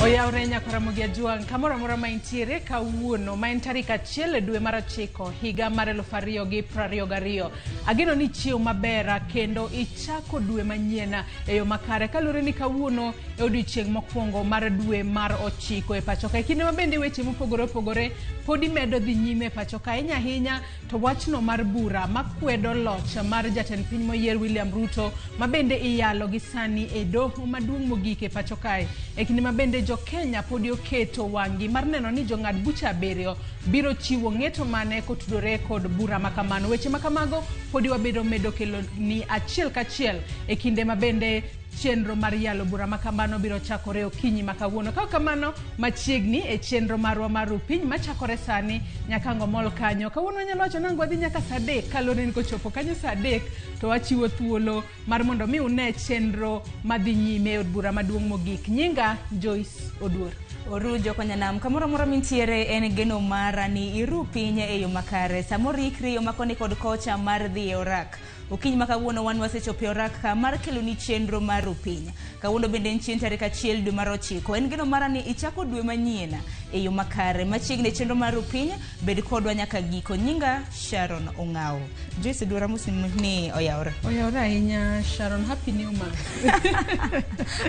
Oyawre nyaka Ramogi Ajwang' kamoro amora ma intiere kawuono ma en tarik 1 e dwe mar 9 higa mar 2022. Ageno ni ichiew maber kendo ichako dwe manyien e yo makare kaluwore ni kawuono e odiochieng' mokwongo mar dwe mar 9 e pacho ka. E kinde ma bende weche mopogore opogore podi medo dhi nyime e pacho ka ahinya ahinya to wachno mar bura makwedo loch mar jatend piny moyier William Ruto ma bende iyalo gi sani e doho maduong' mogik e pacho kae. E kinde ma bende jo Kenya podi oketo wang'gi mar neno ni jong'ad buche 7 biro chiwo ng'eto mane kotudore kod bura ma kamano. Weche ma kamago podi wabedo medo kelo ni achiel kachiel e kinde ma bende chenro mar yalo bura ma kamano biro chakore okinyi ma kawuono. Ka kamano machiegni e chenro marwa mar Rupiny machakore sani nyaka ang' omol kanyo. Kawuono wanyalo wacho nang'o wadhi nyaka saa 3 kaluwore ni kochopo kanyo saa 3 to wachiwo thuolo mar mondo mi une chenro madhi nyime e od bura maduong' mogik. Nyinga Joyce Oduor. Orujo Konyanam, kamoro amora mintiere en geno mara ni iru piny e yo makare. Samoro ikri yo makoni kod kocha mar dhi e orak. Okinyi ma kawuono wan wasechopo e orak ka mar keloni chenro mar Rupiny. Kawuono bende en chieng' tarik 1 dwe mar 9. En geno mara ni ichako dwe manyien e yo makare. Machiegni e chenro mar Rupiny, bed kodwa nyaka giko. Nyinga Sharon Ong'awo. Joyce Oduor amosi ni oyawre. Oyawre ahinya Sharon, happy new month.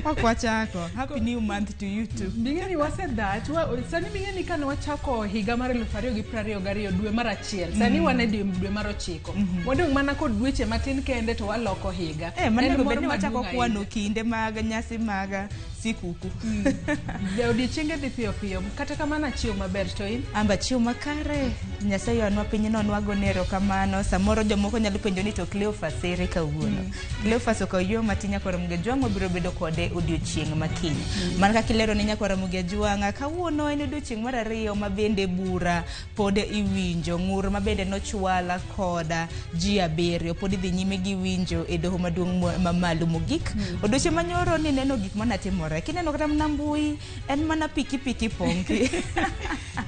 Ok wachako. Happy new month to you too. Bing'eni wasedhach, sani bing'eni kane wachako higa mar 2022 dwe mar 1, sani wan e dwe mar 9. Wadong' mana kod dweche matin kende to waloko higa. Mano bed ni wachako kwano kinde mag nyasi mag sikuku. Odiechienge dhi piyo piyo. Kata kamano achiew maber to in? Amba achiew makare. Nyasaye oanwa pinyno nwagone erokamano. Samoro jomoko nyalo penjo ni to Cleophas ere kawuono. Cleophas okawo yueyo matin nyakwar Ramogi Ajwang' wabiro bedo kode odiochieng' ma kiny. Mana kaka ilero ne nyakwar Ramogi Ajwang', kawuono en odiochieng' mar 2 ma bende bura pod iwinjo. Ng'ur ma bende nochwal koda ji 7 pod idhi nyime gi winjo e doho maduong' mamalo mogik. Odiochieng' manyoro ni neno gik mana timore. Kineno kata mana mbui en mana piki piki pongi.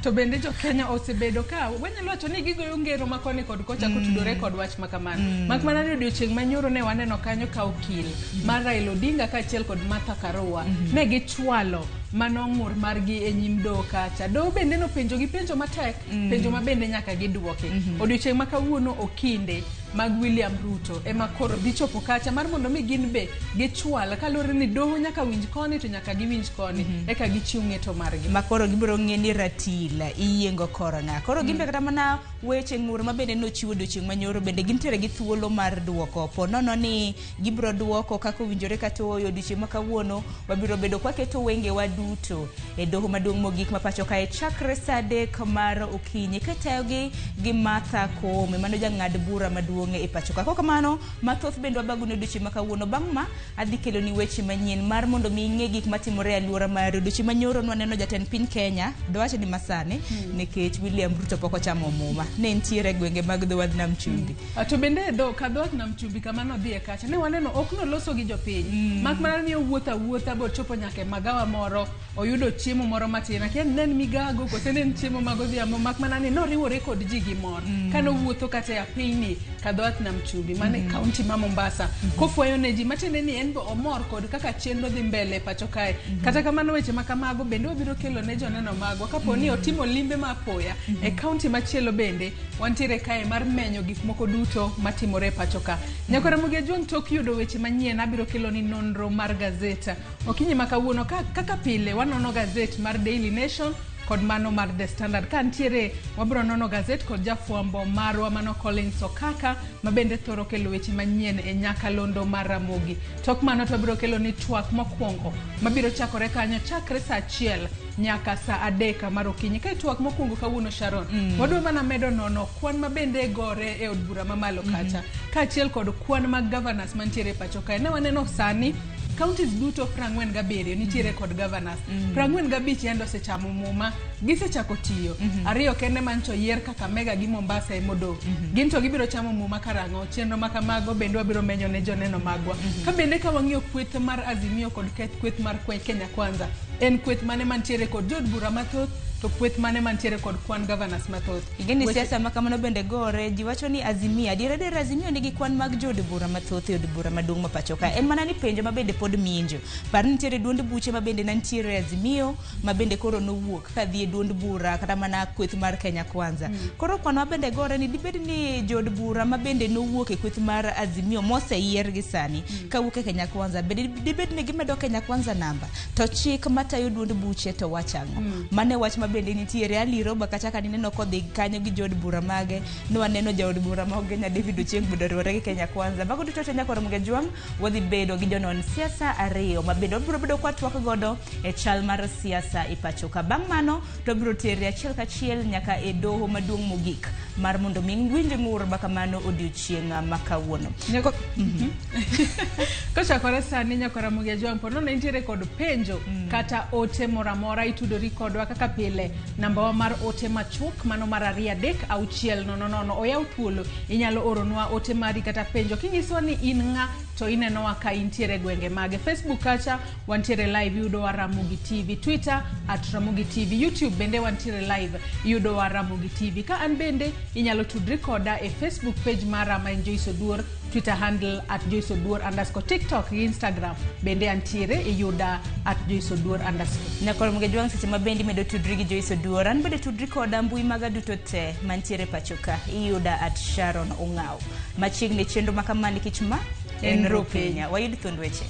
To bende jo Kenya osebedo ka wanyalo wacho ni gigoyo ngero ma koni kod kocha kotudore kod wach ma kamano. Mak mana ni odiochieng' manyoro ne waneno kanyo ka okil mar Raila Odinga kaachiel kod Martha Karua ne gichwalo mano ng'ur margi e nyim doho kacha. Doho bende nopenjo gi penjo matek, penjo ma bende nyaka giduoki. Odiochieng' ma kawuono okinde mag William Ruto ema koro dhi chopo kacha mar mondo mi gin be gichwal kaluwore ni doho nyaka winj koni to nyaka giwinj koni eka gichiw ng'eto margi. Ma koro gibiro ng'e ni ratil iyiengo kor ng'a. Koro gin be kata mana weche ng'ur ma bende nochiwo odiochieng' manyoro bende gintiere gi thuolo mar duoko. Po nono ni gibiro duoko kaka owinjore kata ooyo odiochieng' ma kawuono wabiro bedo kwaketo wengewa duto e doho maduong' mogik ma pacho kae chakre saa 3 mar okinyi kitayogi gi Martha Koome mano jang'ad bura maduong' e pacho ka. Kokamano mathoth bende wabago ni odiochieng' ma kawuono. Bang' ma adhi kelo ni weche manyien mar mondo mi ing'e gik matimore e alwora mari. Odiochieng' manyoro nwaneno jatend piny Kenya, dwach ni masani nikech William Ruto pok ochamo muma. Ne nitiere e gwenge mag dho wadh Nam Chumbi. To bende dho ka dho wadh Nam Chumbi kama nodhiye kacha ne waneno ok noloso gi jopiny. Mak mana ni owuotho awuotha bochopo nyaka e magawa moro oyudo chiemo moro matin. Akia ni ne en migago kose ne en chiemo mag odhiambo mak mana ni noriwore kod ji gi mor. Kane owuotho kata e apeyni ka dho wath Nam Chumbi mane kaunti ma Mombasa kofwayo ne ji matiende ni en be omor kod kaka chenro dhi mbele e pacho kae. Kata kamano weche ma kamago bende wabiro kelo ne joneno magwa kapo ni otimo limbe ma apoya e kaunti machielo bende wantiere kae mar menyo gik moko duto matimore e pacho ka. Nyakwar Ramogi Ajwang' tok yudo weche manyien abiro kelo ni nonro mar gazet okinyi ma kawuono kaka pile wanono gazet mar Daily Nation kod mano mar The Standard. Ka ntiere wabiro nono gazet kod jafwambo marwa mano Collins Okaka ma bende thoro kelo weche manyien e nyakalondo mar Ramogi. Tok mano to wabiro kelo ni twak mokwongo mabiro chakore kanyo chakre saa 1 nyaka saa 3 mar okinyi. Ka twak mokwongo kawuono Sharon, wadwa mana medo nono kwan ma bende gore e od bura mamalo kacha kaachiel kod kwan mag governors mantiere e pacho kae. Ne waneno sani counties duto 47 nitiere kod governors. 45 yande osechamo muma, gisechako tiyo. 2 kende mancho yier Kakamega gi Mombasa emodong'. Gin to gibiro chamo muma karang'o? Chenro ma kamago bende wabiro menyo ne joneno magwa. Ka bende ka wang'iyo kweth mar Azimio kod kweth mar Kenya Kwanza, en kweth mane mantiere kod jood bura mathoth To kweth mane mantiere kod kwan governors mathoth? Ing'eni siasa ma kamano bende gore, ji wacho ni Azimio, adier adier Azimio nigi kwan mag jood bura mathoth e od bura maduong' ma pacho ka. En mana ni penjo ma bende pod minjo. Par ni nitiere duond buche ma bende ne nitiere e Azimio ma bende koro nowuok ka dhi e duond bura kata mana kweth mar Kenya Kwanza. Koro kwan ma bende gore ni dibed ni jood bura ma bende nowuok e kweth mar Azimio moseyier gi sani kawuok e Kenya Kwanza bende dibed ni gimedo Kenya Kwanza namba to chik matayo duond buche to wacho ang'o? Mano e wach ma bende nitiere. Ali Roba kacha ka nineno kodhi kanyo gi jood bura mage, ne waneno jaod bura ma Ugenya David Ochieng bende oriwore gi Kenya Kwanza. Mago duto te nyakoro Mgejwang' wadhi bedo gi jonon siasa ariyo ma bende wabiro bedo kwa twak godo e chal mar siasa e pacho ka. Bang' mano to wabiro tere achiel kachiel nyaka e doho maduong' mogik mar mondo mi winj ng'ur ma kamano odiochieng' ma kawuono. Kochakore sani nyakora Ramogi Ajwang' po nono intiere kod penjo kata ote moro amora itudori kodwa kaka pile. Namba wa mar ote machuok mano mar 2 3 6 0 0 oyaw thuolo, inyalo oronwa ote mari kata penjo kinyisowa ni in ng'a to inenowa ka intiere gwenge mage. Facebook kacha wantiere live, iyudowa Ramogi TV, Twitter at Ramogi TV, YouTube bende wantiere live, iyudowa Ramogi TV. Ka an bende inyalo tudri koda e Facebook page mara ma en Joyce Oduor, Twitter handle at Joyce Oduor underscore, TikTok gi Instagram bende antiere, iyuda at Joyce Oduor underscore. Nyakoro Mgejwang' seche ma bende imedo tudri gi Joyce Oduor, an bende tudri koda mbui maga duto te mantiere pacho ka, iyuda at Sharon Ong'aw. Machiegni chenro ma kama nikech ma en Rupiny. Wayud thuond weche.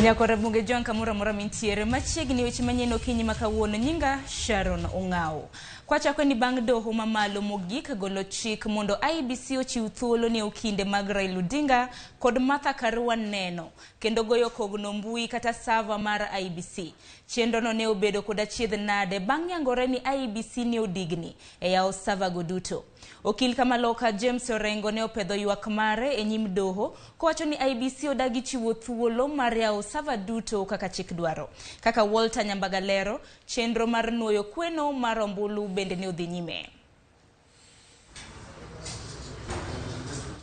Nyakora Bunge John kamoro amora mintiere machiegni weche manyien okinyi ma kawuono. Nyinga Sharon Ong'awo. Kwachako ni bang' doho mamalo mogik golo chik mondo IEBC ochiw thuolo ne okinde mag Raila Odinga kod Martha Karua neno kendo goyo kogno mbui kata sava mar IEBC. Chenrono ne obedo kod achiedh nade bang' yangore ni IEBC ne odigni e yawo sava go duto. Okil Kamaloka James Orengo ne opedho ywak mare e nyim doho kowacho ni IEBC odagi chiwo thuolo mar yawo sava duto kaka chik dwaro. Kaka Walter Nyambaga lero, chenro mar nuoyo kweno mar ombulu bende ne odhi nyime.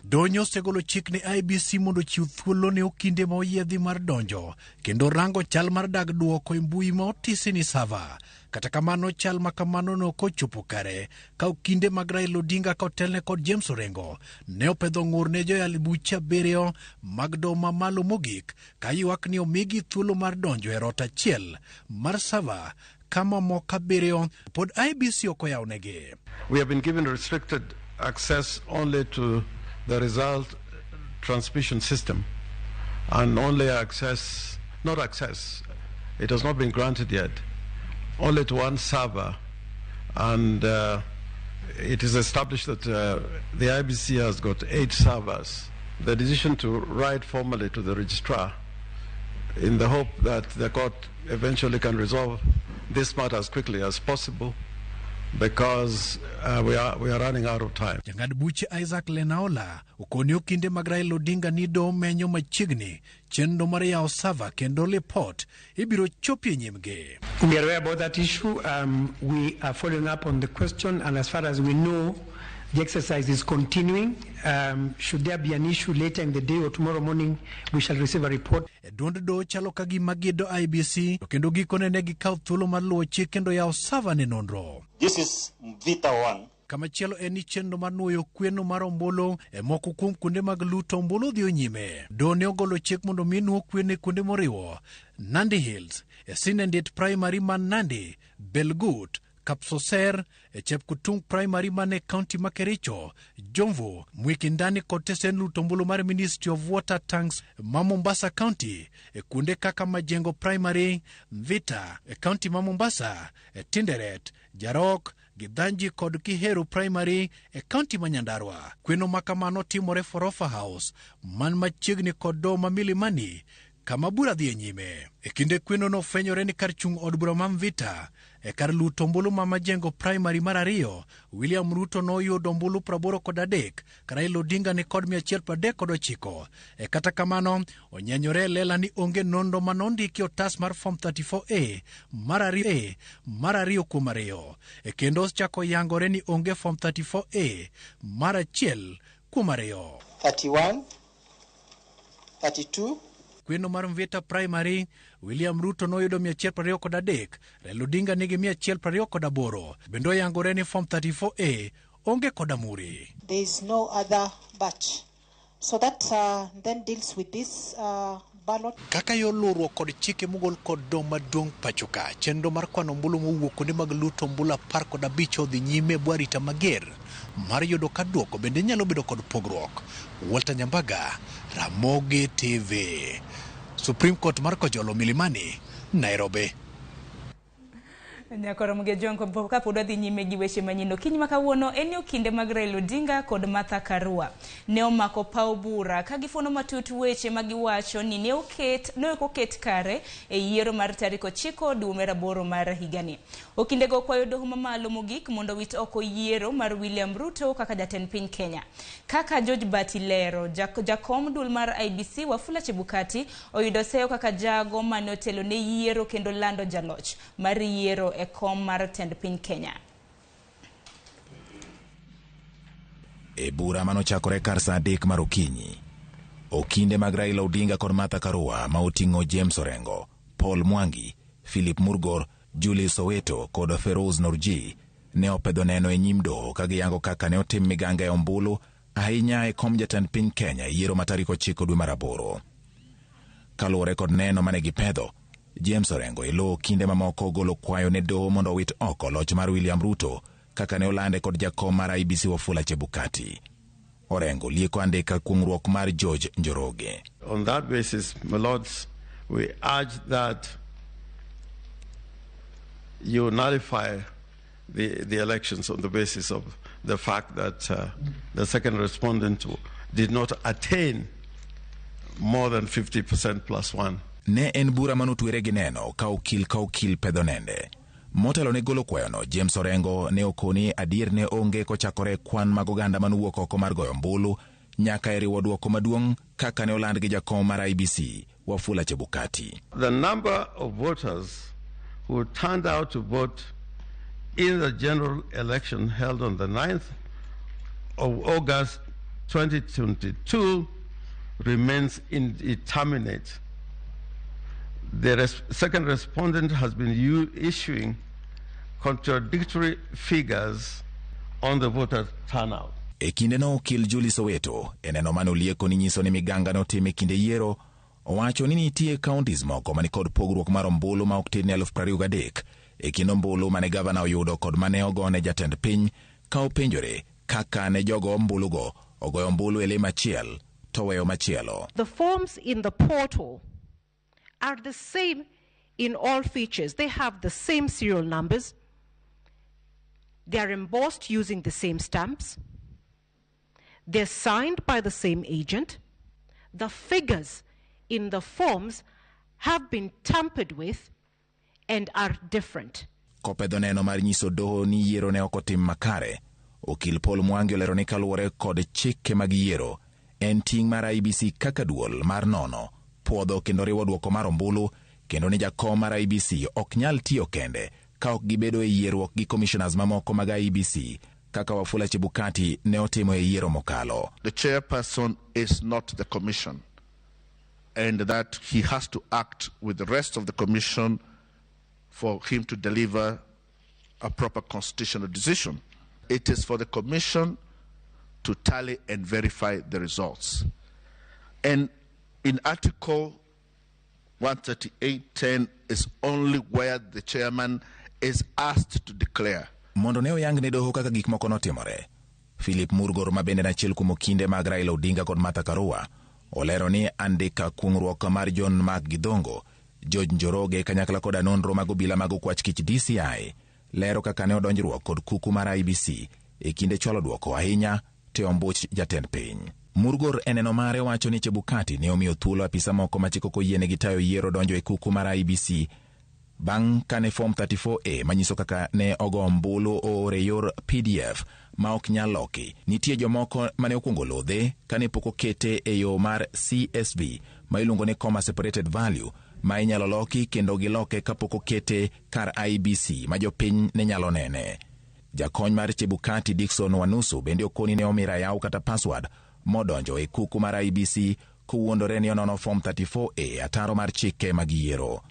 Donyo osegolo chik ne IEBC mondo ochiw thuolo ne okinde ma oyiedhi mar donjo kendo rango chal mar dag duoko e mbui ma otisi ni sava. Kata kamano chal ma kamano no kochopo kare ka okinde mag Raila Odinga kotelne kod James Orengo ne opedho ng'ur ne joyal buche 7 mag doho mamalo mogik ka ywak ni omigi thuolo mar donjo e rot achiel mar sava kama moko 7 pod IEBC ok oyawnegi. We have been given restricted access only to the result transmission system and only access, not access, it has not been granted yet, only to one server, and it is established that the IEBC has got 8 servers. The decision to write formally to the registrar in the hope that the court eventually can resolve this matter as quickly as possible, because we are running out of time. Jang'ad buche Isaac Lenaola okoni okinde mag Raila Odinga ni doho menyo machiegni chenro mar yawo sava kendo lipot ibiro chopi e nyimgi. We are aware about that issue. We are following up on the question, and as far as we know, the exercise is continuing. Should there be an issue later in the day or tomorrow morning, we shall receive a report. E duond doho chalo ka gima gido IEBC to kendo gikone ne gikawo thuolo mar luwo chik kendo yawo sava ne nonro. This is Mvita 1. Kamachielo en ni chenro mar nuoyo kweno mar ombulu e moko kuom kuonde mag luto ombulu dhi nyime. Doho ne ogolo chik mondo mi nuo kweno e kuonde moriwo Nandi Hills, e Sinendit Primary man Nandi, Belgut, Kapsoser, e Chepkutung Primary man e kaunti ma Kericho, Jomvu, Mwikindani kod tesen luto ombulu mar Ministry of Water Tanks ma Mombasa County, e kuonde kaka Majengo Primary, Mvita, e kaunti ma Mombasa, e Tinderet, Jarok, Githanji kod Kiheru Primary e kaunti ma Nyandarua. Kweno ma kamano timore Forofa House man machiegni kod doho ma Milimani kama bura dhi e nyime. E kinde kweno nofwenyore ni kar chung' od bura ma Mvita e kar luto ombulu ma Majengo Primary mar ariyo, William Ruto noyudo ombulu 83 ka Raila Odinga ni kod 139. E kata kamano, onyenyore e lela ni onge nonro manondiki otas mar Form 34A mar ariyo kuom ariyo. E kendo ochako yangore ni onge Form 34A mar 1 kuom 2. 31, 32. Kweno mar Mvita Primary, William Ruto noyudo 123, Raila Odinga nigi 128. Bende oyangore ni Form 34A onge kod amuri. There is no other batch. So that then deals with this ballot. Kaka yo luwruok kod chike mogol kod doho maduong' pacho ka, chenro mar kwano ombulu mowuok kuonde mag luto ombulu 15 odhi nyime e bwo arita mager mar yudo ka duoko bende nyalo bedo kod pogruok. Walter Nyambaga, Ramogi TV. Supreme Court mar Kojolo, Milimani, Nairobi. Nyakoro Mgejongo, kapod wadhi nyime gi weche manyien okinyi ma kawuono en ni okinde mag Raila Odinga kod Martha Karua ne omako paw bura ka gifuono matut weche ma giwacho ni ne ok oket kare e yiero mar tarik 9 dwe mar 8 mar higani. Okindego okwayo doho mamalo mogik mondo owit oko yiero mar William Ruto kaka jatend piny Kenya. Kaka George Bati lero, jakom duol mar IEBC Wafula Chebukati oyudo seyo kaka jago mane otelo ne yiero kendo lando jaloch mar yiero e kom mar tend piny Kenya. E bura manochakore kar saa 3 mar okinyi, okinde mag Raila Odinga kod Martha Karua ma oting'o James Orengo, Paul Mwangi, Philip Murgor, Julius Soweto kod Feroz Norji ne opedho neno e nyim doho ka giyango kaka ne otim miganga e ombulu ahinya e kom jatend piny Kenya e yiero ma tarik 9 dwe mar 8. Kaluwore kod neno mane gipedho, James Orengo elo kinde mamoko golo kwayo ne doho mondo owit oko loch mar William Ruto kaka ne olande kod jakom mar IEBC Wafula Chebukati. Orengo lieko andika kuong'ruok mar George Njoroge. On that basis, my lords, we urge that you nullify the elections on the basis of the fact that the second respondent did not attain more than 50% plus one. Ne en bura manotwere gi neno ka okil pedho nende. Motelo ne golo kwayono, James Orengo ne okoni adier ne onge kochakore kwan mag oganda manowuok oko mar goyo ombulu nyaka e riwo duoko maduong' kaka ne oland gi jakom mar IEBC Wafula Chebukati. The number of voters who turned out to vote in the general election held on the 9th of August 2022 remains indeterminate. The second respondent has been issuing contradictory figures on the voter turnout. E kindeno okil Julie Soweto e neno mane olieko ni nyiso ni miganga notim e kinde yiero, owacho ni nitie counties moko mani kod pogruok mar ombulu ma ok tin ne 23,000 e kind ombulu mane gavana oyudo kod mane ogone jatend piny, ka openjore kaka ne jogo ombulugo ogoyo ombulu e lem achiel to weyo machielo. The forms in the portal are the same in all features. They have the same serial numbers. They are embossed using the same stamps. They're signed by the same agent. The figures in the forms have been tampered with and are different. Kopedho neno mar nyiso doho ni yiero ne ok otim makare, okil Paul Mwangi olero ni kaluwore kod chike mag yiero, en ting' mar IEBC kaka duol mar nono, puodho kendo riwo duoko mar ombulu, kendo ni jakom mar IEBC ok nyal tiyo kende ka ok gibedo e yierruok gi commissioners mamoko mag IEBC kaka Wafula Chebukati ne otimo e yiero mokalo. The chairperson is not the commission, and that he has to act with the rest of the commission for him to deliver a proper constitutional decision. It is for the Commission to tally and verify the results. And in Article 138.10 is only where the chairman is asked to declare. Mondo ne oyang ne doho kaka gik moko notimore, Philip Murgor, ma bende en achiel kuom okinde mag Raila Odinga kod Martha Karua, olero ni andika kuong'ruok mar John Mark Githongo, George Njoroge kanyakla koda nonro mag obila mag okwach kich DCI lero kaka ne odonjruok kod kuku mar IEBC e kinde chwalo duoko, ahinya te ombuch jatend piny. Murgor e neno mare wacho ni Chebukati ne omiyo thuolo apisa moko ma chik ok oyienegi tayo yiero donjo e kuku mar IEBC bang' kane Form 34A manyiso kaka ne ogo ombulu oor e yor PDF ma ok nyal loki. Nitie jomoko mane okwongo lodhe kane pok okete e yo mar CSV ma iluongo ni comma separated value ma inyalo loki kendo giloke kapok okete kar IEBC ma jopiny ne nyalo nene. Jakony mar Chebukati, Dickson Wanusu, bende okoni ne omi rayaw kata password modonjo e kuku mar IEBC kowuondore ni onono Form 34A ataro mar chike mag yiero.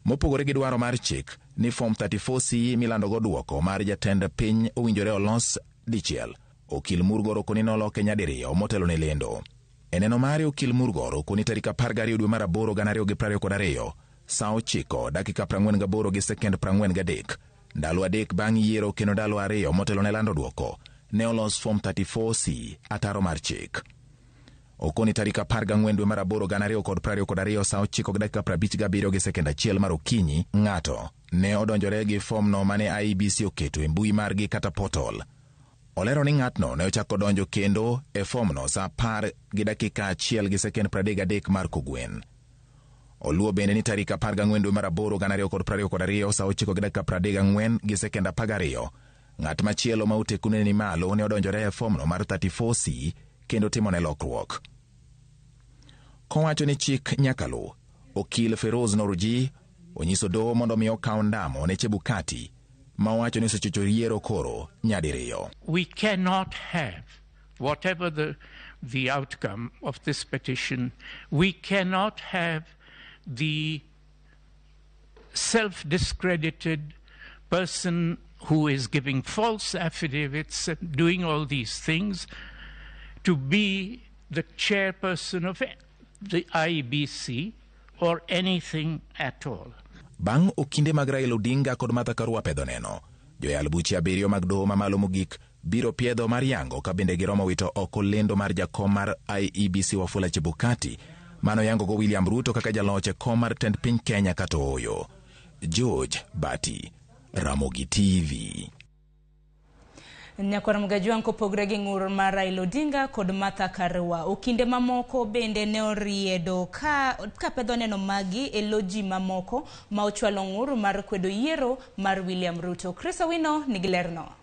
Mopogore gi dwaro mar chik ni Form 34C milandogo duoko mar jatend piny owinjore olos dichiel, Okil Murgor okoni noloke nyadiriyo motelo ne lendo. E neno mare, Okil Murgor okoni tarik 12 dwe mar aboro 2022, sa 9:48 gi sekend 43, ndalo 3 bang' yiero kendo ndalo 2 motelo ne lando duoko, ne olos Form 34C ataro mar chik. Okoni tarik 14 dwe mar aboro 2022, sa 9:57 gi sekend 1 mar okinyi, ng'ato ne odonjore gi fomno mane IEBC oketo e mbui margi kata portal. Olero ni ng'atno ne ochako donjo kendo e fomno sa 10:01 gi sekend 33 mar kogwen. Oluwo bende ni tarik 14 dwe mar aboro 2022, sa 9:34 gi sekend 12, ng'at machielo ma otekune ni malo ne odonjore e fomno mar 34C kendo timone lokruok. Kowacho ni chik nyaka luw, Okil Feroz Noruji onyiso doho mondo mi okaw ndamo ne Chebukati ma owacho ni osechocho yiero koro nyadiriyo. We cannot have, whatever the outcome of this petition, we cannot have the self-discredited person who is giving false affidavits and doing all these things to be the chairperson of the IEBC or anything at all. Bang' okinde mag Raila Odinga kod Martha Karua pedho neno, joyal buche abiriyo mag doho mamalo mogik biro piedho mar yango ka bende giromo wito oko lendo mar jakom mar IEBC Wafula Chebukati mano yango go William Ruto kaka jaloch e kom mar tend piny Kenya kata ooyo. George Bati, Ramogi TV. Nyakwar Mgajwang', kopogre gi ng'ur mar Raila Odinga kod Martha Karua, okinde mamoko bende ne oriedo ka pedho neno magi e lo ji mamoko ma ochwalo ng'ur mar kwedo yiero mar William Ruto. Chris Owino nigi lerno.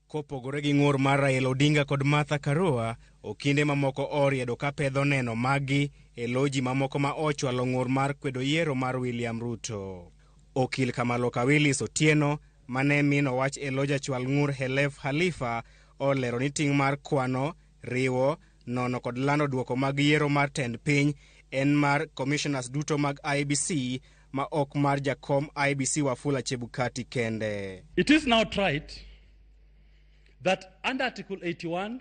Kopogore gi ng'ur mar Raila Odinga kod Martha Karua, okinde mamoko oriedo ka pedho neno maggi e lo ji mamoko ma ochwalo ng'ur mar kwedo yiero mar William Ruto. Okil Kamaloka Willis Otieno mane mino wach e lo jachwal ng'ur Khelef Khalifa olero ni ting' mar kwano, riwo, nono kod lando duoko mag yiero mar tend piny en mar commissioners duto mag IEBC ma ok mar jakom IEBC Wafula Chebukati kende. It is now trite that under Article 81,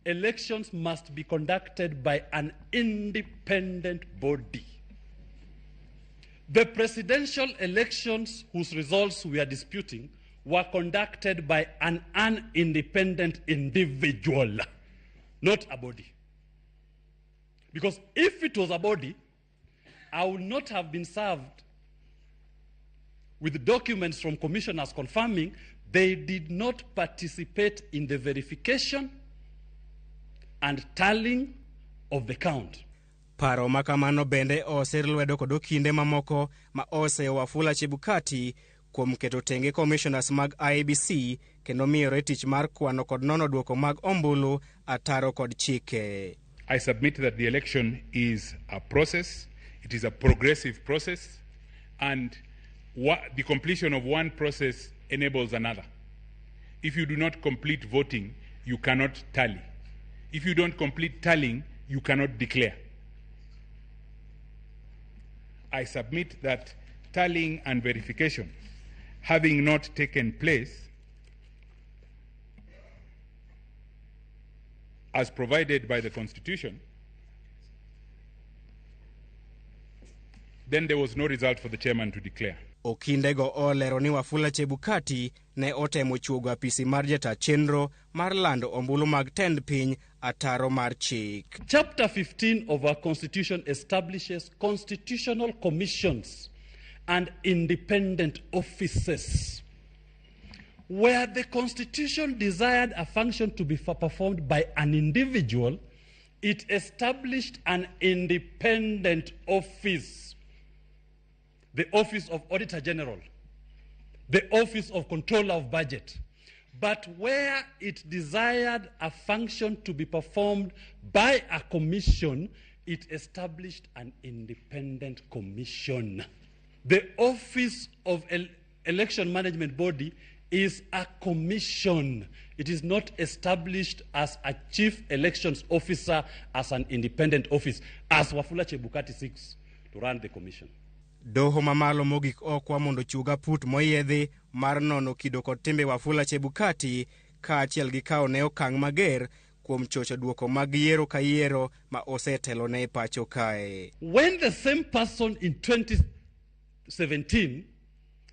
elections must be conducted by an independent body. The presidential elections whose results we are disputing were conducted by an unindependent individual, not a body. Because if it was a body, I would not have been served with documents from commissioners confirming they did not participate in the verification and tallying of the count. Paro ma kamano bende osir lwedo kod okinde mamoko ma oseyo Wafula Chebukati kuom keto tenge commissioners mag IEBC kendo miyore tich mar kwano kod nono duoko mag ombulu ataro kod chike. I submit that the election is a process, it is a progressive process, and the completion of one process enables another. If you do not complete voting, you cannot tally. If you don't complete tallying, you cannot declare. I submit that tallying and verification, having not taken place, as provided by the Constitution, then there was no result for the chairman to declare. Okindego olero ni Wafula Chebukati ne otemo chuogo apisi mar jata chenro mar lando ombulu mag tend piny ataro mar chik. Chapter 15 of our Constitution establishes constitutional commissions and independent offices. Where the Constitution desired a function to be performed by an individual, it established an independent office. The Office of Auditor General, the Office of Controller of Budget. But where it desired a function to be performed by a commission, it established an independent commission. The Office of Election Management Body is a commission. It is not established as a chief elections officer, as an independent office, as Wafula Chebukati seeks to run the commission. Doho mamalo mogik okwa mondo chuga put moyiedhi mar nono kido kod timbe Wafula Chebukati kaachiel gi kawo ne okang' mager kuom chocho duoko mag yiero ka yiero ma osetelone e pacho kae. When the same person in 2017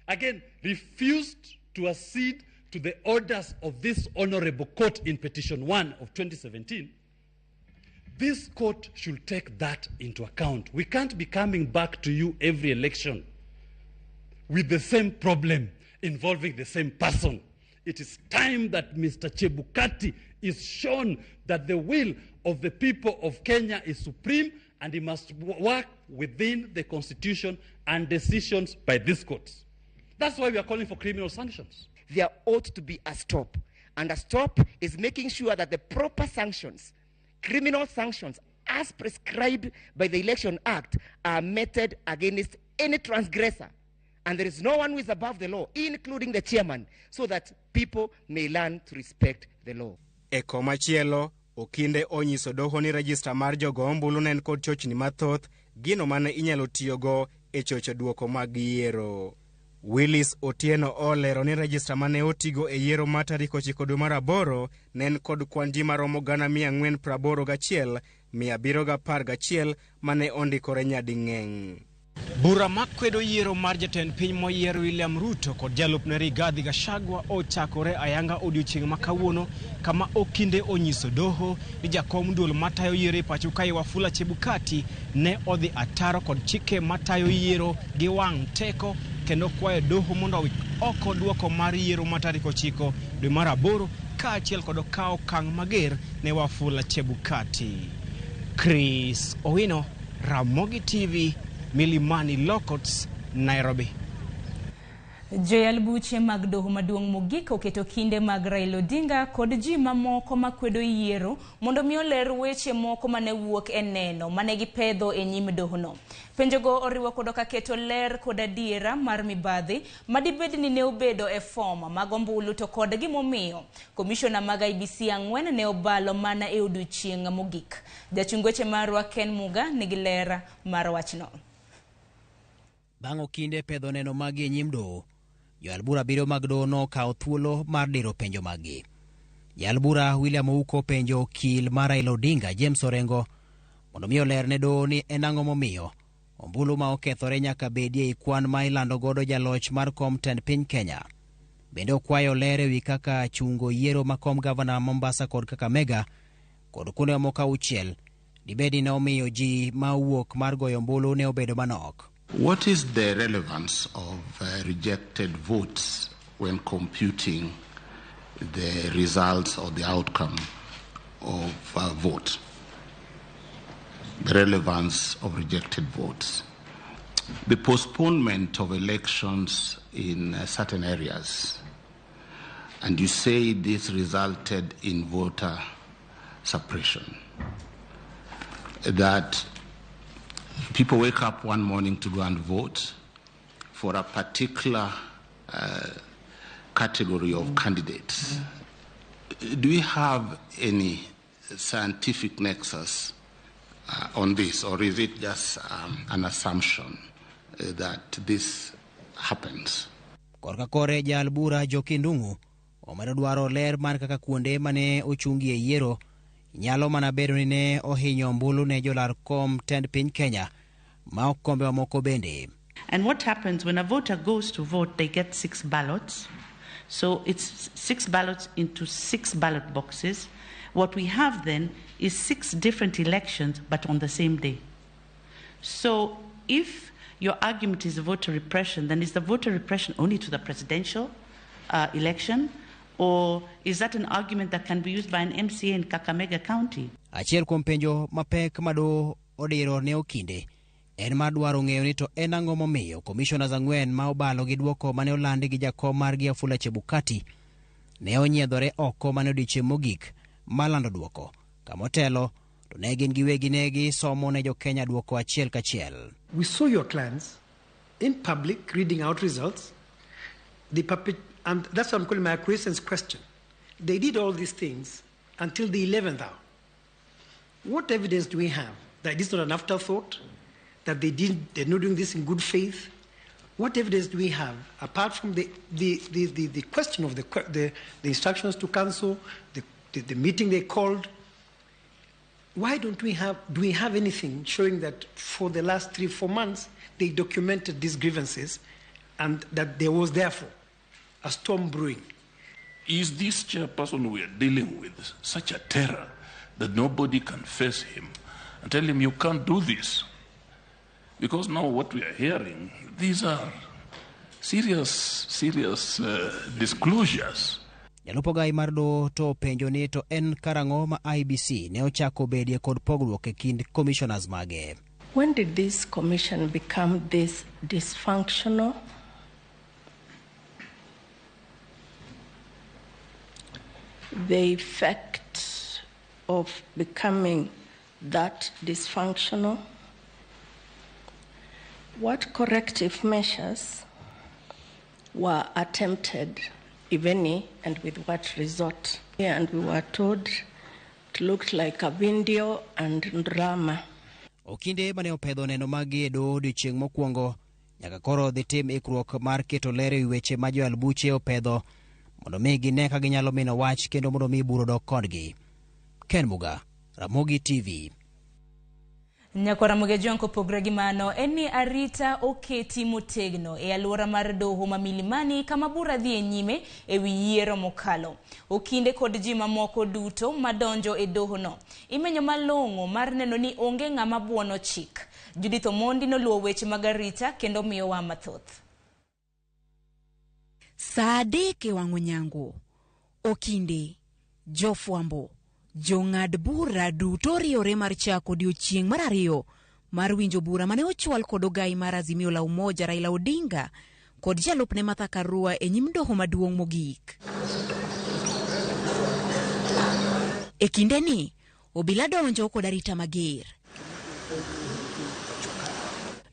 again refused to accede to the orders of this honorable court in petition 1 of 2017, this court should take that into account. We can't be coming back to you every election with the same problem involving the same person. It is time that Mr. Chebukati is shown that the will of the people of Kenya is supreme and he must work within the Constitution and decisions by this court. That's why we are calling for criminal sanctions. There ought to be a stop. And a stop is making sure that the proper sanctions, criminal sanctions, as prescribed by the Election Act, are meted against any transgressor. And there is no one who is above the law, including the chairman, so that people may learn to respect the law. E komachielo, okinde onyiso doho ni rejista mar jogo ombulu ne en kod chochni mathoth, gino mane inyalo tiyogo e chocho duoko mag yiero. Willis Otieno olero ni rejista mane otigo e yiero mar tarik 9 dwe mar 8 ne en kod kwan ji maromo 481,711 mane ondikore nyading'eny. Bura makwedo yiero mar jatend piny moyier William Ruto kod jalupne Rigathi Gachagua ochakore ayanga odiochieng' ma kawuono kama okinde onyiso doho ni jakom duol matayo yiero e pacho kae Wafula Chebukati ne odhi ataro kod chike matayo yiero gi wang' teko kendo kwayo doho mondo owit oko duoko mar yiero ma tarik 9 dwe mar 8 kaachiel kod okawo okang' mager ne Wafula Chebukati. Chris Owino, Ramogi TV, Milimani Lokots, Nairobi. Joyal buche mag doho maduong' mogik oketo kinde mag Raila Odinga kod ji mamoko makwedo yiero mondo mi oler weche moko mane wuok e neno mane gipedho e nyim dohono. Penjogo oriwo koda ka keto ler kod adiera mar mibadhi madibed ni ne obedo e fom mag ombulu to kod gimomiyo komishona mag IEBC 4 ne obalo mana e odiochieng' mogik. Jachung weche marwa Ken Muga nigi ler mar wachno. Bang' okinde pedho neno magi e nyim doho, joyal bura abiriyo mag doho nokawo thuolo mar diro penjo maggi. Jayal bura William Ouko penjo okil mar Raila Odinga James Orengo mondo mi oler ne doho ni en ang'o momiyo ombulu ma okethore nyaka bedie e kwan ma ilando godo jaloch mar kom tend piny Kenya. Bende okwayo ler ewi kaka chungo yiero ma kom gavana Mombasa kod Kakamega kod kuonde mamoko 6 dibed ni ne omiyo ji ma owuok mar goyo ombulu ne obedo manok. What is the relevance of rejected votes when computing the results or the outcome of a vote? The relevance of rejected votes. The postponement of elections in certain areas, and you say this resulted in voter suppression. That people wake up one morning to go and vote for a particular category of candidates. Do we have any scientific nexus on this, or is it just an assumption that this happens? Korka kore jal bura Njoki Ndung'u omedo dwaro ler mar kaka kuonde mane ochungie yiero nyalo mana bedo ni ne ohinyo ombulu ne jolar kom tend piny Kenya ma ok kombe mamoko bende. And what happens when a voter goes to vote, they get 6 ballots. So it's 6 ballots into 6 ballot boxes. What we have then is 6 different elections, but on the same day. So if your argument is voter repression, then is the voter repression only to the presidential election? Or is that an argument that can be used by an MCA in Kakamega County? Achiel kuom penjo mapek ma doho odiro ne okinde en mar dwaro ng'eyo ni to en ang'o momiyo commissioners 4 ma obalo gi duoko mane olandi gi jakom margi Wafula Chebukati ne onyiedhore oko mane odiechieng' mogik mar lando duoko. Kamotelo to ne gin giwegi ne gisomo ne jo-Kenya duoko achiel kachiel. We saw your clients in public reading out results. And that's what I'm calling my acquiescence question. They did all these things until the 11th hour. What evidence do we have that this is not an afterthought, that they're not doing this in good faith? What evidence do we have, apart from the question of the instructions to council, the meeting they called? Why don't we have, do we have anything showing that for the last 3-4 months they documented these grievances and that there was therefore a storm brewing? Is this chairperson we are dealing with such a terror that nobody can face him and tell him you can't do this? Because now what we are hearing, these are serious, serious disclosures. Jalup ogai mar doho to penjo ni to en karang'o ma IEBC ne ochako bedie kod pogruok e kind commissioners mage. When did this commission become this dysfunctional? The effect of becoming that dysfunctional? What corrective measures were attempted, if any, and with what result? And we were told it looked like a video and drama. Okinde mane opedho neno magi e doho odiechieng' mokwongo nyaka koro dhi tim ikruok mar keto ler e weche ma joyal buche opedho mondo mi gine ka ginyalo mino wach kendo mondo mi bura odok kodgi. Ken Muga, Ramogi TV. Nyakwar Ramogi Ojwang' kopogore gi mano en ni arita oketi motegno e alwora mar doho ma Milimani kama bura dhi e nyime e wi yiero mokalo. Okinde kod ji mamoko duto madonjo e dohono imenyo malong'o mar neno ni onge ng'ama buono chik. Judith Omondi noluwo weche mag arita kendo miyowa mathoth. Saa 3 e wang' onyango, okinde, jofwambo, jong'ad bura duto riwore mar chako odiechieng' mar 2 mar winjo bura mane ochwal kod ogai mar Azimio la Umoja Raila Odinga kod jalupne Martha Karua e nyim doho maduong' mogik. E kindeni, obila donjo kod arita mager.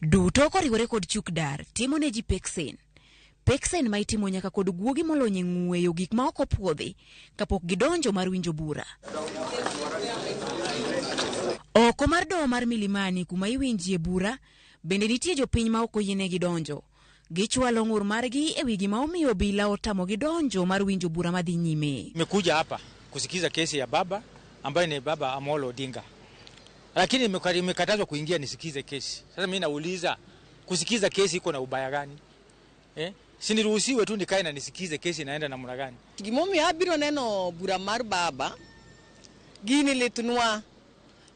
Duto koriwore kod chukdar timo ne ji peksen. Peksen ma itimo nyaka kod guogi molony e ng'weyo gik ma ok opuodhi kapok gidonjo mar winjo bura. Oko mar doho mar Milimani kuma iwinjie bura, bende nitie jopiny ma ok oyienegi donjo. Gichwalo ng'ur margi e wi gima omiyo obila otamogi donjo mar winjo bura madhi nyime. Nimekuja hapa kusikiza kesi ya baba ambaye ni baba Amolo Odinga, lakini nimekatazwa kuingia nisikize kesi. Sasa mimi nauliza, kusikiza kesi iko na ubaya gani? Si niruhusiwe tu nikae na nisikize kesi inaenda namna gani? Gimomiyo abiro neno bura mar baba gini litnwa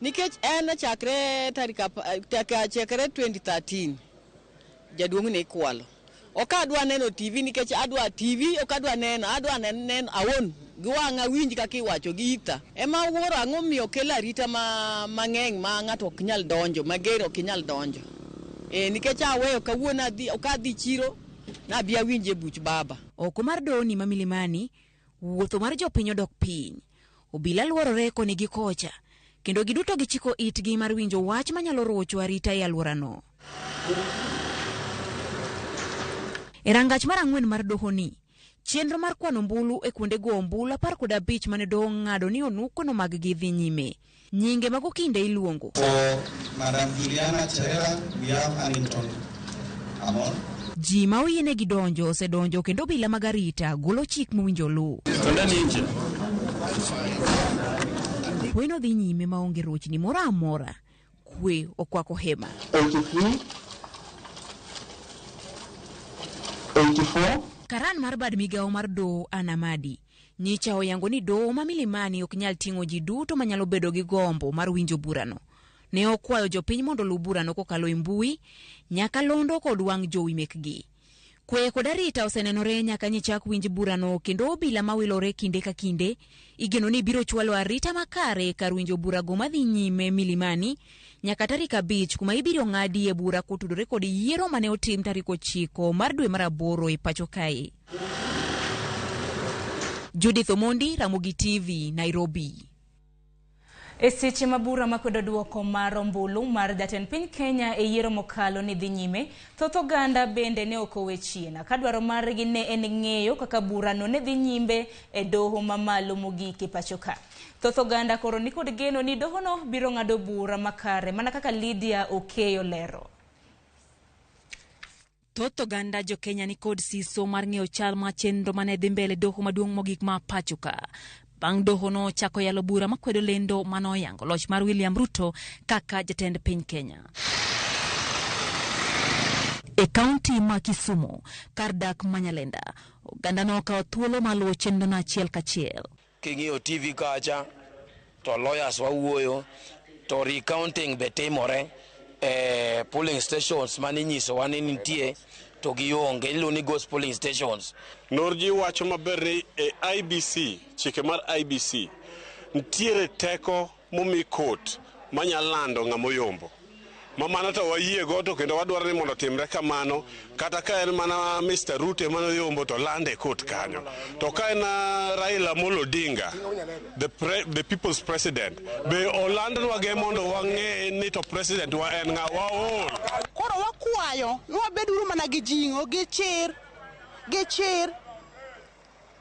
nikech en chakre tarik chakre 2013 jaduong' ne ikwalo. Ok adwa neno TV nikech adwa TV ok adwa neno, adwa neno awuon gi wang'a winj kaka iwacho gi ita. Ema wuoro ang'o miyo kelo arita mang'eny ma ng'ato ok nyal donjo, mager ok nyal donjo. Nikech aweyo kawuono adhi ok adhi chiro nabi awinje buch baba. Oko mar dohoni ma Milimani, wuotho mar jopiny odok piny. Obila luorore koni gi kocha, kendo giduto gichiko itgi mar winjo wach manyalo rocho arita e alworano. E rangach mar 4 mar dohoni, chenro mar kwano ombulu e kuonde go ombulu 15 mane doho ng'ado ni onukono mag gi dhi nyime. Nyinge mag okinde iluongo. For Madam Juliana Cherera, we have Annington Amon. Ji ma oyienegi donjo osedonjo kendo obila mag arita golo chik mowinjo luw. Kweno dhi nyime maonge rochni moro amora. Kwe okwako hema. 83, 84. Karan mar bad migawo mar doho Anamadi nyicha oyango ni doho ma Milimani ok nyal ting'o ji duto manyalo bedo gi gombo mar winjo burano. Ne okwayo jopiny mondo oluw burano kokalo e mbui, nyakalondo kod wang' jowi mekgi. Kwe kod arita osenenore nyaka nyichak winj burano kendo obila mawilore kinde ka kinde igeno ni biro chwalo arita makare kar winjo burago madhi nyime Milimani nyaka tarik 5 kuma ibiro ng'adie bura kotudore kod yiero mane otim tarik 9 mar dwe mar 8 e pacho kae. Judith Omondi, Ramogi TV, Nairobi. E seche ma bura makwedo duoko mar ombulu mar jatend piny Kenya e yiero mokalo ni dhi nyime, thoth oganda bende ne ok owe chien. Ka dwaro margi ne en ng'eyo kaka burano ne dhi nyime e doho mamalo mogik e pacho ka. Thoth oganda koro nikod geno ni dohono biro ng'ado bura makare mana kaka Lydia Okeyo lero. Thoth oganda jo Kenya ni kod siso mar ng'eyo chal mar chenro mane dhi mbele doho maduong' mogik ma pacho ka. Bang' doho no chako yalo bura makwedo lendo manoyango loch mar William Ruto kaka jatend piny Kenya. E kaunti ma Kisumu, kar dak ma Nyalenda, oganda nokawo thuolo mar luwo chenrono achiel kachiel. King'iyo TV kacha, to lawyers wawuoyo, to recounting be timore e polling stations mane inyisowa ni nitie to gionge, iluongo ni ghost polling stations. Norji wacho maber ni e IBC, chike mar IBC, nitiere teko momi court manyalo lando ng'ama oyombo. Ma mano to wayie go to kendo wadwaro ni mondo otimre kamano, kata ka en mana Mr. Ruto ema noyombo to lande e court kanyo. To ka en Raila Amolo Odinga, the people's president, be olandnwa ge mondo wang'e ni to president wa en ng'a waol. Koro wakwayo ni wabeduru mana gi jing'o, gi chir,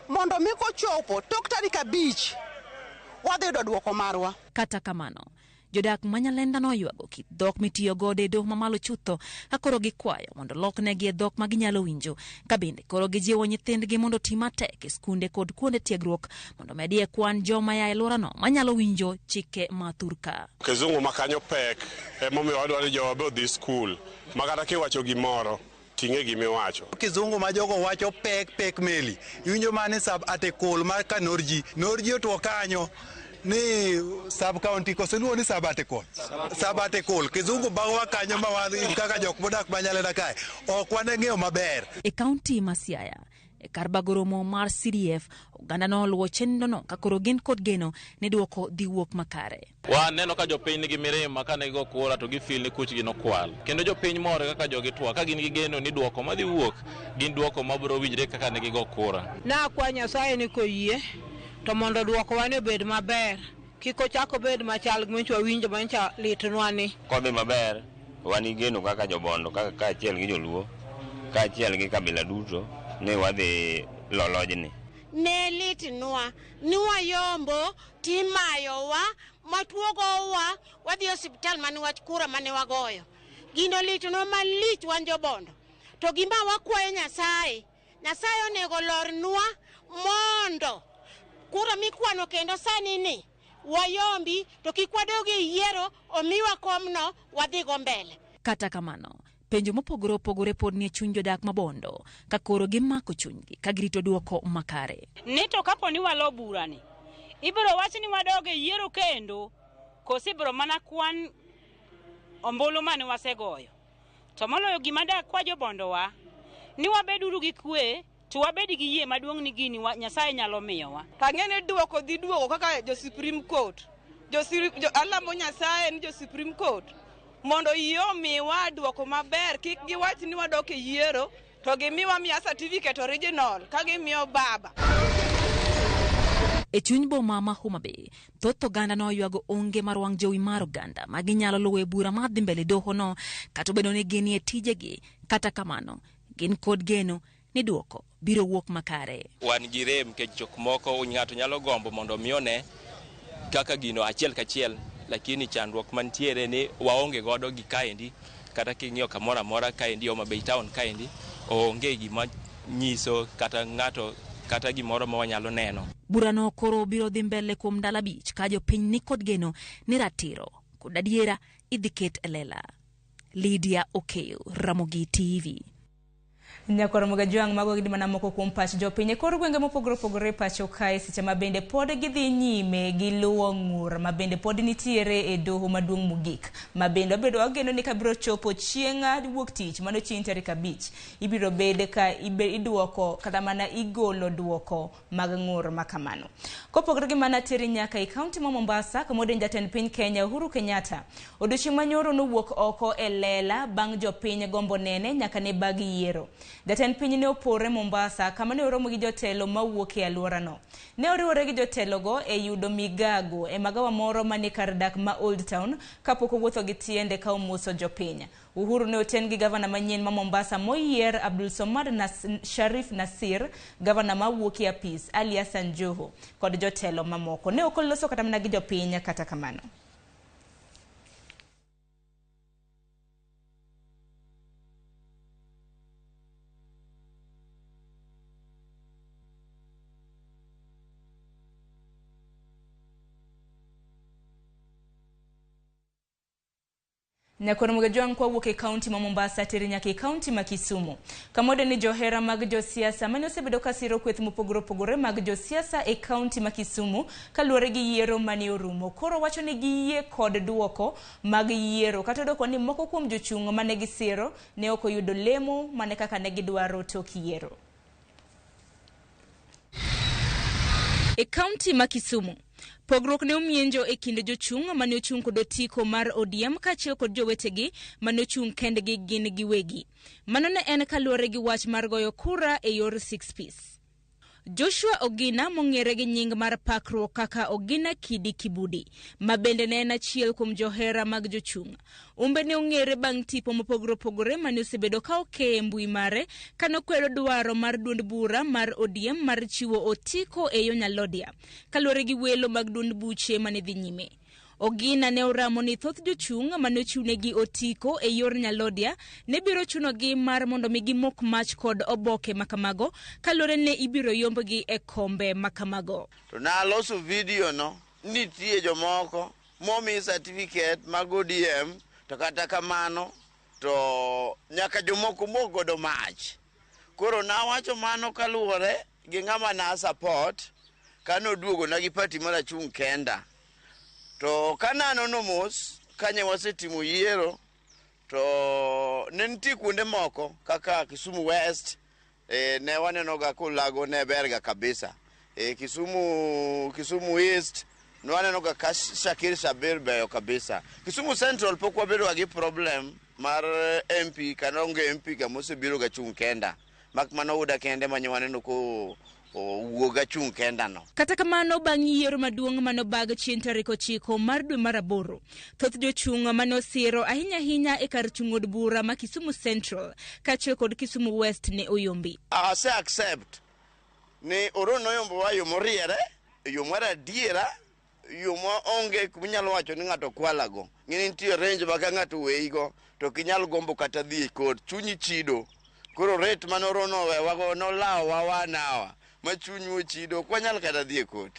mondo mi kochopo tok tarik 5 wadhi yudo duoko marwa. Kata kamano, jodak ma Nyalenda noywago kit dhok mitiyo godo e doho mamalo chutho ka koro gikwayo mondo loknegi e dhok ma ginyalo winjo, ka bende koro gijiwo nyithindgi mondo oti matek e skunde kod kuonde tiegruok mondo medie kwan joma ya e alworano manyalo winjo chike ma thurka. Kizungu ma kanyo pek, emomiyo wadwaro ni jowa be odhi skul, ma kata kiwacho gimoro ting'e gimiwacho. Kizungu ma jogo wacho pek pek meli, iwinjo mane sub article mar ka Norji, Norji otuo kanyo ni sub county koso iluongo ni sub article. Sub article kizungu bagowa kanyo ma wan kaka jok modak ma Nyalenda kae ok wane ng'eyo maber. E kaunti ma Siaya, e kar bago romo mar CDF, oganda noluwo chenrono ka koro gin kod geno ni duoko dhi wuok makare. Waneno ka jopiny nigi mirima ka ne gigo kura to gifeel ni kuchgi nokwal. Kendo jopiny mor kaka jogi twak ka gin gi geno ni duoko madhi wuok gin duoko mabiro winjre kaka ne gigo kura. Nakwa Nyasaye ni koyie to mondo duokowa ni obed maber, kik ochak obed machal gi manyocha wawinjo manyocha litnwa ni. Kodhi maber, wan gi geno kaka jobondo, kaka kaachiel gi joluo, kaachiel gi kabila duto ni wadhi lo lojni. Ne litnwa ni wayombo timayowa matuogowa wadhi e osiptal mane wach kura mane wagoyo. Gino litnwa malich wan jobondo. To gima wakwayo Nyasaye, Nyasaye onego lornwa mondo kura mikwano kendo sani ni wayombi to kik wadog e yiero omiwa komno wadhigo mbele. Kata kamano, penjo mopogore opogore pod nie chuny jodak mabondo ka koro gimako chunygi ka girito duoko makare. Ni to kapo ni walo burani, ibiro wach ni wadog e yiero kendo, koso ibiro mana kwan ombulu mane wasegoyo. To moloyo gima dak kwa jobondowa, ni wabeduru gi kwe to wabed gi yie maduong' ni gini Nyasaye nyalo miyowa. Tang'e ni duoko dhi duogo kaka jo Supreme Court. Alamo Nyasaye ni jo Supreme Court mondo yie omiwa duoko maber, kik giwach ni wadok e yiero to gimiwa miya certificate original ka gimiyo baba. E chuny boma ma Homa Bay, thoth oganda noywago onge mar wang' jowi mar oganda ma ginyalo luwo e bura mar dhi mbele dohono kata obedo ni gin e tijegi. Kata kamano, gin kod geno ni duoko biro wuok makare. Wan gi rem nikech jok moko ng'ato nyalo gombo mondo mi one kaka gino achiel kachiel, lakini chandruok mantiere ni waonge godo gi kaendi, kata king'iyo kamoro amora kaendi Homa Bay town kaendi onge gima nyiso kata ng'ato kata gimoro ma wanyalo neno. Burano koro biro dhi mbele kuom ndalo 5 ka jopiny ni kod geno ni ratiro kod adiera idhi ket e lela. Lydia Okeyo, Ramogi TV. Nyakwar Mogajwang' mago gin mana moko kuom pach jopiny e kor gwenge mopogore opogore pacho kae seche ma bende pod gidhi nyime gi luwo ng'ur ma bende pod nitiere e doho maduong' mogik ma bende wabedo wageno ni kabiro chopo chieng' wuok tich mano chieng' tarik 5 ibiro bed ka iduoko kata mana igolo duoko mag ng'ur ma kamano. Kopogore gi mana teri nyaka e kaunti ma Mombasa kama jatend piny Kenya Uhuru Kenyatta odiochieng' manyoro nowuok oko e lela bang' jopiny gombo nene nyaka ne bag yiero. Jatend piny ne opore Mombasa kama ne oromo gi jotelo mawuok e alworano. Ne oriwore gi jotelogo e yudo migago e magawa moro manie kar dak ma Old Town kapok owuotho gi tiende ka omoso jopiny. Uhuru ne oten gi gavana manyien ma Mombasa moyier Abdul Somad Sharif Nasir, gavana mawuok e apis Ali Hassan Joho kod jotelo mamoko. Ne ok oloso kata mana gi jopiny kata kamano. Nyakwar Mogajwang' kwawuok e kaunti ma Mombasa teri nyaka e kaunti ma Kisumu. Kamode ni johera mag josiasa mane osebedo ka siro kweth mopogore opogore mag josiasa e kaunti ma Kisumu kaluwore gi yiero mane orumo. Koro wacho ni giyie kod duoko mag yiero kata odoko ni moko kuom jochung' mane gisiro ne ok oyudo lemo mane kaka ne gidwaro tok yiero. E kaunti ma Kisumu, pogruok ne omienjo e kind jochung' mane ochung' kod otiko mar ODM kaachiel kod jowetegi mane ochung' kendgi gin giwegi. Mano ne en kaluwore gi wach mar goyo kura e yor 6 piece. Joshua Ogina mong'ere gi nying mar pakruok kaka Ogina Kidi Kibudi, ma bende ne en achiel kuom johera mag jochung'. Umbe ne ong'ere bang' tipo mopogore opogore mane osebedo ka okeye e mbui mare kanokwero dwaro mar duond bura mar ODM mar chiwo otiko e yo nyalodia, kaluwore gi welo mag duond buche mane dhi nyime. Ogina ne oramo ni thoth jochung' mane ochiwnegi otiko e yor nyalodia ne biro chunogi mar mondo mi gimok mach kod oboke makamago kaluwore ne ibiro yombgi e kombe makamago. To naloso video no, nitie jomoko momi certificate mag ODM to kata kamano to nyaka jomoko mok godo mach. Koro nawacho mano kaluwore gi ng'ama na support kanoduogo na gi party mar achung' kenda. To kananono mos kanye wasetimo yiero to ne nitie kuonde moko kaka Kisumu West ne waneno ga kolago ne berga kabisa. Kisumu East ne waneno ga ka Shakir Shabir beyo kabisa. Kisumu Central pok wabedo gi problem mar MP kana onge MP ga mosebiro ga chung' kenda. Mak mana Uda kende manye waneno ko owuoga chung' kenda no. Kata kamano bang' yiero maduong' manobag chieng' tarik 9 mar dwe mar 8, thoth jochung' mane osiro ahinya ahinya e kar chung' od bura ma Kisumu Central kaachiel kod Kisumu West ne oyombi. Ase accept ni Oron noyombowa yo moriere, yo mar adiera, yo ma onge kuminyalo wacho ni ng'ato kwalago. Ng'eni nitie range ma ka ng'ato weyigo to ok inyal gombo kata dhi e court, chunyi chido. Koro rate mane Oron owewago nolawowa wanawa ma chunywa ochido, ok wanyal kata dhi e court.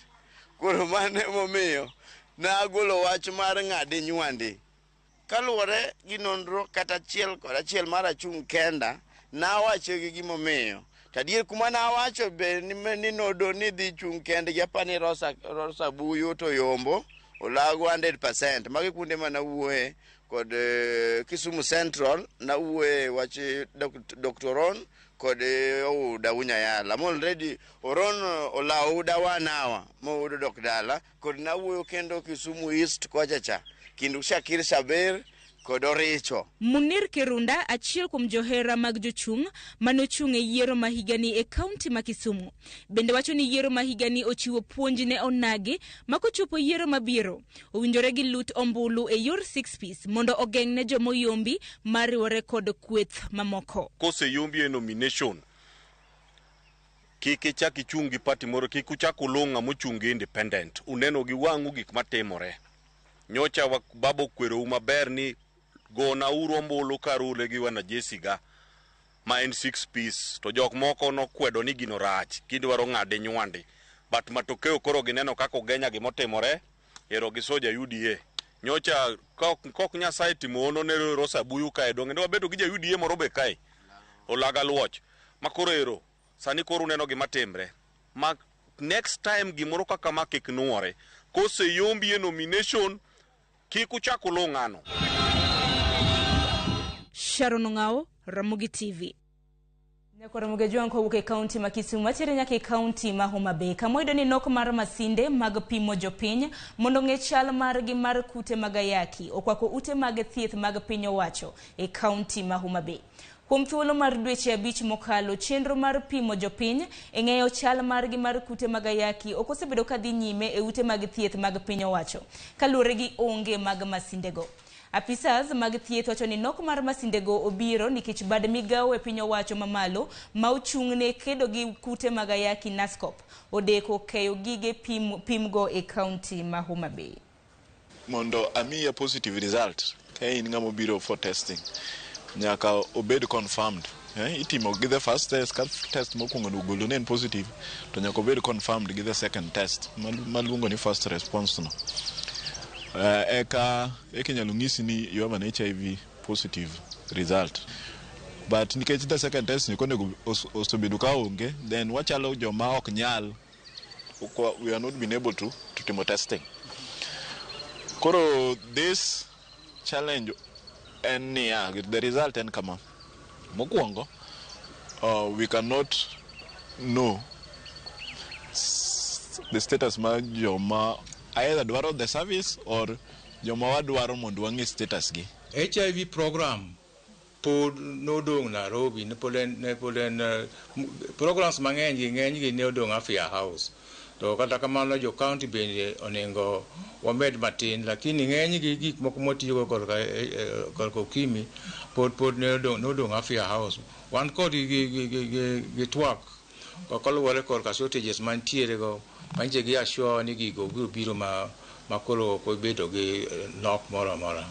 Koro mano emomiyo nagolo wach mar ng'adi nywandi. Kaluwore gi nonro kata achiel kod achiel mar achung' kenda, nawacho gi gimomiyo. To adier kuma nawacho be ni nodo ni dhi chung' kendgi, apani Rosa Buyo to yombo olago 100%. Magi kuonde manawuoye kod Kisumu Central, nawuoye wach Dr. Ron kod Ouda Unyayala. Ma already Oron olawo Ouda 1 hour ma Ouda dok dala. Kod nawuoyo kendo Kisumu East kocha cha kind Shakir Shabir kod Oricho. Munir Kirunda, achiel kuom johera mag jochung' mane ochung' e yiero ma higani e kaunti ma Kisumu, bende wacho ni yiero ma higani ochiwo puonj ne onagi ma kochopo yiero mabiro owinjore gi lut ombulu e yor 6 piece mondo ogeng' ne jomoyombi mariwore kod kweth mamoko. Koseyombi e nomination, kik ichak ichung' gi party moro, kik uchak uluw ng'ama ochung' gi independent. Uneno gi wang'u gik matimore. Nyocha baba okwerou maber ni gona uru ombulu karule gi wanajeshi ga. Ma en 6 piece to jok moko nokwedo ni gino rach gidwaro ng'ade nywandi but matokeo koro gineno kaka Ugenya gimotimore ero gi soja UDA nyocha kok Nyasaye timo hono ne Rosa Buyu kae donge ne wabedo gi ja UDA moro be kae Olaga Luoch ma koro ero sani koro uneno gima timre ma next time gimoro kaka ma kik nuore koseyombi e nomination kik uchak uluw ng'ano. Sharon Ong'awo, Ramogi TV. Nyakwar Jwang' kowuok e kaunti ma Kisumu watere nyaka e kaunti ma Homa Bay kama oyudo ni nok mar masinde mag pimo jopiny mondo ong'e chal margi mar kute mag ayaki okwako ute mag thieth mag piny owacho e kaunti ma Homa Bay. Kuom thuolo mar dweche 5 mokalo, chenro mar pimo jopiny e ng'eyo chal margi mar kute mag ayaki ok osebedo ka dhi nyime e ute mag thieth mag piny owacho kaluwore gi onge mag masindego. Apisas mag thieth wacho ni nok mar masindego obiro nikech bad migawo e piny owacho mamalo ma ochung'ne kedo gi kute mag ayaki NASCOP odeko keyo gige pimgo e kaunti ma Homa Bay. Mondo amiya positive result ka in ng'ama obiro for testing nyaka obed confirmed. Itimo gi the first test, ka test mokwongo no ogolo ni en positive to nyaka obed confirmed gi the second test maluongo ni first response no. Eka inyalo nyisi ni you have an HIV positive result. But nikech the second test ni konego osebedo ka onge, then wachalo joma ok nyal, we are not been able to timo testing. Koro this challenge en niya, the result en kama. Mokwongo, we cannot know the status mar joma either dwaro the service or joma wadwaro mondo wang'e status gi. HIV program pod nodong' Nairobi, ne pod en programs mang'eny gi ng'eny gi ne odong' Afya House. To kata kamano jo county bende onego wamed matin, lakini ng'eny gi gik moko mwatiyogo korka ukimwi pod ne odong' Afya House. Wan kod gi twak kaluwore korka shortages mantiere go manyiso gi assure ni gigo biro biro ma koro ok obedo gi nok moro amora.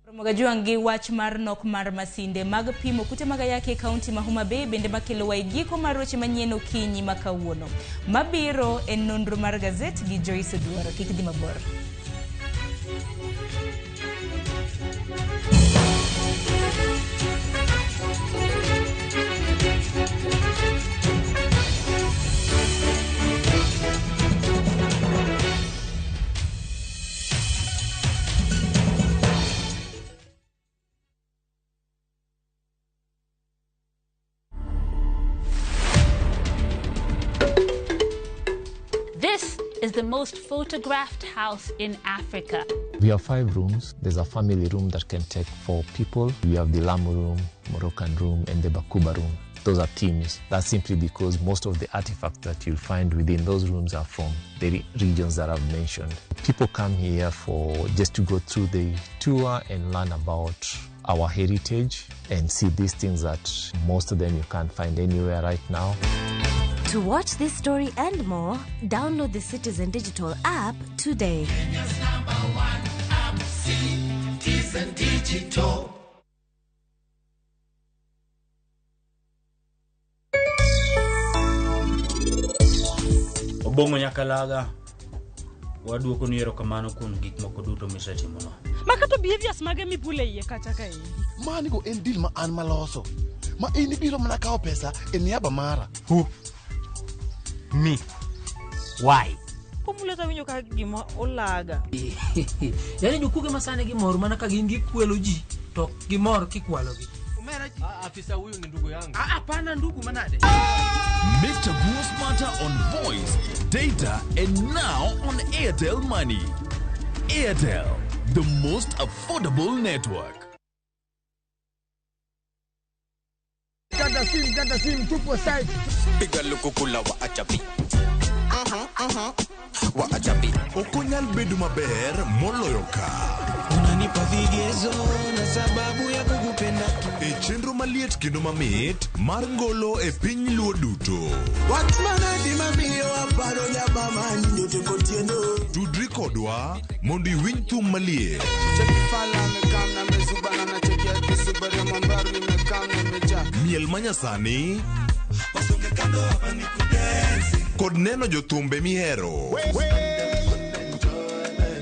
Ramogi Jwang' gi wach mar nok mar masinde mag pimo kute mag ayaki e kaunti ma Homa Bay bende makelowa e giko mar weche manyien okinyi ma kawuono. Mabiro en nonro mar gazet gi Joyce Oduoro. Kik dhi mabor. This is the most photographed house in Africa. We have 5 rooms. There's a family room that can take 4 people. We have the Lamu room, Moroccan room, and the Bakuba room. Those are themes. That's simply because most of the artifacts that you'll find within those rooms are from the regions that I've mentioned. People come here for just to go through the tour and learn about our heritage and see these things that most of them you can't find anywhere right now. To watch this story and more, download the Citizen Digital app today. Kenya's #1 app, Citizen Digital. Obong'o Nyakalaga, waduoko ni erokamano kuom gik moko duto misetimono. Makato behaviors mage mibule iye kacha kaendi. Manigo en deal ma an maloso. Ma in ibiro mana kawo pesa e niaba mara. Who? Me. Why? Komuleta winjo ka gima olaga. Yani jokuoge masani gimor mana ka gin gikwelo ji to gimor kikwalogi. Afisa huyu ni ndugu yangu. Hapana ndugu manade. Make Chaguo smarter on voice, data, and now on Airtel Money. Airtel, the most affordable network. Kata sim, tupo site. Piga lukukula wa achapi. Wa achapi. Okonyal bedo maber moloyo ka. Unanipa vigezo na sababu ya kukupenda. E chenro maliet kendo mamit mar ngolo e piny Luo duto. Wach manadi mamiyo aparo nyabama nyote kotieno. Tudri kodwa mondo iwinj thum maliet. Cheki fala amekaa na mezubana na cheki Miel manyasani kod neno jothumbe mihero.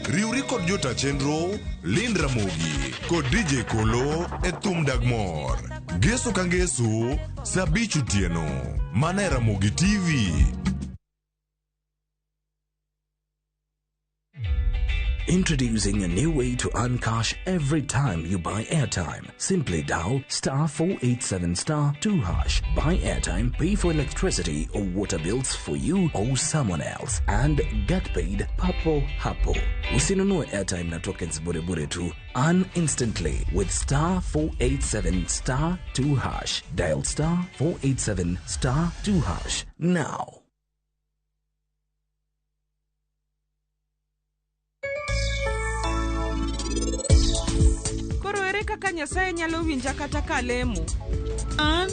Riwri kod jota chenro Lynn Ramogi kod DJ Kolo e Thum Dag Mor. Ngeso ka ngeso saa 5 otieno mana e Ramogi TV. Introducing a new way to earn cash every time you buy airtime. Simply dial star 487 star 2 hash. Buy airtime, pay for electricity or water bills for you or someone else, and get paid papo hapo. Usinunue airtime na tokens bure bure tu. Earn instantly with star 487 star 2 hash. Dial star 487 star 2 hash now. Koro ere kaka Nyasaye nyalo winja kata ka alemo? An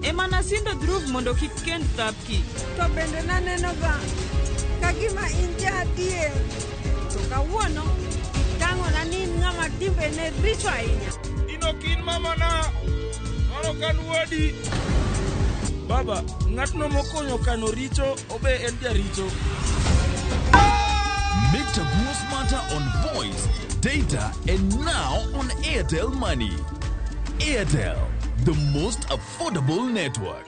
ema nasindo Dhruv mondo kik kend Thapki. To bende nanenoga ka gima in ja adier. To kawuono itang'ona ni in ng'ama timbene richo ahinya. In ok in mamana, mano ok an wuodi. Baba, ng'atno mokonyo kano richo, obe en jaricho. Make Chaguo smarter on voice, data, and now on Airtel Money. Airtel, the most affordable network.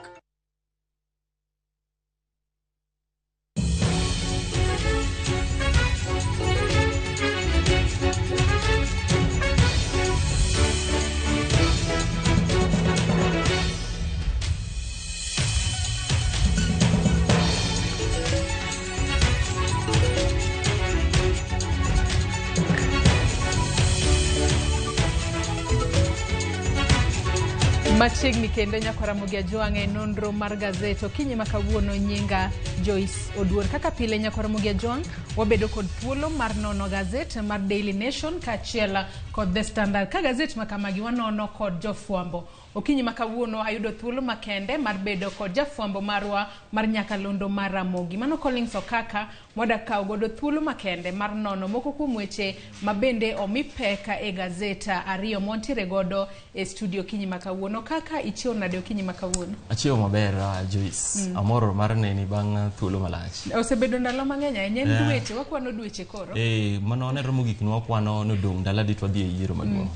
Machiegni kendo nyakwa Ramogi Ajwang' e nonro mar gazet okinyi ma kawuono. Nyinga Joyce Oduor. Kaka pile nyakwa Ramogi Ajwang', wabedo kod thuolo mar nono gazet mar Daily Nation kaachiel kod The Standard. Ka gazet ma kamagi wanono kod jofwambo. Okinyi ma kawuono ayudo thuolo makende mar bedo kod jafwambo marwa mar nyakalondo mar Ramogi. Mano Collins Okaka mwadak kawo godo thuolo makende mar nono moko kuom weche ma bende omi pek e gazeta ariyo mwantiere godo e studio okinyi ma kawuono. Kaka ichiewo nade okinyi ma kawuono? Achiewo maber, Joyce. Amor mar neni bang' thuolo malach. Osebedo ndalo mang'eny ahinya, en dweche, wakwano dweche koro. Mano waneno mogik ne wakwano nodong' ndalo adi to wadhi e yiero maduong'.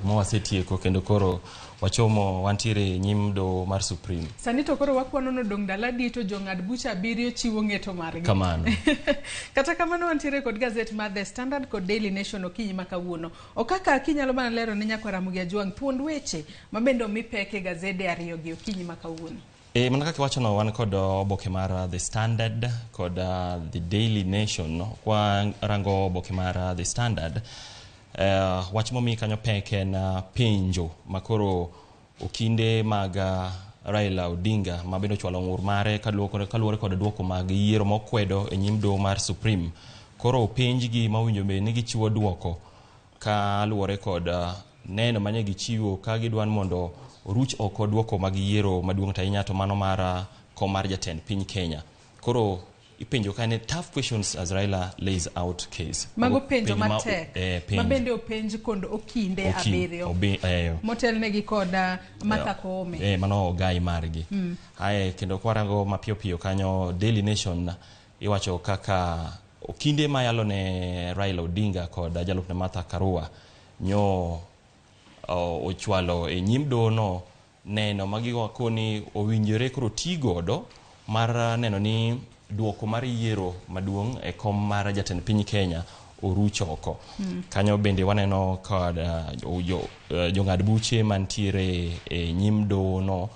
Ma wasetieko kendo koro wachomo wantiere e nyim doho mar Supreme. Sani to koro wakwano nodong' ndalo adi to jong'ad bucha 7 chiwo ng'eto margi. Kamano. Kata kamano wantiere kod gazet mar The Standard kod Daily Nation okinyi ma kawuono. Okaka kinyalo mana lero ne nyakwa Ramogi Ajwang' thuond weche ma bende omi pek e gazede ariyo gi okinyi ma kawuono. Mana kaka iwachono, wan kod oboke mar The Standard kod The Daily Nation. Kwa rango oboke mar The Standard, wach momi kanyo pek en penjo makoro okinde mag Raila Odinga ma bende ochwalo ng'ur mare kaluwore kod duoko mag yiero mokwedo e nyim doho mar Supreme. Koro openjgi ma owinjo bed ni gichiwo duoko kaluwore kod neno mane gichiwo ka gidwa ni mondo oruch oko duoko mag yiero maduong' to ahinya to mano mar kom mar jatend piny Kenya. Koro ipenjo ka ne tough questions as Raila lays out case. Mago penjo matek ma bende openj kod okinde 7 motelnegi kod Martha Koome. Mano ogai margi. Ae kendo kwarango mapiyo piyo kanyo Daily Nation iwacho kaka okinde mayalo ne Raila Odinga kod jalupne Martha Karua nyo ochwalo e nyim doho neno magiwako ni owinjore koro ti godo mar neno ni duoko mar yiero maduong' e kom mar jatend piny Kenya oruch oko. Kanyo bende waneno kod jong'ad buche mantiere e nyim doho no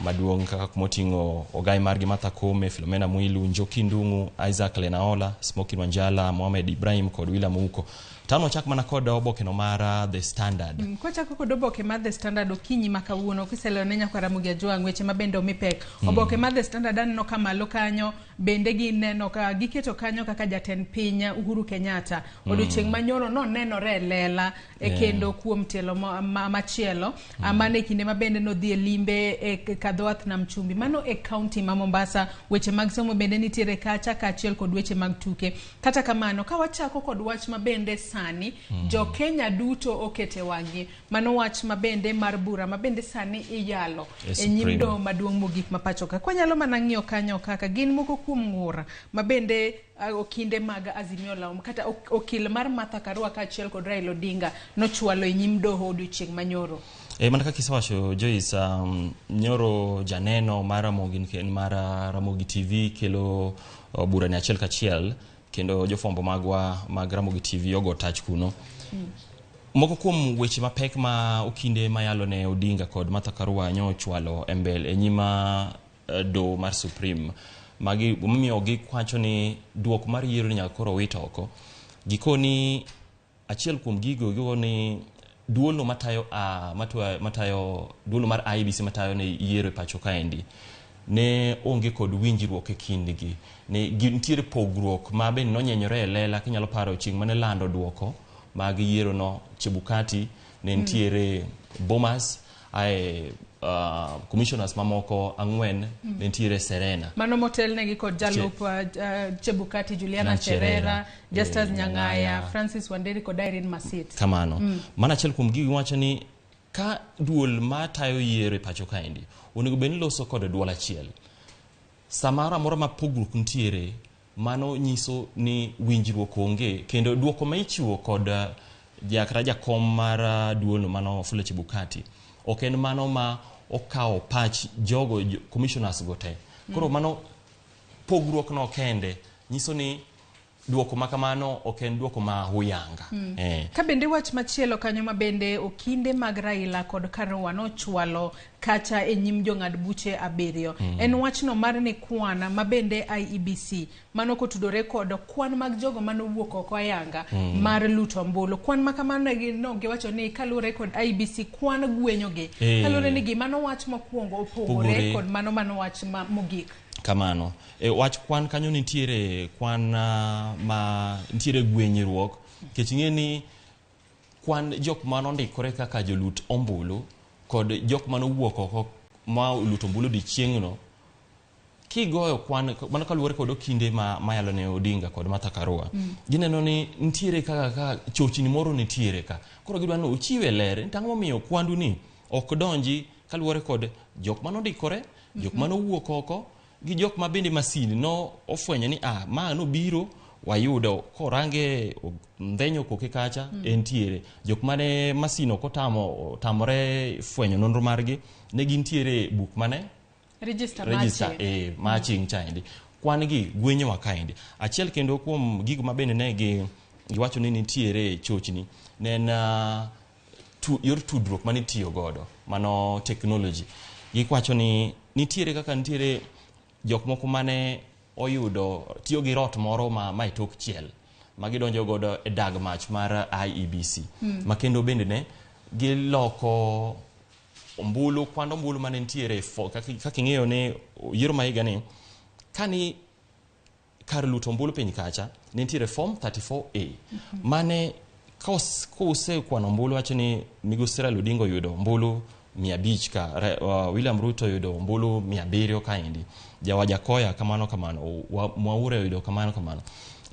maduong' kaka kumoting'o ogai margi Martha Koome, Philomena Mwilu, Njoki Ndung'u, Isaac Lenaola, Smokin Wanjala, Mohamed Ibrahim kod William Ouko. Tano wachak mana kod oboke no mar The Standard. Kwachako kod oboke mar The Standard okinyi ma kawuono kiselero ne nyakwa Ramogi Ajwang' weche ma bende omi pek. Oboke mar The Standard aneno ka malo kanyo bende gineno ka giketo kanyo kaka jatend piny Uhuru Kenyatta odiochieng' manyoro nonenore e lela kendo kuom tielo machielo mano e kinde ma bende nodhi e limbe e Kadhoath Nam Chumbi mano e kaunti ma Mombasa. Weche mag somo bende nitiere kacha kaachiel kod weche mag tuke. Kata kamano ka wachako kod wach ma bende sani jo Kenya duto okete wang'gi. Mano wach mabende mar bura mabende sani iyalo E e nyim Supreme. doho maduong' mogik ma pacho ka. Kwanyalo mana ng'iyo kanyo kaka gin moko kuom ng'ur mabende okinde mag Azimio la Umoja kata okil mar Martha Karua kaachiel kod Raila Odinga nochwalo e nyim doho odiochieng' manyoro. Mana kaka isewacho Joyce, nyoro janeno mar Ramogi mar Ramogi TV kelo bura ni achiel kachiel kendo jofwambo magwa mag Ramogi TV ogo tach kuno. Moko kuom weche mapek ma okinde mayalo ne Odinga kod Martha Karua nyo ochwalo e mbele e nyima doho mar Supreme magi momiyo gikwacho ni duoko mar yiero ni nyaka koro wit oko. Gikoni achiel kuom gigo gigo ni duolo matayo matayo duolo mar IEBC matayo ne yiero e pacho kaendi ne onge kod winjruok e kindgi. Ne nitiere pogruok ma bende nonyenyore e lela kinyalo paro chieng' mane lando duoko mag yiero no Chebukati ne nitiere Bomas ae commissioners mamoko ang'wen ne nitiere Serena. Mano motelnegi kod jalup Chebukati Juliana Na Cherera, Cherera, Justus Nyang'aya, Nyang'aya. Francis Wanderi kod Irene Masit. Kamano. Mano achiel kuom gigo wacho ni ka duol matayo yiero e pacho kaendi onego bed ni loso kod duol achiel. Samoro amora ma pogruok nitiere, mano nyiso ni winjruok onge kendo duoko ma ichiwo kod kata jakom mar duolno mano Wafula Chebukati ok en mano ma okawo pach jogo commissioners go te. Koro mano pogruok no kende nyiso ni duoko ma kamano ok en duoko ma huyanga. Ka bende wach machielo kanyo ma bende okinde mag Raila kod Karua nochwalo kacha e nyim jong'ad buche 7. En wachno mar ni kwan ma bende IEBC mano kotudore kod kwan mag jogo manowuok oko ayanga mar luto ombulu. Kwan ma kamano no giwacho ni kaluwore kod IEBC kwan gwenyogi. Kaluwore ni gima nowach mokwongo opogore kod mano manowach mogik. Kamano. Wach kwan kanyo nitiere kwan ma nitiere gwenyruok nikech ing'e ni kwan jok manondikore kaka jolut ombulu kod jok manowuok oko ma oluto ombulu odiochieng'no kigoyo kwan mano kaluwore kod okinde ma mayalo ne Odinga kod Martha Karua gineno ni nitiere kaka ka chochni moro nitiere ka koro gidwa ni ochiwe ler ni tang'o momiyo kwandu ni ok donji kaluwore kod jok manondikore jok manowuok oko gi jok ma bende masin no ofwenyo ni ma nobiro wayudo korange ndhenyo koke kacha entiere jok mane masin ok otamo otamore fwenyo nonro margi ne gintiere buk mane register matching chaendi kwan gi gwenyowa kaendi. Achiel kendo kuom gigo ma bende ne giwacho ni nitiere chochni ne en yor tudruok mane itiyo godo mano technology. Gikwacho ni nitiere kaka nitiere jok moko mane oyudo tiyo gi rot moro ma e tok chiel ma gidonjo godo e dag mach mar IEBC ma kendo bende ne giloko ombulu kwand ombulu mane nitiere kaka ing'eyo ni yiero ma higa ni kani kar luto ombulu piny kacha ne nitiere form 34A mane kosekwano ombulu wacho ni migosi Raila Odinga oyudo ombulu 500 ka William Ruto oyudo ombulu 700 kaendi Jawajakoya kamano kamano Mwaure oyudo kamano kamano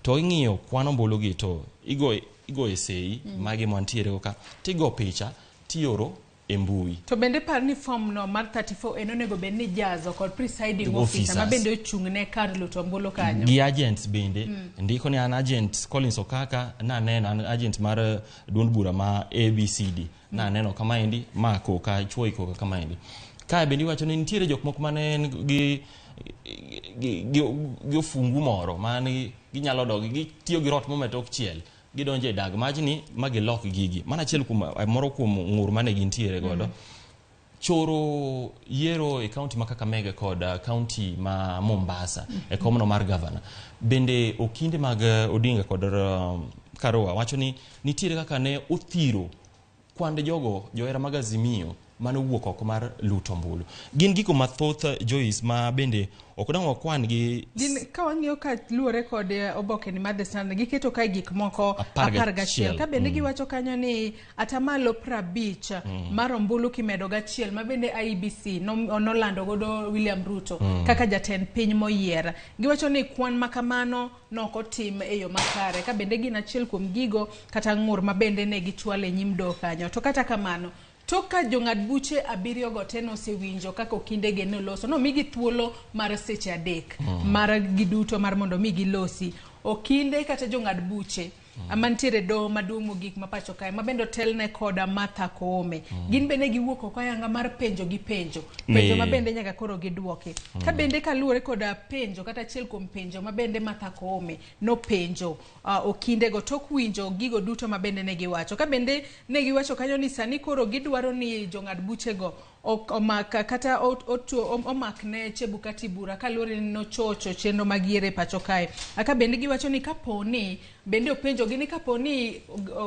to ing'iyo kwan ombulu gi to igo e sei magi mantiere ka tigo picha tioro e mbui. To bende par ni form no mar 34 en onego bed ni jazo kod presiding officer ma bende ochung' ne kar luto ombulu kanyo. Gi agents bende ndiko ni an agent Collins Okaka naneno an agent mar duond bura ma ABCD naneno kamaendi ma koka chuoi koka kamaendi. Kae bende iwacho ni nitiere jok moko mane gi ofungu moro mane ginyalo dok gitiyo gi rot mometo ok chiel gidonjo e dag majni ma gilok gigi. Mano achiel kuom moro kuom ng'ur mane gintiere godo. Choro yiero e kaunti ma Kakamega kod kaunti ma Mombasa e komno mar gavana. Bende okinde mag Odinga kod Karua wacho ni nitiere kaka ne othiro kwand jogo johera mag Azimio manowuok oko mar luto ombulu. Gin gigo mathoth Joyce ma bende ok dang' wakwan gi Gin ka wang'iyo ka luwore kod oboke ni mar The Standard, giketo kae gik moko 11. 11. Ka bende giwacho kanyo ni atamalo 50 mar ombulu kimedo gachiel ma bende IEBC nolando godo William Ruto kaka jatend piny moyier. Giwacho ni kwan ma kamano nokotim e yo makare. Ka bende gin achiel kuom gigo kata ng'ur ma bende ne gichwalo e nyim doho kanyo. To kata kamano, tok ka jong'ad buche 7 go te nosewinjo kaka okindege noloso, nomigi thuolo mar seche 3 mar giduto mar mondo mi gilosi. Okinde kata jong'ad buche mantiere doho maduong' mogik ma pacho kae, ma bende otelne koda Martha Koome. Gin bende giwuok oko ayanga mar penjo gi penjo. Penjo ma bende nyaka koro giduoki. Ka bende kaluwore koda penjo kata achiel kuom penjo ma bende Martha Koome nopenjo okindego tok winjo gigo duto ma bende ne giwacho. Ka bende ne giwacho kanyo ni sani koro gidwaro ni jong'ad buchego omak kata omak ne Chebukati bura kaluwore ni nochocho chenro mag yiero e pacho kae. Ka bende giwacho ni kaponi bende openjogi ni kaponi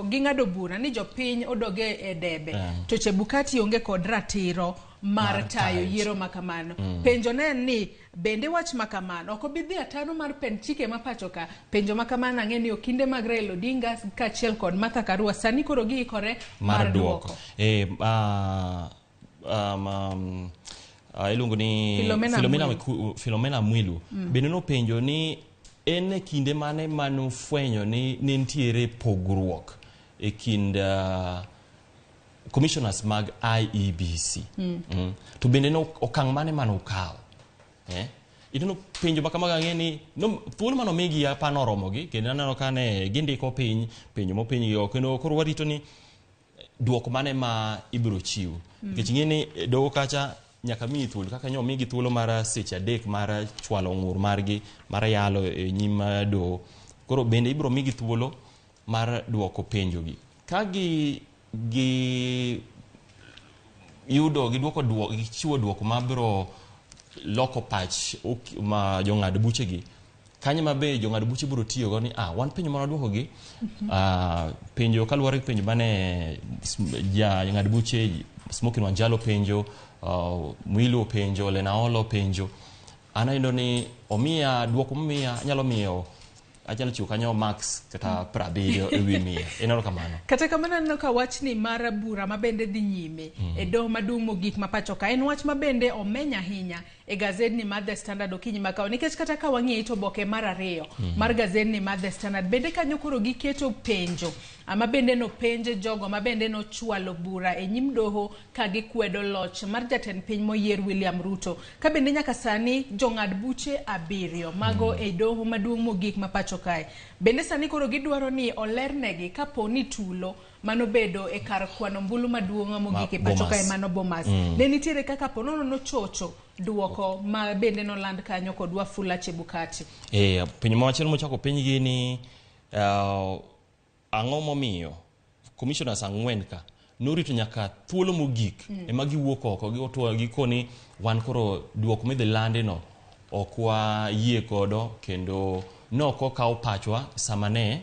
ging'ado bura ni jopiny odoge e debe to Chebukati onge kod ratiro mar tayo yiero ma kamano. Penjo ne en ni bende wach ma kamano ok obi dhi ataro mar pend chike ma pacho ka. Penjo ma kamano ang'e ni okinde mag Raila Odinga kaachiel kod Martha Karua sani koro giikore mar duoko. Iluongo ni Philomena Mwilu bende nopenjo ni en e kinde mane manofwenyo ni ne nitiere pogruok e kind commissioners mag IEBC. To bende no okang' mane manokawo. Ineno penjo ma kamago ang'e ni thuolo manomigi apano oromogi kendo aneno ka ne gindiko piny penjo mopenjgi kendo koro warito ni duoko mane ma ibiro chiw. Nikech ing'e ni doho kacha nyaka miyi thuolo kaka nyo omigi thuolo mar seche 3 mar chwalo ng'ur margi mar yalo e nyim doho. Koro bende ibiro migi thuolo mar duoko penjogi. Ka gi yudo giduoko duoko gichiwo duoko mabiro loko pach ma jong'ad buchegi. Kanyo ma be jong'ad buche biro tiyogo ni wan penjo mane waduokogi, penjo kaluwore gi penjo mane jang'ad buche Smokin Wanjalo penjo, Mwilu penjo, Lenaolo penjo. An ayudo ni omiya duoko momiya anyalo miyo anyalo chiwo kanyo max kata 70 ewi 100. Ineno kamano. Kata kamano aneno ka wachni mar bura ma bende dhi nyime e doho maduong' mogik ma pacho ka en wach ma bende omeny ahinya e gazedni mar The Standard okinyi ma kawuono. Nikech kata ka wang'iyo it oboke mar 2 mar gazedni mar The Standard bende kanyo koro giketo penjo ma bende nopenje jogo ma bende nochwalo bura e nyim doho ka gikwedo loch mar jatend piny moyier William Ruto. Ka bende nyaka sani jong'ad buche 7 mago e doho maduong' mogik ma pacho kae. Bende sani koro gidwaro ni olernegi kapo ni tulo manobedo e kar kwano ombulu maduong' mogik e pacho kae mano Bomas. Ne nitiere kaka ponono nochocho duoko ma bende noland kanyo kod Wafula Chebukati. Penjo machielo mochako penjgi ni ang'o momiyo commissioners 4 ka norito nyaka thuolo mogik ema giwuok oko giotwo gikoni wan koro duoko midhi landi no ok wayie godo kendo nok okaw pachwa sama ne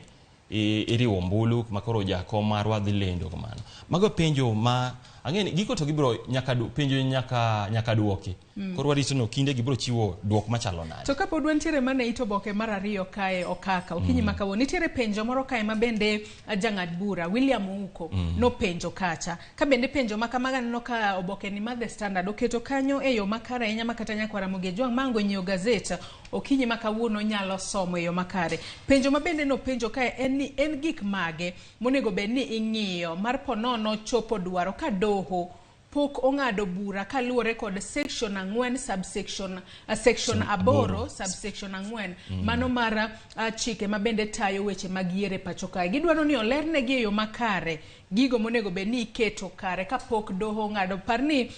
iriwo ombulu ma koro jakom marwa dhi lendo kamano. Mago penjo ma ang'e ni giko to gibiro nyaka penjo nyaka duoki. Koro warito ni okinde gibiro chiwo duok machalo nade. To kapod wantiere mana e it oboke mar 2 kae okaka okinyi ma kawuono nitiere penjo moro kae ma bende jang'ad bura William Ouko nopenjo kacha. Ka bende penjo ma kamago aneno ka oboke ni mar The Standard oketo kanyo e yo makare ahinya ma kata nyakwar Ramogi Ojwang' mango nyiewo gazet okinyi ma kawuono nyalo somo e yo makare. Penjo ma bende nopenjo kae en ni en gik mage monego bed ni ing'iyo mar ponono chopo dwaro ka doho pok ong'ado bura kaluwore kod section 4 subsection section 8 subsection 4 mano mar chike ma bende tayo weche mag yiero e pacho kae. Gidwaro ni olernegi e yo makare gigo monego bed ni iketo kare kapok doho ong'ado. Par ni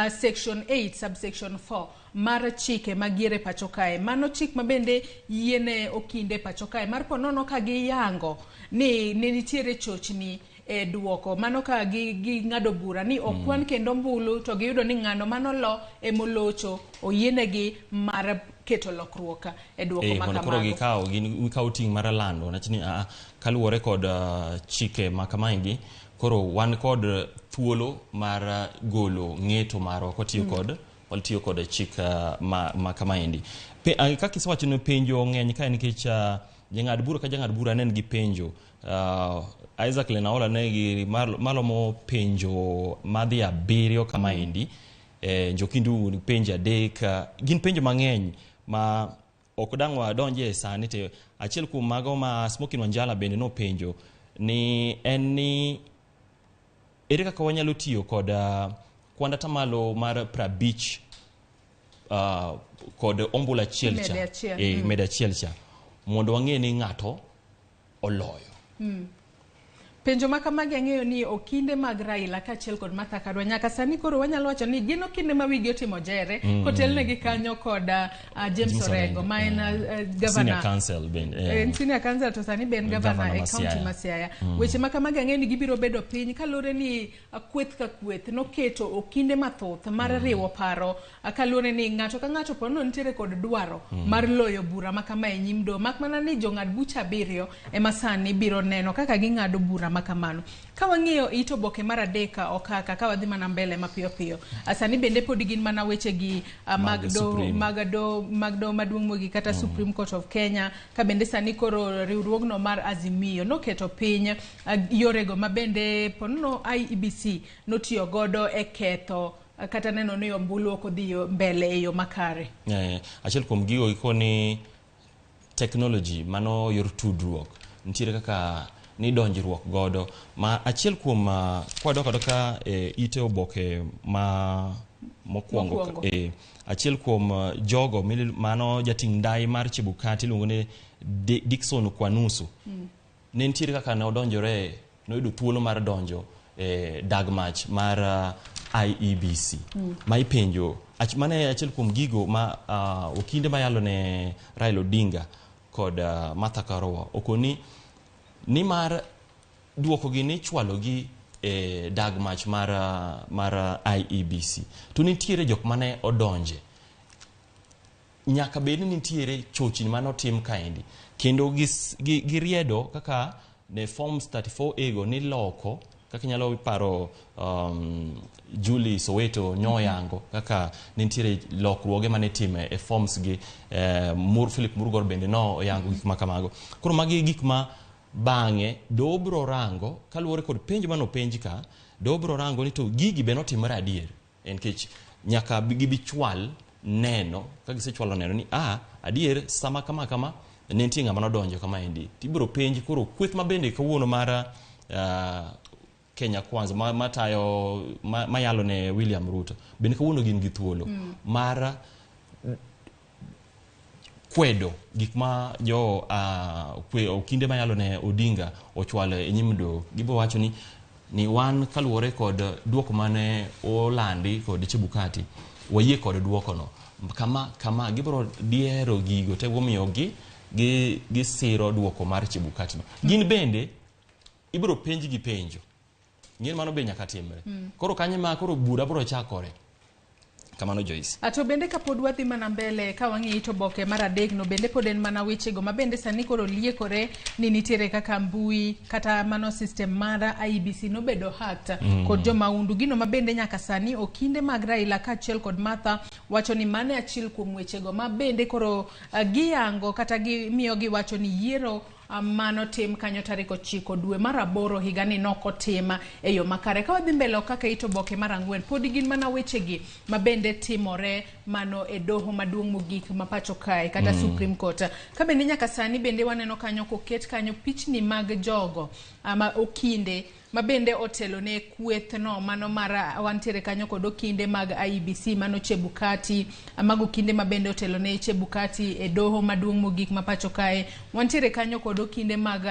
section 8 subsection 4 mar chike mag yiero e pacho kae, mano chik ma bende yiene okinde pacho kae mar ponono ka giyango ni ne nitiere chochni e duoko mano ka ging'ado bura ni okwan kendo ombulu to giyudo ni ng'ano manolo emolocho oyienegi mar keto lokruok e duoko ma mondo koro kamago. gikaw ting' mar lando wach ni kaluwore kod chike ma kamaegi. Koro wan kod thuolo mar golo ng'eto marwa kwatiyo kod watiyo kod chik ma kamaendi. Kaka isewacho ni penjo ng'eny kae nikech jang'ad bura ka jang'ad bura ne en gi penjo. Isaac Lenaola ne gi malomo penjo madhi 7 kamaendi. Njoki Ndung'u ni penjo 3. Gin penjo mang'eny ma ok dang' wadonje sani to achiel kuom mago ma Smokin Wanjala bende nopenjo ni en ni ere kaka wanyalo tiyo kod kwand atamalo mar 50 kod ombulu achiel cha. Medo achiel cha mondo wang'e ni ng'ato oloyo. Penjo ma kamagi ang'eyo ni okinde mag Raila kaachiel kod Martha Karua nyaka sani koro wanyalo wacho ni gin okinde ma wigi otimo jere kotelnegi kanyo kod James Orengo ma en governor senior council bende en senior council to sani be en governor e county ma Siaya. Weche ma kamagi ang'eyo ni gibiro bedo piny kaluwore ni kweth ka kweth noketo okinde mathoth mar riwo paro kaluwore ni ng'ato ka ng'ato po nitiere kod dwaro mar loyo bura ma kama e nyim doho, mak mana ni jong'ad bucha 7 ema sani biro neno kaka ging'ado bura ma kamano. Ka wang'iyo it oboke mar 3 okaka ka wadhi mana mbele mapiyo piyo, sani bende pod gin mana weche gi mag doho maduong' mogik kata Supreme Court of Kenya, ka bende sani koro riwruogno mar Azimio noketo piny yorego ma bende ponono IEBC notiyo godo e ketho kata neno ni ombulu ok odhi mbele e yo makare. Achiel kuom gigo iko ni technology mano yor tudruok nitiere kaka ni donjruok godo ma achiel kuom kwadok adoka ite oboke ma mokwongo achiel kuom jogo mano jating' ndai mar Chebukati iluongo ni Dickson Kwanusu. Ne nitiere kaka ne odonjore, noyudo thuolo mar donjo dag mach mar IEBC. Ma ipenjo mane achiel kuom gigo ma okinde mayalo ne Raila Odinga kod Martha Karua okoni ni mar duoko gi ni chwalo gi dag mach mar IEBC to nitiere jok mane odonje nyaka bed ni nitiere chochni mane otim kaendi kendo giriedo kaka ne forms 34A go ni loko kaka inyalo paro Julie Soweto nyoyango kaka nitiere lokruoge mane time e forms gi Philip Murgor bende no oyango gik ma kamago. Koro magi gik ma bang'e doho biro rango kaluwore kod penjo mane openj ka, doho biro rango ni to gigi be notimore adier, nikech nyaka gibichwal neno ka gisechwalo neno ni adier sama kama kama ne nitie ng'ama nodonjo kama endi tibiro penj. Koro kweth ma bende kawuono mar Kenya Kwanza matayo mayalo ne William Ruto bende kawuono gin gi thuolo mar kwedo gik ma jo okinde mayalo ne Odinga ochwalo e nyim doho. Gibiro wacho ni wan kaluwore kod duoko mane olandi kod Chebukati wayie kod duokono kama kama. Gibiro diero gigo te momiyo gisiro duoko mar Chebukati no. Gin bende ibiro penj gi penjo ng'en mano be nyaka timre. Koro kanyo ma koro bura biro chakore kamano Joyce. Ato bende kapod wadhi mana mbele ka wang'iyo to oboke mar 3 no bende pod en mana wechego ma bende sani koro liekore ni nitiere kaka mbui kata mano system mar IEBC nobedo hacked kod jomaundu. Gino ma bende nyaka sani okinde mag Raila kaachiel kod Martha wacho ni mane achiel kuom wechego ma bende koro giyango kata gimiyo giwacho ni yiero mano tim kanyo tarik 9 dwe mar 8 higani nokotim e yo makare. Ka wadhi mbele kaka it oboke mar 4 pod gin mana wechegi ma bende timore mano e doho maduong' mogik ma pacho kae kata Supreme Court. Ka bende nyaka sani bende waneno kanyo koket kanyo pichni mag jogo ama okinde ma bende otelo ne kweth no mano mar wantiere kanyo kod okinde mag IEBC mano Chebukati, mago okinde ma bende otelo ne Chebukati e doho maduong' mogik ma pacho kae. Wantiere kanyo kod okinde mag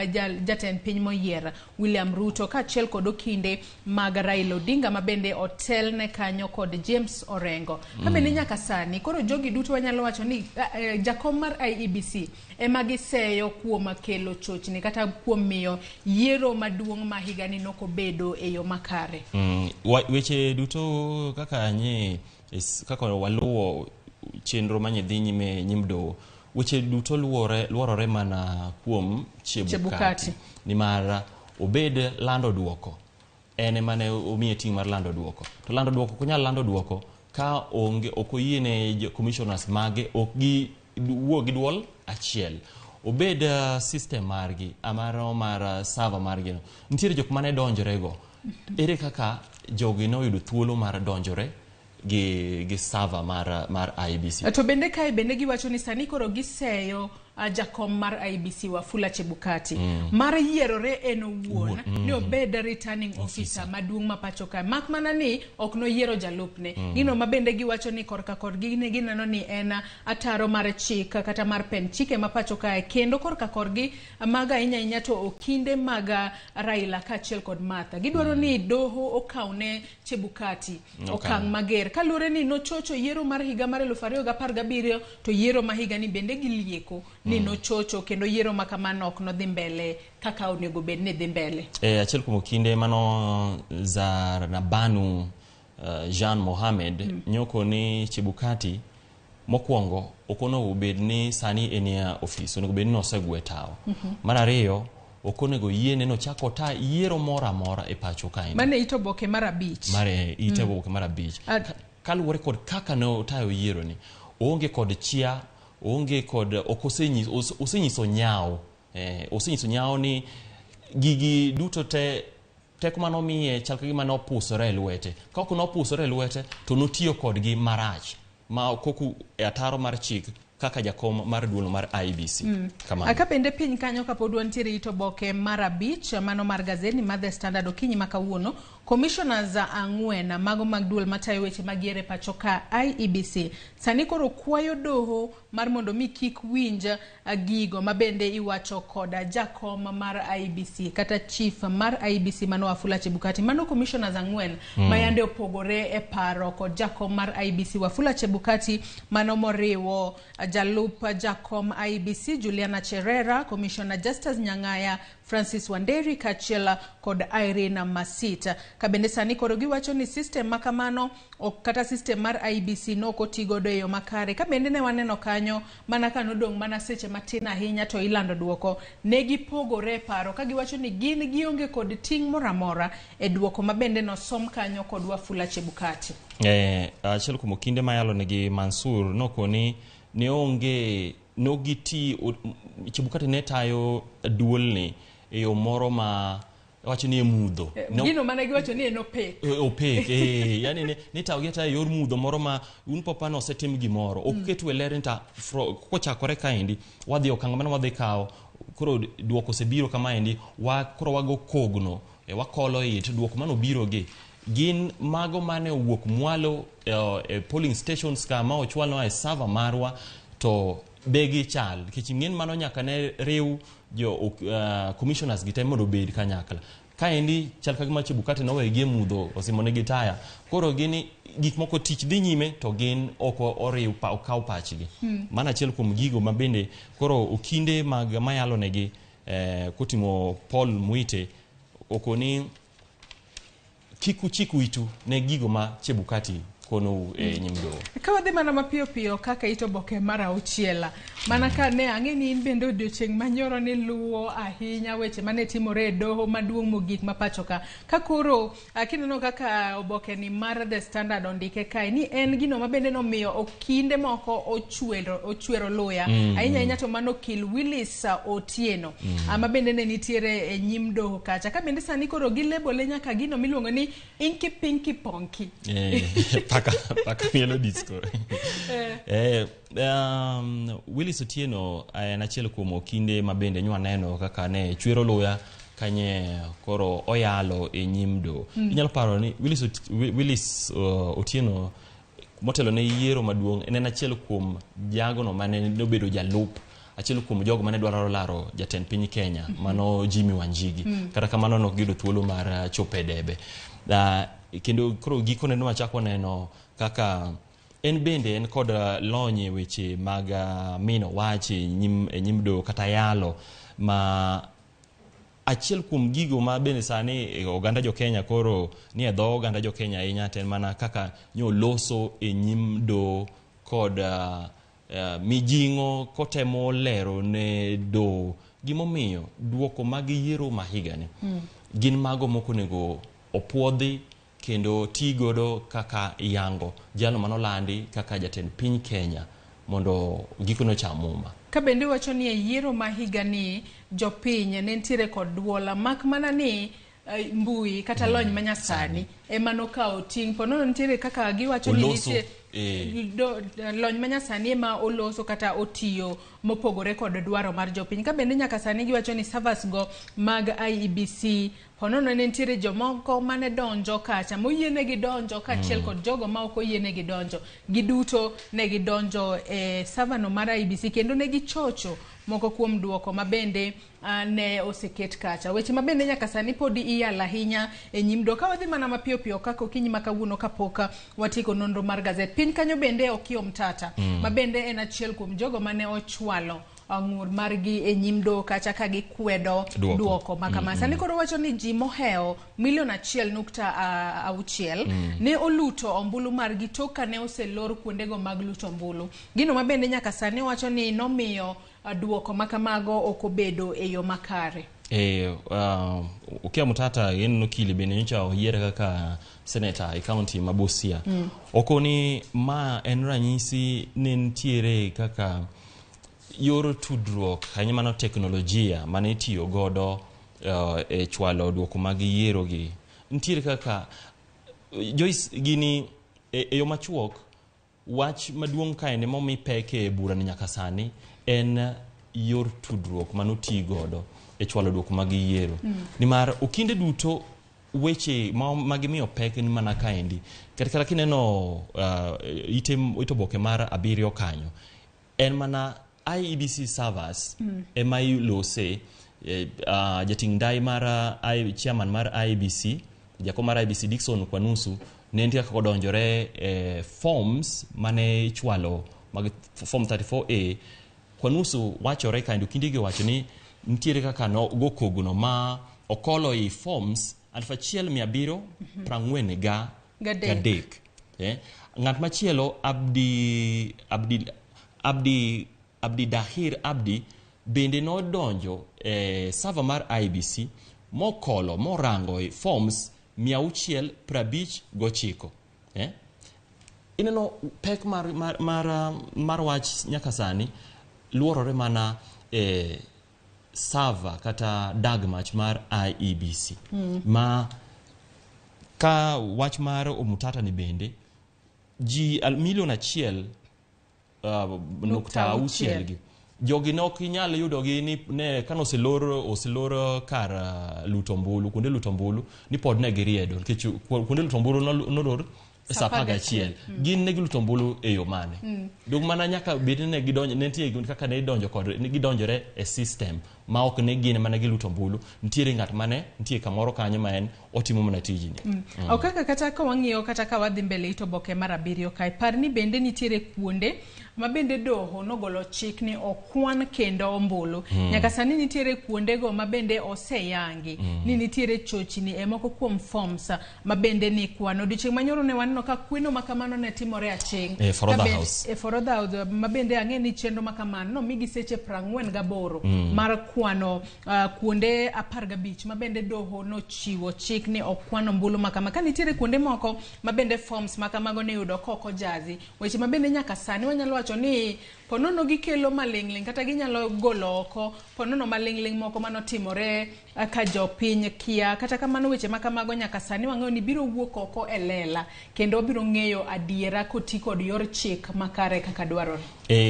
jatend piny moyier William Ruto kaachiel kod okinde mag Raila Odinga ma bende otelne kanyo kod James Orengo. Ka bende nyaka sani koro jogi duto wanyalo wacho ni jakom mar IEBC ema giseyo kuom kelo chochni kata kuom miyo yiero maduong' ma higani nokobedo e yo makare. Weche duto kaka nye kaka waluwo chenro manye dhi nyime nyim doho, weche duto luorore mana kuom Chebukati nimar obed lando duoko En ema ne omiye ting' mar lando duoko. To lando duoko ok onyal lando duoko ka onge ok oyie ne commissioners mage ok gi wuo gi duol achiel. Obed system margi amaro mar server margi no. Nitiere jok mane donjore go. Ere kaka jogi noyudo thuolo mar donjore gi server mar IEBC? To bende kae bende giwacho ni sani koro giseyo jakom mar IEBC Wafula Chebukati mar yierore en owuon ni obed returning officer maduong' ma pacho kae, mak mana ni ok noyiero jalupne. Gino ma bende giwacho ni korka korgi ne gineno ni en ataro mar chik kata mar pen chike ma pacho kae, kendo korka korgi mag ahinya ahinya to okinde mag Raila kaachiel kod Martha gidwaro ni doho okawne Chebukati okang' mager kaluwore ni nochocho yiero mar higa mar 2017 to yiero ma higa ni bende gilieko ni nochocho kendo yiero ma kamano ok nodhi mbele kaka onego bed ni dhi mbele. Achiel kuom okinde mano Zarnabanu Jean Mohamed nyoko ni Chebukati mokwongo ok onego bed ni sani en e ofis, onego bed ni nosegwe tawo. Mar ariyo, ok onego yiene nochak ota yiero moro amora e pacho kaendi. Mane ito oboke mar 5. Mar ite oboke mar 5. Kaluwore kod kaka ne otayo yiero ni, oonge kod chia, oonge kod ok osenyiso nyawo. Osenyiso nyawo ni gigi duto te teko mane omiye chal ka gima nopusore e lwete. Ka ok nopusore e lwete to notiyo kodgi marach ma koku e ataro mar chik kaka jakom mar duol mar IEBC. Kamano. Ka bende piny kanyo kapod wantiere ito oboke mar 5 mano mar gazeti mar The Standard okinyi ma kawuono, commissioners 4 mago mag duol matayo weche mag yiero e pacho ka IEBC sani koro kwayo doho mar mondo mi kik winj gigo ma bende iwacho koda jakom mar IEBC kata chief mar IEBC mano Wafula Chebukati. Mano commissioners 4 ma yande opogore e paro kod jakom mar IEBC Wafula Chebukati, mano moriwo jalup jakom IEBC Juliana Cherera, Commissioner Justus Nyang'aya, Francis Wanderi kaachiel kod Irene Masita. Kabende sani koro giwacho ni system makamano ok kata system mar IEBC no ok otigodo e yo makare. Kabende ne waneno kanyo mana ka nodong' mana seche matin ahinya to ilando duoko, ne gipogore e paro ka giwacho ni gin gionge kod ting' moro amora e duoko ma bende nosom kanyo kod Wafula Chebukati. Achiel kuom okinde mayalo nigi Mansur nokoni ne onge nogiti Chebukati ne tayo duolni e yo moro ma wacho ni e mudho. Gino mane giwacho ni en opaque. Opaque, yani ne tayo gi ataya e yor mudho moro ma un papa nosetim gimoro. Ok ketu e ler ni ta kochakore kaendi wadhi okang' mane wadhi kawo, koro duoko osebiro kamaendi, koro wago kogno, wakolo it duoko mane obiro gi gin mago mane owuok mwalo e polling stations ka ma ochwalnwa e server marwa to be gichal nikech ing'en mano nyaka ne riw jo commissioners gi te mondo obed kanyakla. Kaendi chal ka gima Chebukati nowegi e mudho osimonegi taya, koro gin gik moko tich dhi nyime to gin ok oriw okaw pachgi. Mano achiel kuom gigo ma bende koro okinde mag mayalo negi koting'o Paul Muite okoni kik uchik witu ne gigo ma Chebukati kono e nyim doho. Ka wadhi mana mapiyo piyo kaka ito oboke mar 6, mana ka ne ang'e ni in bende odiochieng' manyoro ni luwo ahinya weche mane timore e doho maduong' mogik ma pacho ka. Ka koro kineno kaka oboke ni mar The Standard ondike kae ni en gino ma bende nomiyo okinde moko ochwero luya. Ahinya ahinya to mano okil Willis Otieno ma bende ne nitiere e nyim doho kacha. Ka bende sani koro gilebole nyaka gino miluongo ni Inky Pinky Ponky. Paka mielo disco. Willis Otieno en achiel kuom okinde ma bende nywa neno kaka ne chwero luya kanye koro oyalo e nyim doho. Inyalo paro ni Willis Otieno motelo ne yiero maduong' en achiel kuom jagono mane nobedo jalup achiel kuom jogo mane dwaro laro jatend piny Kenya mano Jimmy Wanjigi. Kata kamano nok giyudo thuolo mar chopo e debe. Kendo koro gikone ne wachako neno kaka en bende en kod lony e weche mag mino wach e nyim doho kata yalo ma achiel kuom gigo ma bende sani oganda jo Kenya koro ni e dho oganda jo Kenya ahinya to en mana kaka nyoloso e nyim doho kod mijing'o kotemo lero ne doho gimomiyo duoko mag yiero ma higani gin mago mok onego opuodhi kendo ti godo kaka yango jalno manolandi kaka jatend piny Kenya mondo gikone ocham muma. Ka bende wacho ni e yiero ma higani jopiny ne nitiere kod duola mak mana ni mbui kata lony manyasani ema nokawo ting'. Po nono nitiere kaka giwacho ni nitie lony manyasani ema oloso kata otiyo mopogore kod dwaro mar jopiny. Ka bende nyaka sani giwacho ni servers go mag IEBC po nono ne nitiere jomoko mane donjo kacha moyienegi donjo kaachiel kod jogo ma ok oyienegi donjo. Giduto ne gidonjo e server no mar IEBC kendo ne gichocho moko kuom duoko mabende ne oseket kacha. Weche mabende nyaka sani podi iyalo ahinya e nyim doho. Ka wadhi mana mapiyo piyo kaka okinyi ma kawuono kapok watieko nonro mar gazet. Piny kanyo bende Okiya Omtata mabende en achiel kuom jogo mane ochwalo ng'ur margi e nyim doho kacha ka gikwedo duoko ma kama. Sani koro wacho ni ji mohewo milion 1.6 ne oluto ombulu margi tok ka ne oselor kuondego mag luto ombulu. Gino mabende nyaka sani wacho ni nomiyo duoko makamago ok obedo e yo makare. Okiya Omtata en okili bende nyocha oyiere kaka senator e county ma Busia. Okoni ma en ranyisi ni nitiere kaka yor tudruok ahinya mano teknolojia mane itiyo godo e chwalo duoko mag yiero gi. Nitiere kaka Joyce gini e yo machuok wach maduong' kaende momi pek e bura ni nyaka sani en yor tudruok manoti godo e chwalo duoko mag yiero. Nimar okinde duto weche ma gimiyo pek ni mana kaendi. Kata kineno ite oboke mar 7 kanyo en mana IEBC servers ema ilose. Jating' ndai mar chairman mar IEBC jakom mar IEBC Dickson Kwanusu ne nitie kaka odonjore forms mane ichwalo mag form 34A. Kwanusu wachore kaendi okindegi owacho ni nitiere kaka nogo kogno ma okolo i forms 1743. Ng'at machielo Abdi Dahir Abdi bende nodonjo e server mar IEBC mokolo morango e forms 659. Ineno pek mar wach nyaka sani luorore mana e server kata dag mach mar IEBC. Ma ka wach mar Omtata ni bende ji milion 1.6 gi jogi ne ok inyal yudogi ni ne kane oselor kar luto ombulu, kuonde luto ombulu ni pod ne giriedo nikech kuonde luto ombulu nolor sa 11. Gin ne giluto ombulu e yo mane? Dong mana nyaka bed ni ne gidonjo, ne nitie kaka ne idonjo kod ne gidonjore e system ma ok ne gin mana giluto ombulu, nitiere ng'at mane nitie kamoro kanyo ma en otimo mana tijni. Ok kaka kata ka wang'iyo kata ka wadhi mbele ito oboke mar 7 kae, par ni bende nitiere kuonde ma bende doho nogolo chik ni okwan kendo ombulu. Nyaka sani nitiere kuondego ma bende oseyangi ni nitiere chochni e moko kuom forms ma bende ni kwano. Odiochieng' manyoro ne waneno ka kweno ma kamano ne timore aching' e Forodha House. E Forodha House ma bende ang'e ni chenro ma kamano nomigi seche 48 mar kwano kuonde 15 ma bende doho nochiwo chik ni okwan ombulu ma kama. Ka nitiere kuonde moko ma bende forms ma kamago ne yudo koko jazi, weche ma bende nyaka sani wanyalo wacho ni ponono gikelo maling'ling' kata ginyalo golo oko ponono maling'ling' moko manotimore ka jopiny kia. Kata kamano weche ma kamago nyaka sani wang'eyo ni biro wuok oko e lela kendo biro ng'eyo adiera koti kod yor chik makare kaka dwarore.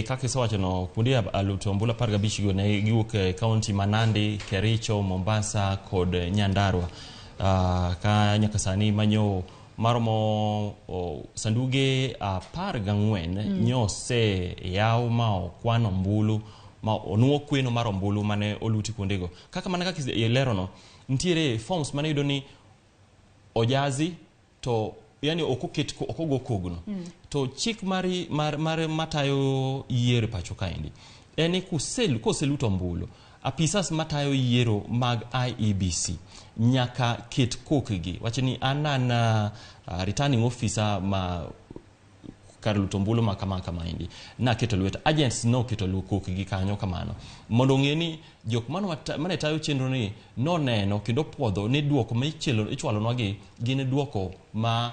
Kaka isewacho no, kuonde luto ombulu 15 go ne giwuok e kaunti ma Nandi, Kericho, Mombasa kod Nyandarua. Ka nyaka sani manyo maromo sanduge 14 nyose yaw ma okwan ombulu ma onuo kweno mar ombulu mane oluti kuondego. Kaka mana kaka ilero no, nitiere forms mane yudo ni ojazi to yani ok oket ok ogo kogno. To chik mar matayo yiero pacho kaendi en ni koseluto ombulu, apisas matayo yiero mag IEBC nyaka ket kokgi. Wacho ni an returning officer ma kar luto ombulu ma kama kamaendi naketo lweta agents noketo kokgi kanyo kamano mondo ong'e ni jok mane tayo chenro ni noneno kendo puodho ni duoko ma ichwalonwa gi gin duoko ma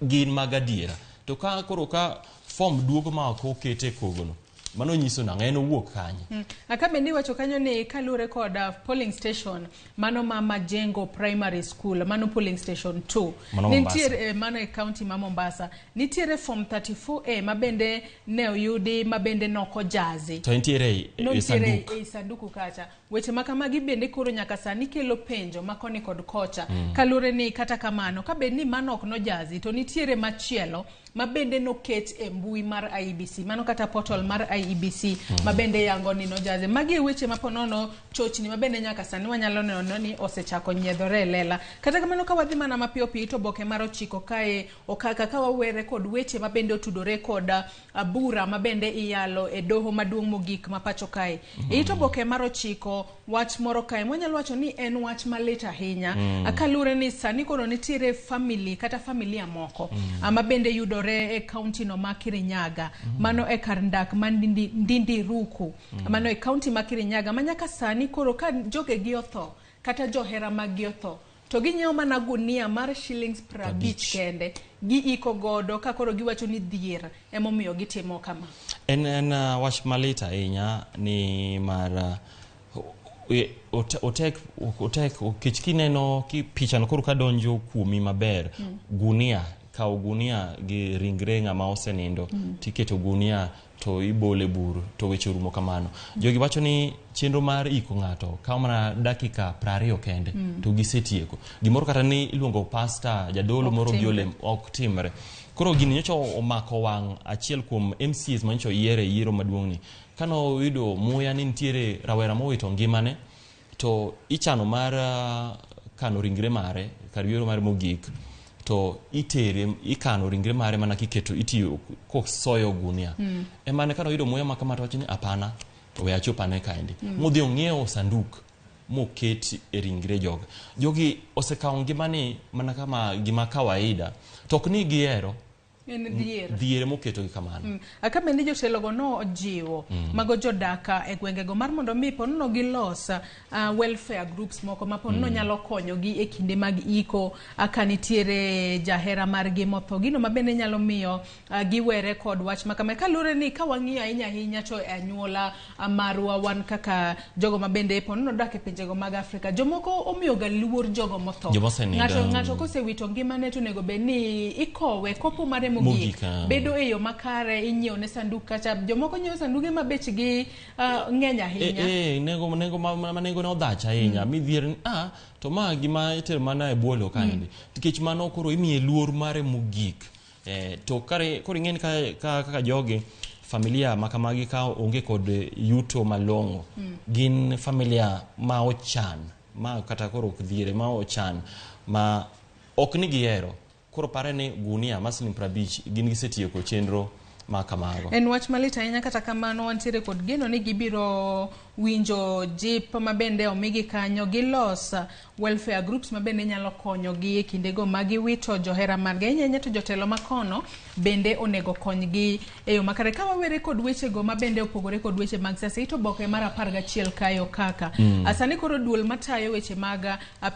gin mag adiera. To ka koro ka form duogo ma ok okete e kogono, mano nyiso nang'o en owuok kanye? Aka bende iwacho kanyo ni kaluwore kod polling station mano ma Majengo Primary School, mano polling station 2. Mano Mombasa. Nitiere mano e county ma Mombasa. Nitiere form 34A ma bende ne oyudi ma bende nokojazi. To entiere e Nontiere sanduk. ei sanduku kacha. Weche ma kamagi bende koro nyaka sani kelo penjo ma koni kod kocha. Kaluwore ni kata kamano, ka bed ni mano ok nojazi, to nitiere machielo ma bende noket e mbui mar IEBC, mano kata portal mar IEBC ma bende yango ni nojazi. Magi e weche ma ponono chochni ma bende nyaka sani wanyalo neno ni osechako nyiedhore e lela. Kata kamano, ka wadhi mana mapiyo piyo to oboke mar 9 kae okaka ka wawere kod weche ma bende otudore kod bura ma bende iyalo e doho maduong' mogik ma pacho kae. It oboke mar 9 wach moro kae mwanyalo wacho ni en wach malit ahinya. Kaluwore ni sani koro nitiere family kata familia moko ma bende yudore e kaunti no ma Kirinyaga. Mano e kar ndak ma Ndindi Ruku. Mano e kaunti ma Kirinyaga ma nyaka sani koro ka jogegi otho kata johera maggi otho to ginyiewo mana gunia mar shillings 50 kende giiko godo ka koro giwacho ni dhier emomiyo gitimo kama. En wach malit ahinya ni mar otek nikech kineno ki pichano koro kadonjo kuomi maber. Gunia, kawo gunia gi ringre ng'ama osenindo tiketo gunia to ibole bur to weche orumo kamano. Jogi wacho ni chenro mar iko ng'ato kawo mana dakika 20 kende to gisetieko gimoro, kata ni iluongo pasta, jadolo Ok moro timre. bi olem ok timre. Koro gini nyocha omako wang' achiel kuom MCAs manyocha oyier e yiero maduong' ni kano oyudo muya ni nitiere rawera mowito ngimane to ichano mar kano ringre mare kar yiero mare mogik to itere ikano ringre mare mana kiketo itiyo kosoyo gunia. Emane kano oyudo muya ma kama to wacho ni hapana, we achop ane kaendi. Modhi ong'iewo sanduk moket e ringre joga. Jogi osekawo ngimani mana kama gima kawaida to ok ni gihero. En dhier. Dhier emoketogi kamano. Aka bende jotelogo no ojiwo mago jodaka e gwengego mar mondo mi ponono gilos welfare groups moko ma ponono nyalo konyogi e kinde mag iko ka nitiere jahera margi motho, gino ma bende nyalo miyo giwere kod wach ma kama. Kaluwore ni ka wang'iyo ahinya ahinya to e anyuola marwa wan kaka jogo ma bende ponono dak e pinjego mag Afrika, jomoko omiyoga luor jogo motho. Joma osenindo. Ng'ato kosewito ngimane to onego bed ni ikowe kopo mare mogik Mogik, ah. bedo e yo makare, inyiewo ne sanduk kacha, jomoko nyiewo sanduge ma bechgi ng'eny ahinya. Nengo ma nengo ne odhach ahinya midhier ni to ma gima itero mana e bwolo kaendi nikech mano koro imiye luor mare mogik. To kare koro ing'eni ka kaka jogi familia ma kamagi ka onge kod yuto malong'o gin familia ma ochan ma kata koro ok dhiere ma ochan ma ok ni gihero koro pare ni gunia ma siling 50 gin gisetieko chenro ma kamago. En wach malit ahinya. Kata kamano wantiere kod geno ni gibiro winjo jip ma bende omigi kanyo gilos welfare groups ma bende nyalo konyogi e kindego ma giwito johera margi. Ahinya ahinya to jotelo makono bende onego konygi e yo makare. Ka wawere kod wechego ma bende opogore kod weche mag siasa, ito oboke mar 11 kayo kaka sani koro duol matayo weche mag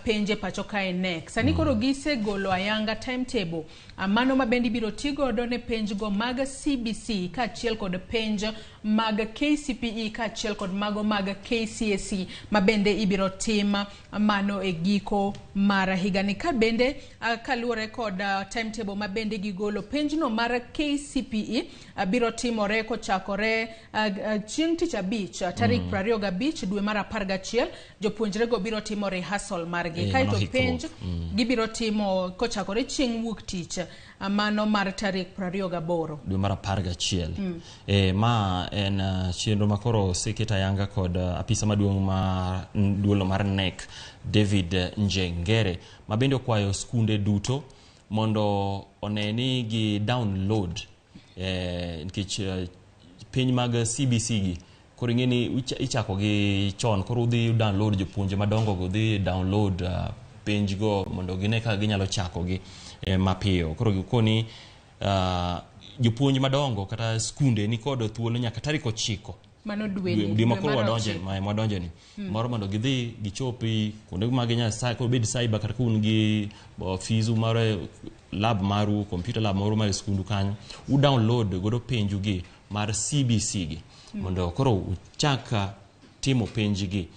penje pacho kae KNEC sani koro gisegolo ayanga timetable mano ma bende ibiro ti godo ne penj go mag CBC kaachiel kod penj mag KCPE kaachiel kod mago mag KCSE ma bende ibiro tim mano e giko mar higani. Ka bende kaluwore kod timetable ma bende gigolo, penjno mar KCPE biro timore kochakore chieng' tich abich tarik 25 dwe mar 11. Jopuonjrego biro timo rehearsal margi kaeto mano hikruok. Penj gibiro timo kochakore chieng' wuok tich mano mar tarik 28 dwe mar 11. Ma en chenro ma koro oseket ayanga kod apisa maduong' mar duolo mar KNEC David Njengere ma bende okwayo skunde duto mondo one ni gi download nikech piny mag CBC gi koro ing'e ni ichako gi chon, koro udhi download, jopuonje madongo go dhi download penj go mondo gine kaka ginyalo chakogi mapiyo. Koro gikoni Jopuonj madongo kata skunde ni kod thuolo nyaka tarik 9 Mano dwe ni, dwe ma dwe koro mar wadonje 9. ma mwadonje ni moro mondo gidhi gichopi kuonde ma ginya obed cyber kata ka un gi ofisu mar lab maru, computer lab moro mar skundu kanyo, u download godo penju gi mar CBC gi mondo koro uchak timo penj gi.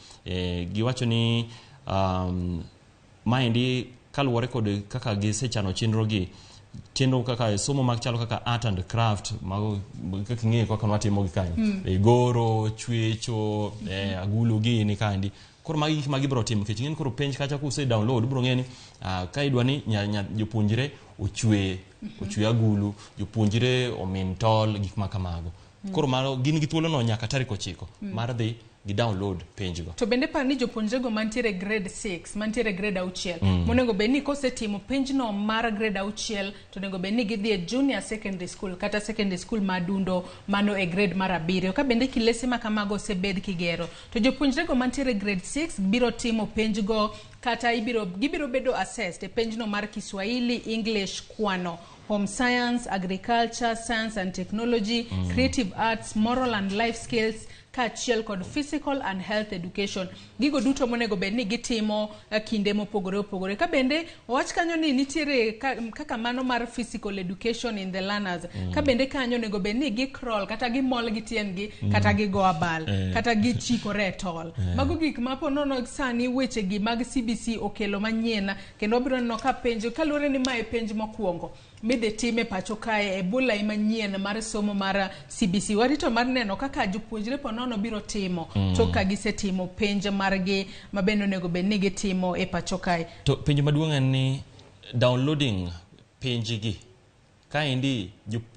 Giwacho ni maendi kaluwore kod kaka gisechano chenro gi, chenro kaka somo mag chalo kaka art and craft, mago kaka ing'eyo kaka nwatimo gi kanyo, goro, chwecho, agulu gini kandi. Koro magi gik ma gibiro timo nikech ing'eni koro penj kacha kuse download ibiro ng'e ni ka idwa ni jopuonjre ochwe agulu, jopuonjre omin tol, gik ma kamago. Koro mano gin gi thuolo no nyaka tarik 9 mar dhi gi download penj go. To bende par ni jopuonjrego mantiere grade 6, mantiere grade 6, monego bed ni kosetimo penjno mar grade 6 to onego bed ni gidhi e junior secondary school kata secondary school madundo, mano e grade mar 7. Ka bende kilese ma kamago osebed kigero, to jopuonjrego mantiere grade 6 biro timo penjgo kata gibiro bedo assessed e penjno mar Kiswahili, English, kwano, home science, agriculture, science and technology, creative arts, moral and life skills, kaachiel kod physical and health education. Gigo duto monego bed ni gitimo kinde mopogore opogore. Ka bende owach kanyo ni nitiere kaka mano mar physical education in the learners. Ka bende kanyo onego bed ni gicrawl kata gimol gi tiendgi, kata gigo abal, kata gichikore e tol. Mago gik ma po nono sani weche gi mag CBC okelo manyien, kendo wabiro neno ka penj kaluwore ni mae penj mokwongo midhi tim e pacho kae e bulai manyien mar somo mar CBC. Warito mar neno kaka jopuonjre po nono biro timo tok ka gisetimo penj margi ma bende onego bed ni gitimo e pacho kae. To penjo maduong' en ni downloading penj gi kaendi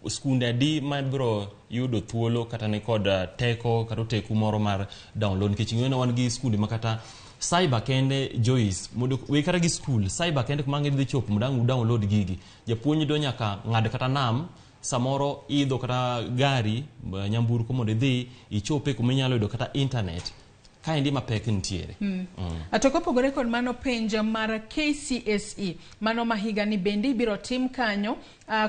skunde adi mabiro yudo thuolo kata ni kod teko kata oteku moro mar download, nikech ing'eyo ni wan gi skunde ma kata cyber kende, Joyce, mondo we kata gi skul cyber kende kuma ang' idhi chopo mondo ang' u download gigi, japuonj do nyaka ng'ad kata nam samoro idho kata gari, nyamburko mondo idhi ichope kuma inyalo yudo kata internet. Kaendi mapek nitiere. To kopogore kod mano, penj mar KCSE mano ma higani bende ibiro tim kanyo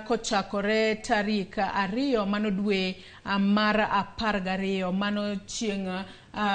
kochakore tarik 2 mano dwe mar 12, mano chieng'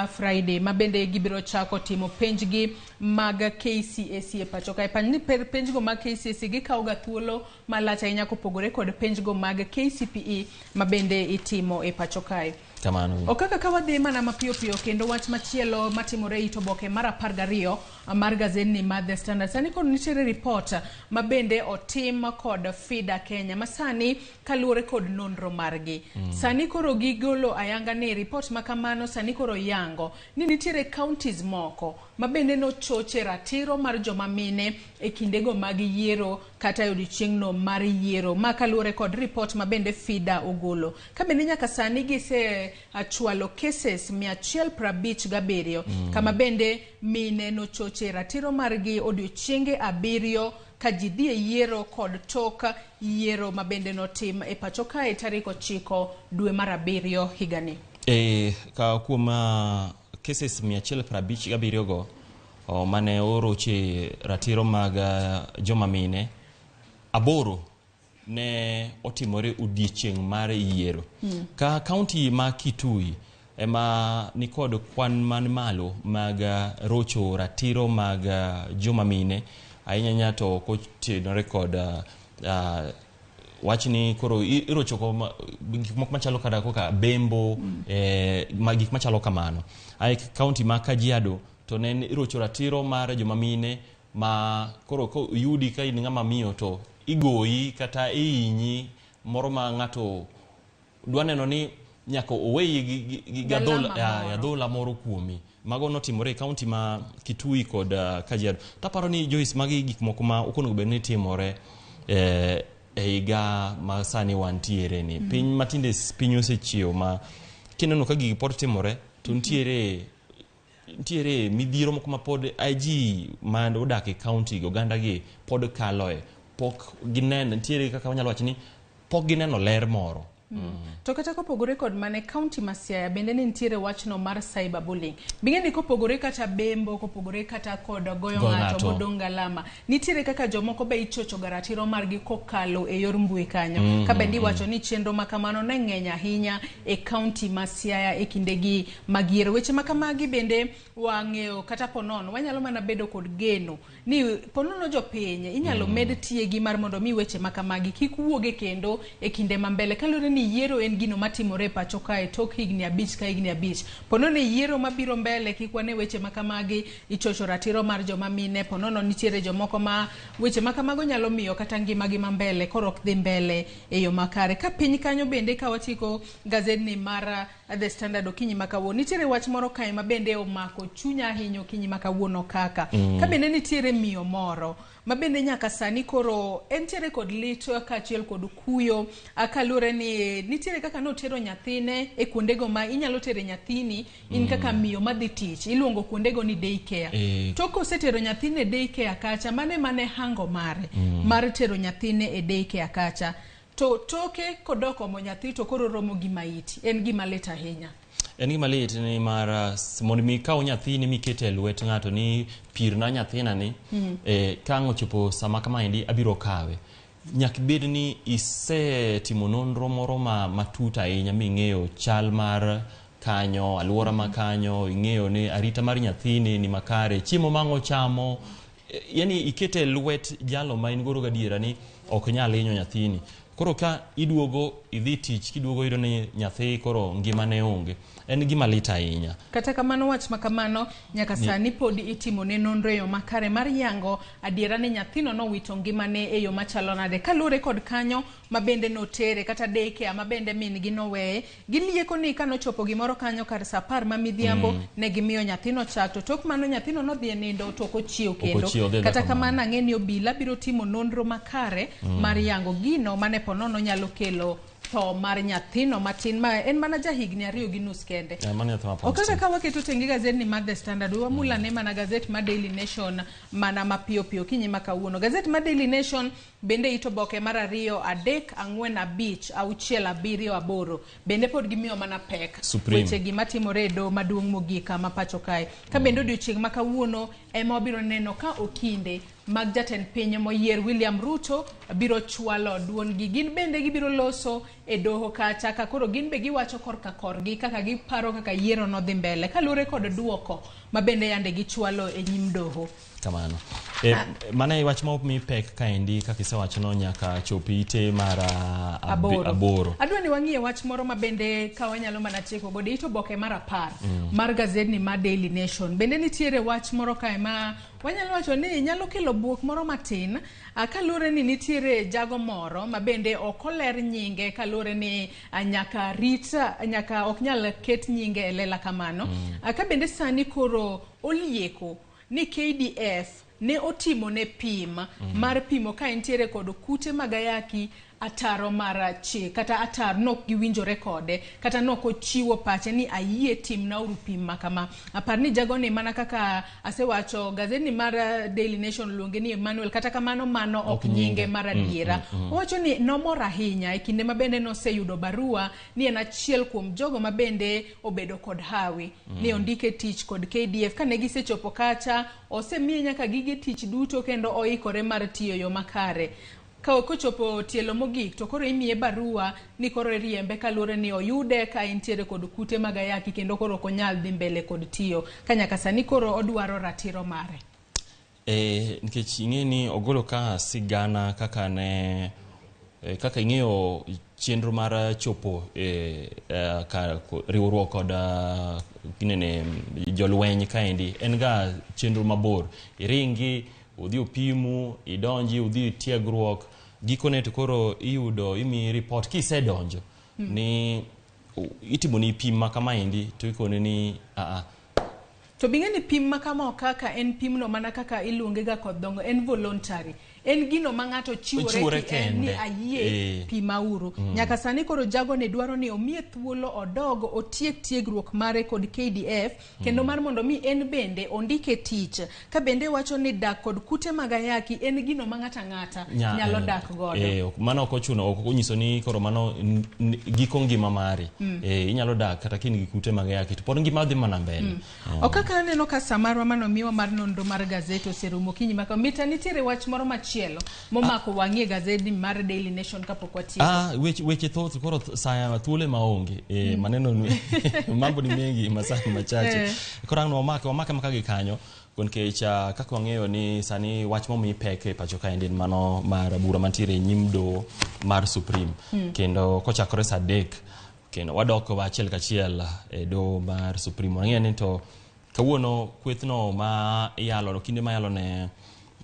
Friday, ma bende gibiro chako timo penjgi mag KCSE e pacho kae. Par ni penjgo mag KCSE gikawo ga thuolo malach ahinya kopogore kod penjgo mag KCPE ma bende itimo e pacho kae. Kamano. Okaka ka wadhi mana mapiyo piyo kendo wach machielo matimore e it oboke mar 12 mar gazetni mar The Standard. Sani koro nitiere report ma bende otim kod FIDA Kenya ma sani kaluwore kod nonro margi. Sani koro gigolo ayanga ni report ma kamano sani koro yango ni nitiere counties moko ma bende nochoche ratiro mar joma mine e kindego mag yiero kata e odiochieng'no mar yiero, ma kaluwore kod report ma bende FIDA ogolo. Ka bende nyaka sani gise chwalo cases 157 kama bende mine nochoche ratiro margi odiochienge 7 ka ji dhi e yiero kod tok yiero ma bende notim e pacho kae tarik 9 dwe mar 7 higani. Ka kuom cases 157 go mane oroche ratiro mag joma mine, 8 ne otimore odiechieng' mar yiero. Ka kaunti ma Kitui ema nikod kwan man malo mag rocho ratiro mag joma mine, ahinya ahinya to kotenore kod wachni koro irocho gik moko machalo kata kaka bembo, ma gik machalo kamano. Ae kaunti ma Kajiado to ne en irocho ratiro mar joma mine ma koro ko yudi ka in ng'ama miyo to igoyi kata ihinyi moro ma ng'ato dwa neno ni nyaka oweyi gi Galama moro. adhola moro kuomi. Mago notimore e kaunti ma Kitui kod Kajiado. Taparo ni Joyce, magi gik moko ma ok onego bed ni timore e higa ma sani wantiere ni. Piny matinde piny osechiewo ma kineno ka gigi pod timore to nitiere midhiero moko ma pod ji ma odak e kaunti gi oganda gi pod kaloe, pok gineno, nitiere kaka wanyalo wacho ni pok gineno ler moro. To kata kopogore kod mane, kaunti ma Siaya bende ne nitiere wachno mar cyberbullying. Bing'e ni kopogore kata bembo, kopogore kata kod goyo Goyo ng'ato ng'ato. modong' galama, nitiere kaka jomoko be ichocho ga ratiro margi kokalo e yor mbui kanyo. Ka bende iwacho ni chenro ma kamano ne ng'eny ahinya e kaunti ma Siaya e kindegi mag yiero. Weche ma kamagi bende wang'eyo kata ponono, wanyalo mana bedo kod geno ni ponono jopiny inyalo med tiegi mar mondo mi weche ma kamagi kik wuoge kendo e kinde ma mbele, kaluwore ni yiero en gino matimore e pacho kae tok higni 5 ka higni 5. Ponono yiero mabiro mbele kik wane weche ma kamagi ichocho ratiro mar joma mine, ponono nitiere jomoko ma weche ma kamago nyalo miyo kata ngimagi ma mbele koro ok dhi mbele e yo makare. Ka piny kanyo bende ka wachiko gazetni mar The Standard okinyi ma kawuono, nitiere wach moro kae ma bende omako chunya ahinya okinyi ma kawuono kaka ka bende nitiere miyo moro ma bende nyaka sani koro entiere kod lit kaachiel kod kuyo, kaluwore ni nitiere kaka notero nyathine e kuondego ma inyalo tere nyathini in kaka miyo madhi tich, iluongo kuondego ni day care. Tok kosetero nyathine e day care kacha, mane hango mare mar tero nyathine e day care kacha, to toke kodok omo nyathi to koro romo gi maiti. En gima lit ahinya. En gima lit ni mar mondo mi ikaw nyathini mikete e lwet ng'ato ni pirna nyathina ni ka ang' ochopo sama kamaendi abiro kawe, nyaka bed ni isetimo nonro moro matut ahinya ming'eyo chal mar kanyo, alwora ma kanyo, ing'eyo ni arita mar nyathini ni makare, chiemo ma ang' ochamo, yani ikete e lwet jalo ma in godo gadiera ni ok nyal hinyo nyathini. Koro ka iduogo idhi tich, kiduogo iyudo ni nyathi koro ngimane onge, en gima lit ahinya. Kata kamano wach ma kamano nyaka sani pod itimo ne nonro e yo makare mar yango adiera ni nyathino nowito ngimane e yo machalo nade, kaluwore kod kanyo ma bende notere kata daycare ma bende min gi noweye. Gilieko ni kanochopo gimoro kanyo kar saa 10 ma midhiambo ne gimiyo nyathino chak, to tok mano nyathino nodhi e nindo to ok ochiew kendo. Ochiew, odhi Kata kamano. kamano ang'e ni obila biro timo nonro makare mar yango gino mane ponono nyalo kelo tho mar nyathino matin ma en mana ja higni 2.5 kende. Mano nyathi ma pod Okaka tin. ka waketo tenge gazetni mar The Standard, wamulane mana gazet mar Daily Nation mana mapiyo piyo kinyi ma kawuono. Gazet mar Daily Nation bende ito boke mar 2, 3, 4, 5, 6, 7, 8 bende pod gimiyo mana pek Supreme. weche gima timore e doho maduong' mogik ma pacho kae. Ka bende odiochieng' ma kawuono ema wabiro neno ka okinde mag jatend piny moyier William Ruto biro chwalo duondgi. Gin bende gibiro loso e doho kacha ka koro gin be giwacho korka korgi kaka giparo kaka yiero nodhi mbele kaluwore kod duoko ma bende yande gichwalo e nyim doho. Kamano. Mano e wach ma omi pek kaendi kaka isewachono nyaka chop ite mar 8. Adwa ni wang'iye wach moro ma bende ka wanyalo mana tieko godo ito boke mar 10 mar gazetni mar Daily Nation. Bende nitiere wach moro kae ma wanyalo wacho ni nyalo kelo buok moro matin, kaluwore ni nitiere jago moro ma bende ok oler nyinge kaluwore ni nyaka rit, nyaka ok nyal ket nyinge e lela kamano. Ka bende sani koro olieko ni KDF ne otimo ne pim mar pimo ka entiere kod kute mag ayaki ataro mar chik kata atar nok giwinjore kode kata nok ochiwo pache ni ayie timna uru pim ma kama. Apar ni jagoni mana kaka asewacho gazetni mar Daily Nation luonge ni Emmanuel, kata kamano mano ok Ok nyinge. nyinge mar adiera. Owacho ni nomor ahinya e kinde ma bende noseyudo barua ni en achiel kuom jogo ma bende obedo kod hawi ni ondike tich kod KDF. Kane gisechopo kacha osemiye nyaka gige tich duto kendo oikore mar tiyo yo makare. Ka ok ochopo tielo mogik to koro imiye barua ni koro iriembe kaluwore ni oyude ka entiere kod kute mag ayaki kendo koro ok onyal dhi mbele kod tiyo ka nyaka sani koro odwaro ratiro mare. Nikech ing'e ni ogolo ka sigana kaka ne kaka ing'eyo chenro mar chopo ka riwruok kod ginene jolweny kaendi en ga chenro mabor. Iringi udhi opimu, idonji, udhi tiegruok, gikone to koro iyudo imiyi report kisedonjo ni itimoni pim ma kamaendi to ikone ni To bing'e ni pim ma kama kaka en pimno mana kaka iluonge ga kod dhongo en voluntary. En gino ma ng'ato chiwore Ochiwore ki en ni kende. ayie pimauru. Nyaka sani koro jago ne dwaro ni omiye thuolo odog otiek tiegruok mare kod KDF kendo mar mondo mi en bende ondike tich. Ka bende wacho ni dak kod kute mag ayaki en gino ma ng'ato ang'ata nyalo dak godo. Mano ok ochuno, ok onyiso ni koro mano giko ngima mari. Inyalo dak kata ka in gi kute mag ayaki to pod ngima dhi mana mbele. Ok kaka aneno ka samarwa manomiwa mar nonro mar gazet oserumo okinyi maka mita nitiere wach moro machielo momako wang'i e gazeti mar Daily Nation kapok watieko. Weche thoth koro saya thuolo ema onge. Maneno mambo ni mengi masaa ni machache. Koro ang' wamake maka gi kanyo nikech kaka wang'eyo ni sani wach momi pek e pacho kaendi en mano mar bura mantiere e nyim doho mar Supreme. Kendo kochakore saa 3 kendo wadok achiel kachiel e doho mar Supreme. Wang'eyo ni to kawuono kwethno ma iyalo kinde ma iyalo ne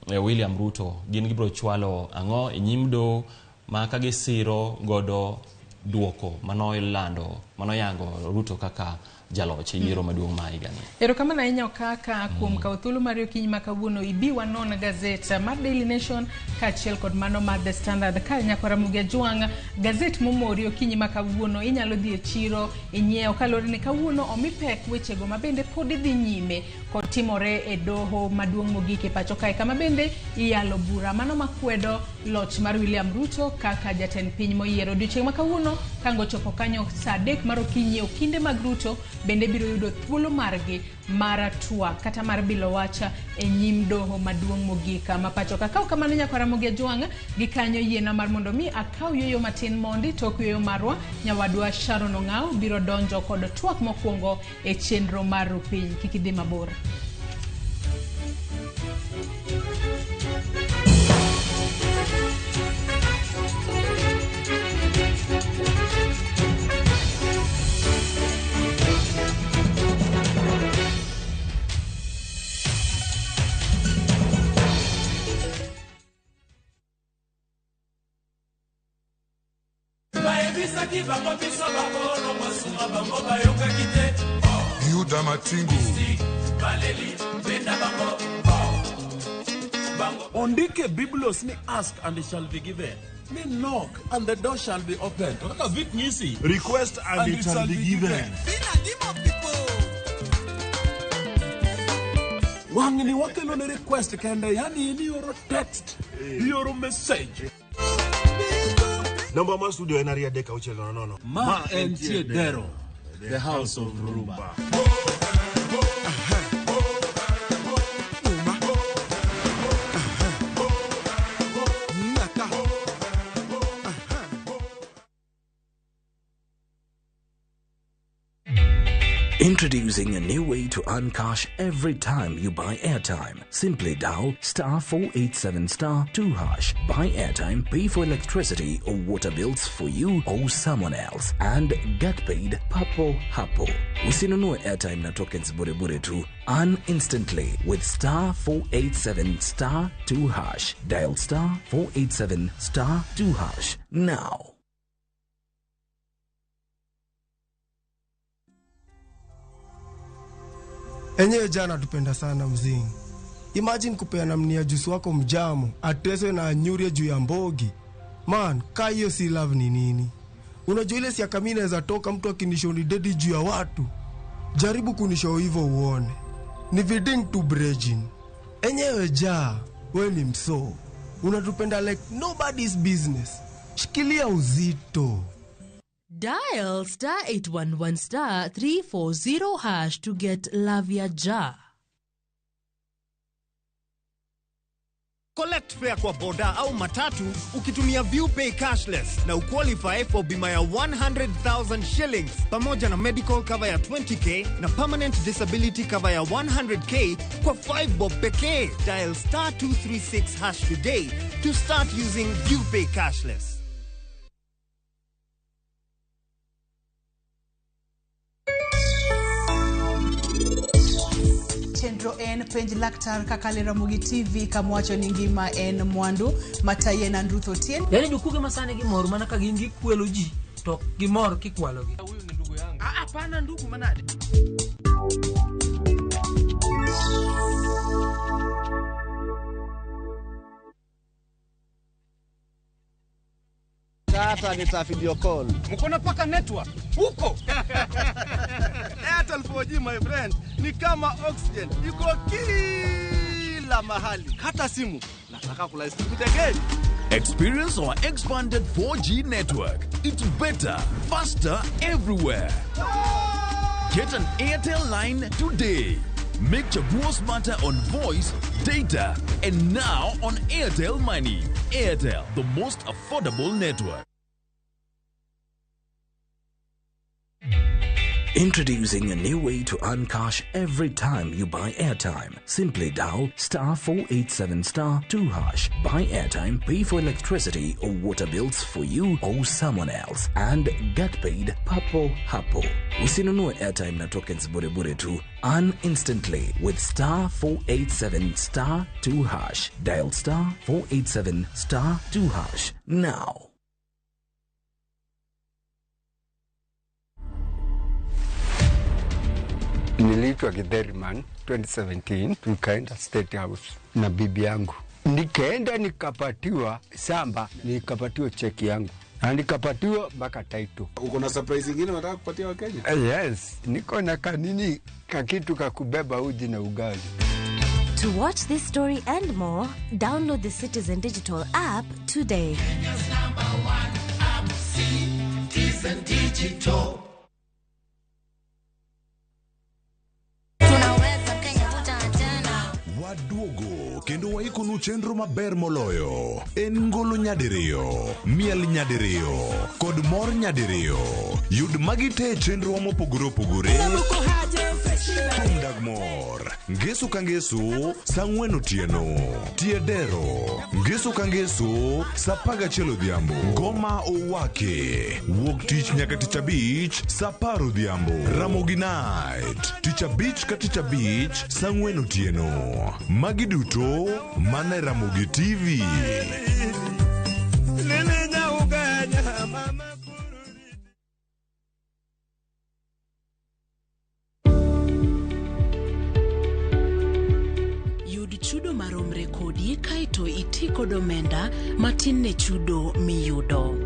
William Ruto gin gibiro chwalo ang'o e nyim doho ma ka gisiro godo duoko mano ilando mano yango Ruto kaka jaloch e yiero maduong' ma higani. Erokamano ahinya kaka kuom kawo thuolo mari okinyi ma kawuono ibi wanon gazet mar Daily Nation kaachiel kod mano mar The Standard. Ka nyakwar Ramogi Ajwang', gazet momori okinyi ma kawuono inyalo dhi e chiro inyiew kaluwore ni kawuono omi pek wechego ma bende pod dhi nyime kod timore e doho maduong' mogik e pacho kae kama bende iyalo bura mano makwedo loch mar William Ruto kaka jatend piny moyiero. Odiochieng' ma kawuono kango chopo kanyo saa 3 mar okinyi okinde mag Ruto bende biro yudo thuolo margi mar twak kata mar bilo wach e nyim doho maduong' mogik ma pacho ka. Kaw kamano nyakwar Ramogi Ajwang' gi kanyo yiena mar mondo mi akaw yueyo matin mondi tok yueyo marwa nyawadwa Sharon Ong'aw biro donjo kod twak mokwongo e chenro mar Rupiny. Kik idhi mabor. Bayebisaki bango biso bakolo masuka bango bayokaki te. Yuda Matingu. Baleli benda bango. Ondike Biblos ni ask and it shall be given. Ni knock and the door shall be opened. Kaka vik nyisi. Request and it shall be given. Wang'ni wakelo ne request kende, yani in ioro text, ioro message. Namba mar studio en 23600. Ma entie Dero, the house of Rumba. Introducing a new way to earn cash every time you buy airtime. Simply dial star 487 star 2 hash. Buy airtime, pay for electricity or water bills for you or someone else, and get paid papo hapo. Usinunue airtime na tokens bure bure tu. Earn instantly with star 487 star 2 hash. Dial star 487 star 2 hash now. Enyewe jana tupenda sana mzingi. Imagine kupeana mnia jusu wako mjamu, ateswe na anyurie juu ya mbogi. Man, ka hiyo si love ni nini? Unajua ile siaka mimi naweza toka mtu akinishoni dedi juu ya watu. Jaribu kunishow hivyo uone. Ni viding to bridging. Enyewe ja, we ni mso. Unatupenda like nobody's business. Shikilia uzito. Dial star 811 star 340 hash to get Love Ya Ja. Collect fare kwa boda au matatu ukitumia ViewPay cashless na uqualify for bima ya 100,000 shillings pamoja na medical cover ya 20k na permanent disability cover ya 100k kwa 5 bob pekee. Dial star 236 hash today to start using ViewPay cashless. Chenro en penj laktar kaka Ramogi TV kamwacho ni ngima en mwandu mataye na Ruth Otieno. Yani jokuoge masani gimor mana ka gin gikwelo ji to gimor kikwalogi. Hapana ndugu manade. Hata nita video call. Mko na paka network huko. Airtel 4G my friend ni kama oxygen, iko kila mahali, hata simu. Nataka kula again. Experience our expanded 4G network. It's better, faster, everywhere. Get an Airtel line today. Make Chaguo smarter on voice, data, and now on Airtel Money. Airtel, the most affordable network. Introducing a new way to earn cash every time you buy airtime. Simply dial star 487 star 2 hash. Buy airtime, pay for electricity or water bills for you or someone else, and get paid papo hapo. Usinunue airtime na tokens bure bure tu. Earn instantly with star 487 star 2 hash. Dial star 487 star 2 hash now. Niliitwa Githeriman 2017, tukaenda State House na bibi yangu, nikaenda nikapatiwa samba, nikapatiwa cheki yangu na nikapatiwa mpaka title. Uko na surprise ingine unataka kupatia Wakenya? Yes, niko na kanini kakitu kakubeba uji na ugali. To watch this story and more, download the Citizen Digital app today. Kenya's number one app, Citizen Digital. Waduogo kendo waikonu chenro maber moloyo en ngolo nyadiriyo, miel nyadiriyo kod mor nyadiriyo. Yud magi te e chenro mopogore opogore. Thum dag mor ngeso ka ngeso saa 4 otieno. Tie dero ngeso ka ngeso saa 11 odhiambo. Ngoma owake wuok tich nyaka tich abich saa 10 odhiambo. Ramogi Night tich abich ka tich abich saa 4 otieno. Magi duto mana e Ramogi TV. Yud chudo maromre kodi kaeto iti kod omenda matin ne chudo miyudo.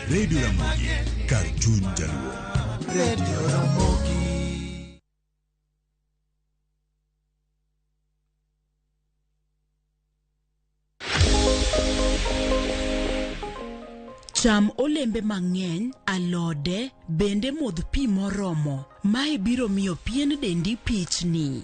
Radio Ramogi, kar chuny Jaluo. Radio Ramogi. Cham olembe mang'eny, alode, bende modh pi moromo. Mae biro miyo pien dendi pichni.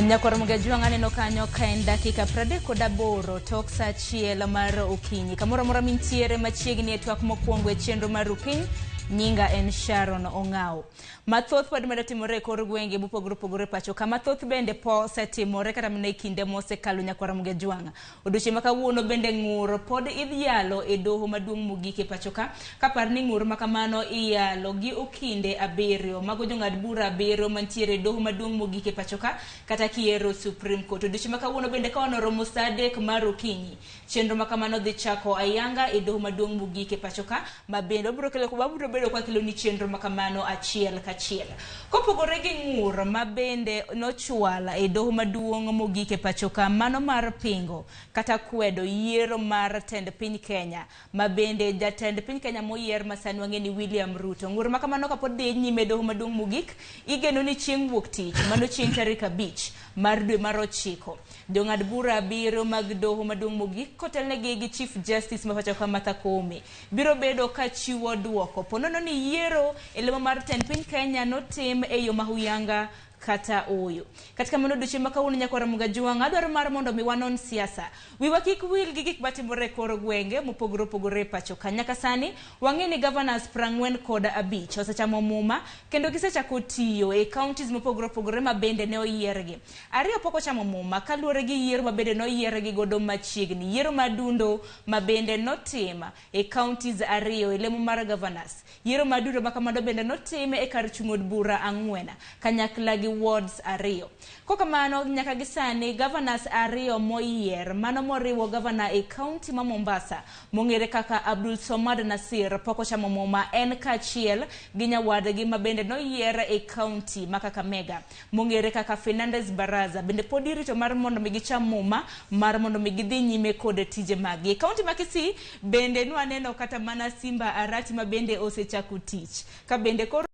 Nyakwar Mugajwang' aneno kanyo ka en dakika 38 tok saa 1 mar okinyi. Kamoro amora mintiere machiegni e twak mokwongo e chenro mar okinyi, nyinga en Sharon Ong'ao. Mathoth pod medo timore e kor gwenge mopogore opogore pacho ka. Mathoth bende po osetimore kata mana e kinde mosekalo Nyakwar Mugajwang'. Odiochieng' ma kawuono bende ng'ur pod idhialo e doho maduong' mogik e pacho ka. Kapar ni ng'ur ma kamano iyalo gi okinde 7 mago jong'ad bura 7 mantiere e doho maduong' mogik e pacho ka kata kiero Supreme Court. Odiochieng' ma kawuono bende ka onoromo saa 3 mar okinyi, chenro ma kamano dhi chako ayanga e doho maduong' mogik e pacho ka, ma bende wabiro kelo wabiro bedo kwa kelo ni chenro makamano achiel kachiel. Kopogore gi ng'ur ma bende nochwala e doho maduong' mogik e pacho ka, mano mar pingo kata kwedo yiero mar tend piny Kenya, ma bende jatend piny Kenya moyier masani wang'e ni William Ruto. Ng'ur makamano kapod dhi nyime e doho maduong' mogik, igeno ni chieng' wuok tich, mano chieng' tarik 5 mar dwe mar 9, jong'ad bura 7 mag doho maduong' mogik kotelnegi gi Chief Justice ma pacho ka Martha Koome biro bedo ka chiwo duoko ponono ni yiero e lemo mar tend piny Kenya notim e yo mahuyanga kata oyo. Katika mano odiochieng' ma kawuono nyakwar Ramogi Ajwang', adwaro mar mondo mi wanon siasa. Wiwa kik wil gi gik matimore e kor gwenge mopogore opogore e pacho ka. Nyaka sani wang'e ni governors 45 osechamo muma kendo gisechako tiyo e counties mopogore opogore ma bende ne oyiergi. 2 pok ochamo muma kaluwore gi yiero ma bende ne oyiergi godo machiegni. Yiero madundo ma bende notim e counties 2 e lemo mar governors. Yiero madundo ma kamano bende notim e kar chung' od bura 4 kanyakla gi wards 2. Kokamano nyaka gi sani governors 2 moyier, mano moriwo governor e county ma Mombasa mong'ere kaka Abdul Somad Nasir pok ochamo muma en kaachiel gi nyawadgi ma bende noyier e county ma Kakamega mong'ere kaka Fernandez Baraza bende pod irito mar mondo mi gicham muma mar mondo mi gidhi nyime kod tije maggi. E county ma Kisii bende nwaneno kata mana Simba Arati ma bende osechako tich ka bende koro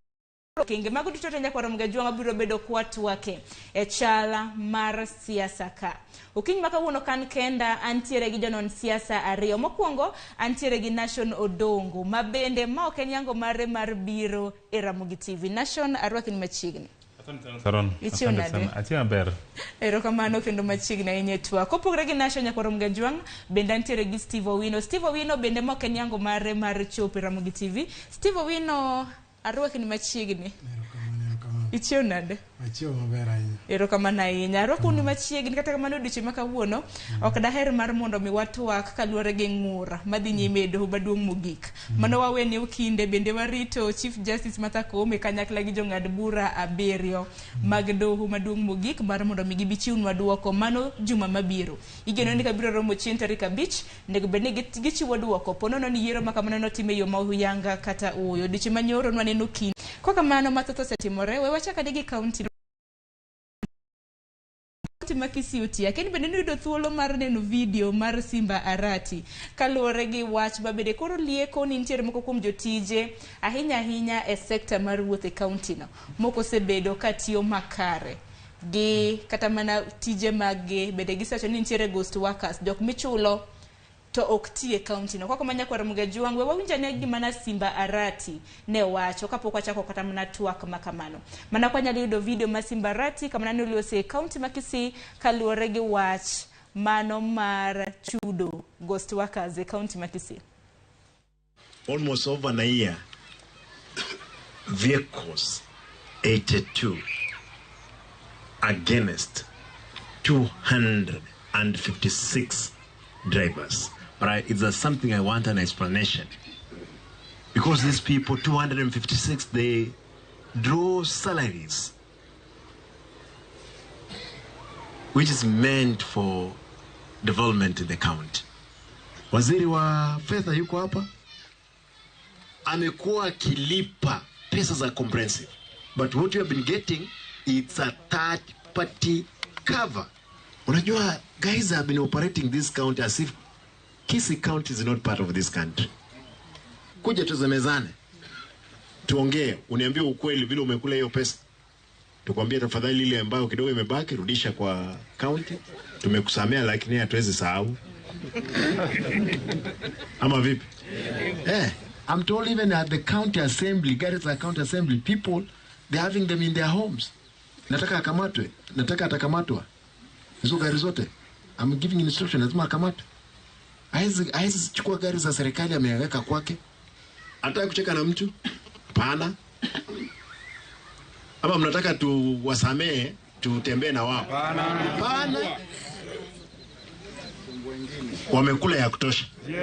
okenge mago duto te nyakwar Ramogi Ajwang' biro bedo kwa twake e chala mar siasa ka. Okinyi ma kawuono kan kenda antiere gi jonon siasa 2. Mokwongo antiere gi Nation Odongo ma bende ma ok en yango mare mar biro e Ramogi TV. Nation, arwaki ni machiegni. Saron. Ichiwo nade? Achiwo maber. Erokamano kendo machiegni ahinya e twak. Kopogore gi Nation nyakwar Ramogi Ajwang', bende antiere gi Steve Owino. Steve Owino bende ma ok en yango mare mar chopo e Ramogi TV. Steve Owino, arwaki ni machiegni. Ichiew nade? Achiew maber ahinya. Erokamano ahinya. Arwako ni machiegni kata kamano odiochieng' ma kawuono ok daher mar mondo mi watwak kaluwore gi ng'ur madhi nyime e doho maduong' mogik. Mano waweni okinde bende warito Chief Justice Martha Koome kanyakla gi jong'ad bura 7 mag doho maduong' mogik mar mondo mi gibi chiwnwa duoko mano juma mabiro. Igeno ni kabiro romo chieng' tarik 5 onego bed ni gichiwo duoko ponono ni yiero ma kamano notim e yo ma huyanga kata ooyo. Odiochieng' manyoro nwaneno kinde. Kokamano mathoth osetimore, we wachak ane gi county ma Kisii Otiaka. Lakini bende nuyudo thuolo mar neno video mar Simba Arati kaluwore gi wach ma bende koro lieko ni nitiere moko kuom jotije ahinya ahinya e sekta mar wuoth e county no moko osebedo katiyo makare gi kata mana tije maggi bende gisewacho ni nitiere ghost workers, jok michulo to ok ti e county no. Koko manya kwar Ramogi Ajwang', we wawinj ane gima na Simba Arati ne wacho kapok wachako kata mana twak ma kamano. Mana kwa nyalo yudo video ma Simba Arati kama ne olose e county ma Kisii kaluwore gi wach mano mar chudo ghost workers e county ma Kisii. Almost over a year, vehicles 82 against 256 drivers. But it's something I want an explanation. Because these people, 256, they draw salaries, which is meant for development in the county. Waziri wa fedha yuko hapa, amekuwa akilipa pesa za comprehensive. But what you have been getting, it's a third party cover. Unajua, guys have been operating this county as if Kisii County is not part of this country. Kuja tuzemezane, tuongee, uniambie ukweli vile umekula hiyo pesa. Tukwambie tafadhali ile ambayo kidogo imebaki rudisha kwa county. Tumekusamea lakini hatuwezi sahau. Ama vipi? I'm told even at the county assembly, Garissa County Assembly, people, they're having them in their homes. Nataka akamatwe, nataka atakamatwa. Hizo gari zote. I'm giving instruction, lazima akamatwe. Haizi chukua gari za serikali ameweka kwake. Anataka kucheka na mtu? Hapana. Ama mnataka tuwasamee, tutembee na wao? Hapana. Wamekula ya kutosha. Yes.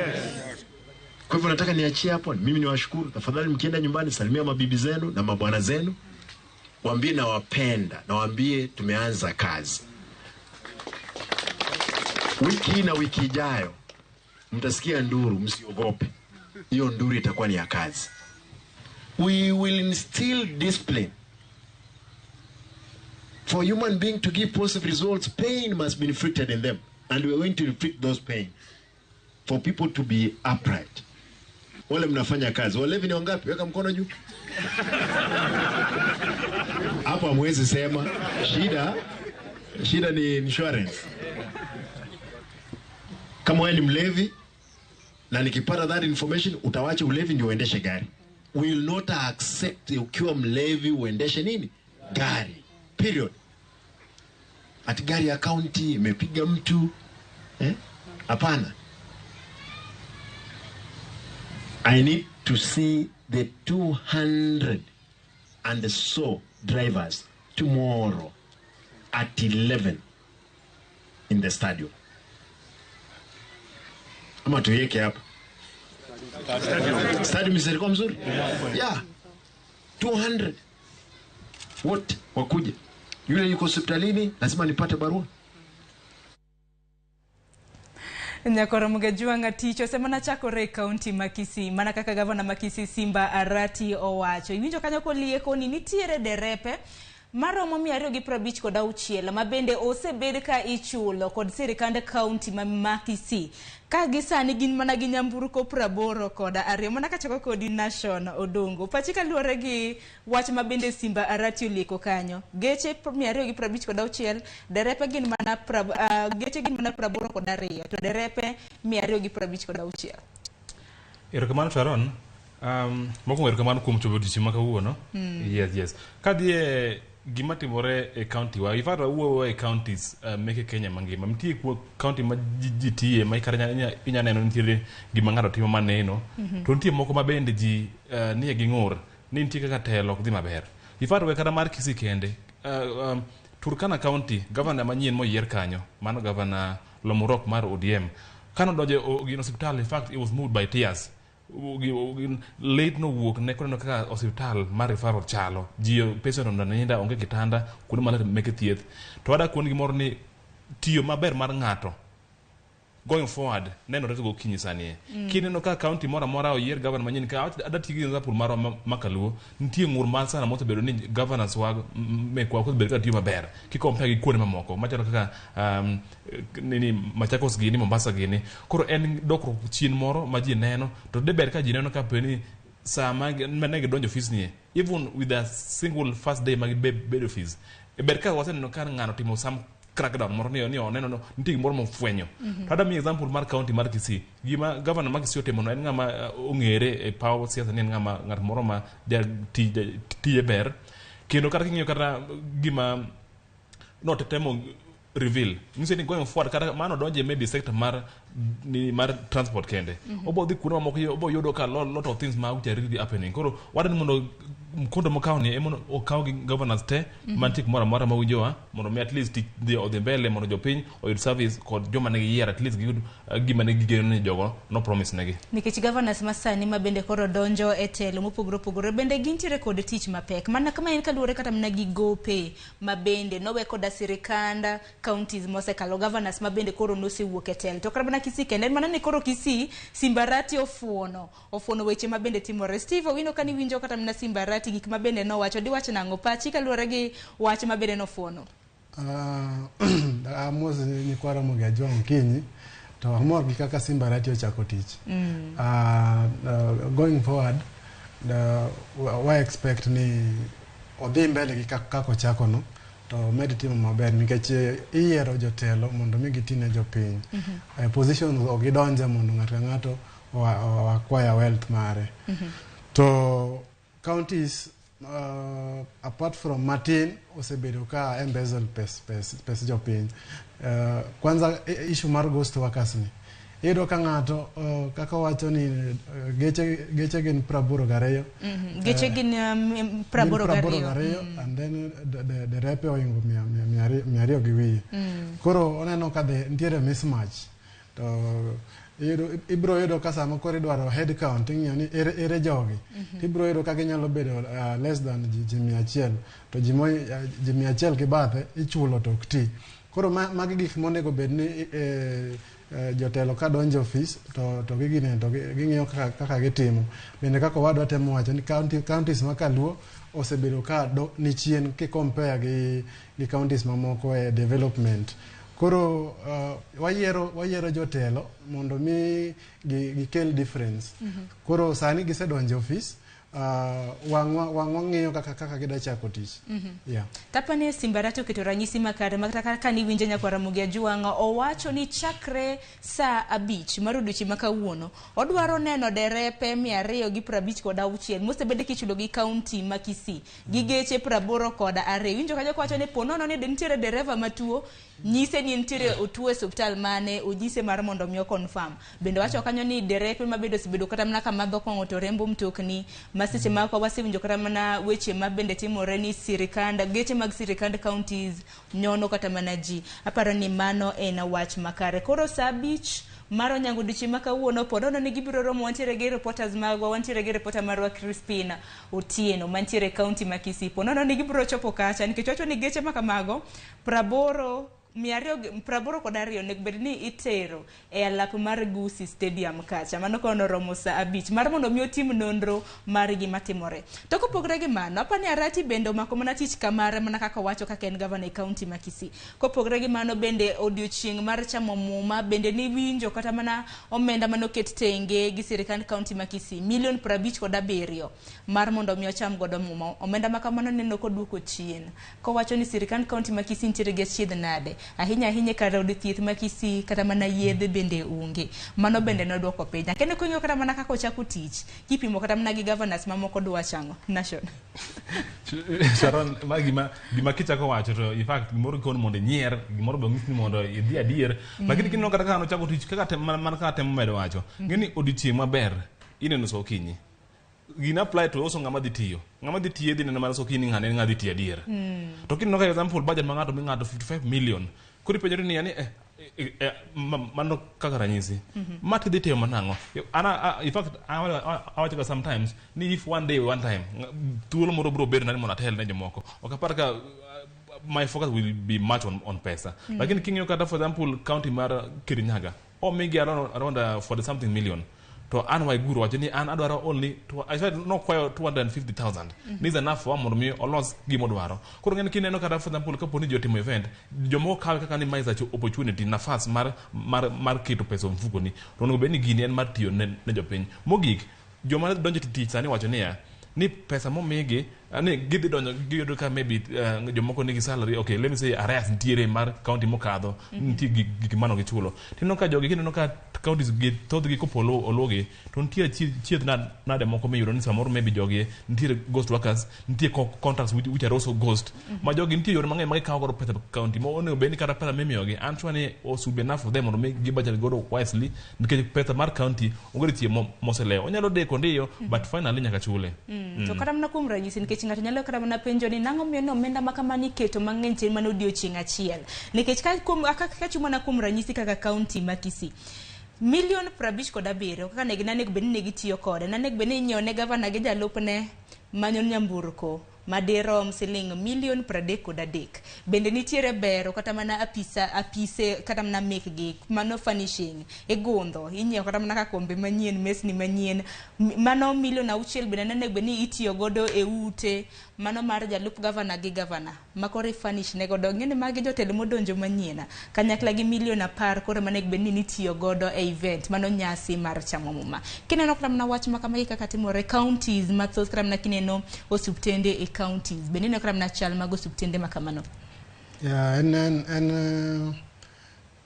Kwa hivyo nataka niachie hapo. Mimi niwashukuru. Tafadhali mkienda nyumbani salimia mabibi zenu na mabwana zenu. Waambie nawapenda, na waambie tumeanza kazi. Wiki na wiki ijayo mtasikia nduru, msiogope. Hiyo nduru itakuwa ni ya kazi. We will instill discipline. For human being to give positive results, pain must be inflicted in them. And we are going to inflict those pain for people to be upright. Wale mnafanya kazi, walevi ni wangapi? Weka mkono juu. Hapo hamwezi sema shida ni insurance. Kama wewe ni mlevi na nikipata that information, utawacha ulevi ndio uendeshe gari. We will not accept ukiwa mlevi uendeshe nini? Gari. Period. Ati gari ya county imepiga mtu. Hapana. I need to see the 200 and so drivers tomorrow at 11 in the stadium. Ama tuiweke hapa. Stadium ilikuwa mzuri? Yeah. 200. Wote wakuje. Yule yuko hospitalini lazima nipate barua. Nyakoro Mugajuanga tich osemana chakore e kaunti ma Kisii mana kaka gavana ma Kisii Simba Arati owacho. Iwinjo kanyo kolieko ni nitiere derepe maromo 256 ma bende osebed ka ichulo kod sirikand kaunti ma Kisii ka gisani gin mana gi nyamburko 82 mana kachako kodi Nation Odongo. Pachi kaluwore gi wach ma bende Simba Arati olieko kanyo, geche 256 derepe gin mana geche gin mana 82 to derepe 256. Erokamano Sharon. Mokwongo erokamano kuom chopo odiochieng' ma kawuono. Yes. Kadhi e gima timore e county wa, in fact wawuoyo e counties meke Kenya mangima. Nitie county ma ji tiye ma kata inya neno nitiere gima ng'ato timo maneno. To nitie moko ma bende ji nie gi ng'ur ni nitie kaka telo ok dhi maber. In fact we kata mar Kisii kende, Turkana County, governor manyien moyier kanyo, mano governor Lomurok mar ODM, kano donjo e osiptal, in fact he was moved by tears. Late no wuok ne koneno kaka osiptal mar referral chalo. Ji patient oninda onge kitanda kuonde maler meke thieth. To wada kuon gimoro ni tiyo maber mar ng'ato going forward nenore to gokinyi sani. Kineno ka county moro amora oyier governor manyien ka ada tiyo gi example marwa ma Kaluo, nitie ng'ur mar sana mosebedo ni governors wa mekwa ok osebedo ka tiyo maber kikompare gi kuonde mamoko machalo kaka nini Machakos gini, Mombasa gini. Koro en dokruok chien moro ma ji neno to de ber ka ji neno ka peni sama ne gidonjo ofis nie, even with a single first day ma gibedo ofis, ber ka waseneno ka ng'ano timo some crackdown moro ni oneno nitie gimoro mofwenyo. To ada miyi example mar county mar Kisii. Gima governor mar Kisii otimo no en ng'ama ong'ere e paw siasa ni en ng'ama ng'at moro ma tije ber. Kendo kata king'iyo kata gima notemo reveal nyiso ni going forward kata mano donje maybe sector mar ni mar transport kende. Obo dhi kuonde mamoko obo yudo ka lot of things ma which are really happening. Koro wadwaro ni mondo mkondo mokaw ni ema okaw gi governors te mantie kumoro amora mawinjowa mondo mi at least tich dhi odhi mbele mondo jopiny oyud service kod joma ne giyiero at least giyud gima ne gigeno ni jogo no promise negi. Nikech governors masani ma bende koro donjo e telo mopogore opogore bende gintiere kod tich mapek mana kama en kaluwore kata mana gi gope ma bende nowe koda sirikand counties mosekalo governors ma bende koro nosewuok e telo to kata mana Kisii kende en mana ni koro Kisii Simba Arati ofuono weche ma bende timore. Steve Owino kani winjo kata mana Simba Arati gik ma bende nowacho diwach nang'o pachi kaluwore gi wach ma bende nofuono? Amos nyikwa Ramogi Ajwang' okinyi to amor gi kaka Simba Arati ochako tich. Going forward wa expect ni odhi mbele gi kaka ochako no to med timo maber nikech iyiero jotelo mondo mi giti ne jopiny. Positions ok gidonje mondo ng'ato ka ng'ato o acquire wealth mare. To counties apart from matin osebedo ka embezzle pes jopiny. Kwanza issue mar ghost workers ni iyudo ka ng'ato kaka wacho ni geche gin 82. Geche gin 82 and then derepe oingo 200 gi wiye. Koro oneno ka nitiere mismatch to ibro yudo ka sama koro idwaro head count ing'iyo ni ere jogi. Tibro yudo ka ginyalo bedo less than ji 100 to ji 100 gi bathe ichulo to ok ti. Koro magi gik monego bed ni Jotelo ka donjo e ofis to gigine to ging'iyo kaka gitimo. Bende kaka owadwa temo wacho ni counties ma kaluo osebedo ka ni chien ki compare gi counties mamoko e development. Koro wayiero jotelo mondo mi gikel difference. Koro sani gisedonjo e ofis, wang'wa ng'iyo kaka gida chako tich. Yeah. Tapane Simbarati oketo ranyisi makare makata kaka niwinjo nyakwar Ramogi Ajwang' owacho ni chakre saa 5 mar odiochieng' ma kawuono odwaro neno derepe 256 mosebed kichulo gi kaunti ma Kisii gi geche 82. Winjo kanyo kowacho ni po nono ni nitiere dereva matuo, nyise ni nitiere otuo e osiptal mane onyise mar mondo mi o-confirm. Bende wacho kanyo ni derepe mabedo osebedo kata mana kamadho kong'o to rembo mtokni, ma seche moko wasewinjo kata mana weche ma bende timore ni sirikand geche mag sirikand counties nyono kata mana ji. Aparo ni mano en wach makare. Koro saa 5 mar onyango odiochieng' ma kawuono pod ono ni gibiro romo, wantiere gi reporters magwa, wantiere gi reporter marwa Crispina Otieno mantiere e county ma Kisii. Pod ono ni gibiro chopo kacha nikech wacho ni geche ma kamago 82 onego bed ni itero e alap mar Gusii Stadium kacha. Mano kono romo saa 5 mar mondo mi otim nonro mar gima timore. To kopogore gi mano, apani Arati bende omako mana tich kamare mana kaka owacho kaka en gavana e county ma Kisii. Kopogore gi mano bende odiochieng' mar chamo muma bende niwinjo kata mana omenda manoket tenge gi sirikand county ma Kisii milion 57 mar mondo mi ocham godo muma. Omenda ma kamano neno koduoko chien. Kowacho ni sirikand county ma Kisii nitiere gi achiedh nade. Ahinya ahinya kar od thieth ma Kisii kata mana yedhe bende onge. Mano bende noduoko piny. Kendo king'iyo kata mana kaka ochako tich, kipimo kata mana gi governors mamoko dwa chango. Nation. Sharon, ma gima kichako wacho to in fact gimoro koni mondo inyier, gimoro be onyisi ni mondo idhi adier. Lakini kineno kata kaka nochako tich kaka mana kaka temo medo wacho. Ng'eni odiochieng' maber ineno sa okinyi. Gina apply to also ng'ama dhi tiyo. Ng'ama dhi tiyo dhi neno mana sa okinyi ng'ane en ng'a dhi tiyo adier. To kineno ka example budget ma ng'ato mi ng'ato 55 million. Koro ipenjori ni yani mano kaka ranyisi. Ma tidhi timo nang'o? Ana in fact awacho ga sometimes ni if one day one time thuolo moro biro bedo nani mondo atel ne jomoko. Ok apar ka my focus will be much on pesa. Lakini king'iyo kata for example county mar Kirinyaga omigi around 40 something million. To an Waiguru wacho ni an adwaro only I said no kwayo 250,000. This is enough for mondo mi olos gima odwaro. Koro ng'eni kineno kata for example kapo ni ji otimo event, jomoko kawe kaka ni ma is a opportunity, nafas mar keto pesa e mfukoni. To onego bed ni gini en mar tiyo ne jopiny. Mogik, joma donjo e tich sani wacho niya, ni pesa momigi, ni gidhi donjo giyudo ka maybe jomoko nigi salary, okay, let me say arrears nitiere mar county mokadho, nitie gik mano gichulo. Tineno ka jogi, kineno ka counties gi thothgi kopo oluogi, to nitie chiedh nade moko miyudo ni samoro maybe jogi nitiere ghost workers, nitie contracts which are also ghost. Ma jogi nitie yore mang'eny ma gikawo godo pesa county, ma onego bed ni kata pesa mimiyogi, an sure ni should be enough for them mondo mi gi-budget godo wisely, nikech pesa mar county onge chiemo moselewo. Onyalo deko ndiyo, but finally nyaka chule. To kata mana kuom ranyisi, nikech ng'ato nyalo kata mana penjo ni nang'o miyo ni omenda ma kamano iketo mang'eny chien mana odiochieng' achiel. Nikech ka kuom ka chumo mana kuom ranyisi kaka county ma Kisii, milion 57 kaka nanego bed ni ne gitiyo kode, nanego bed ni inyiewo ne gavana gi jalupne manyo nyamburko madirom siling milion 33. Bende nitiere bero kata mana apise kata mana mekgi, mano furnishing, igundho, inyiewo kata mana kakombe manyien, mesni manyien, mano milion 6 bende nanego bed ni itiyo godo e ute, mano mar jalup gavana gi gavana, ma koro i-furnish ne godo. Ng'eni magi jotelo modonjo manyien, kanyakla gi milion 10 koro manego bed ni nitiyo godo e event, mano nyasi mar chamo muma. Kineno kata mana wach ma kamagi kaka timore counties mathoth, kata mana kineno osiptende e counties, bende ineno kata mana chal mag osiptende ma kamano? Yeah,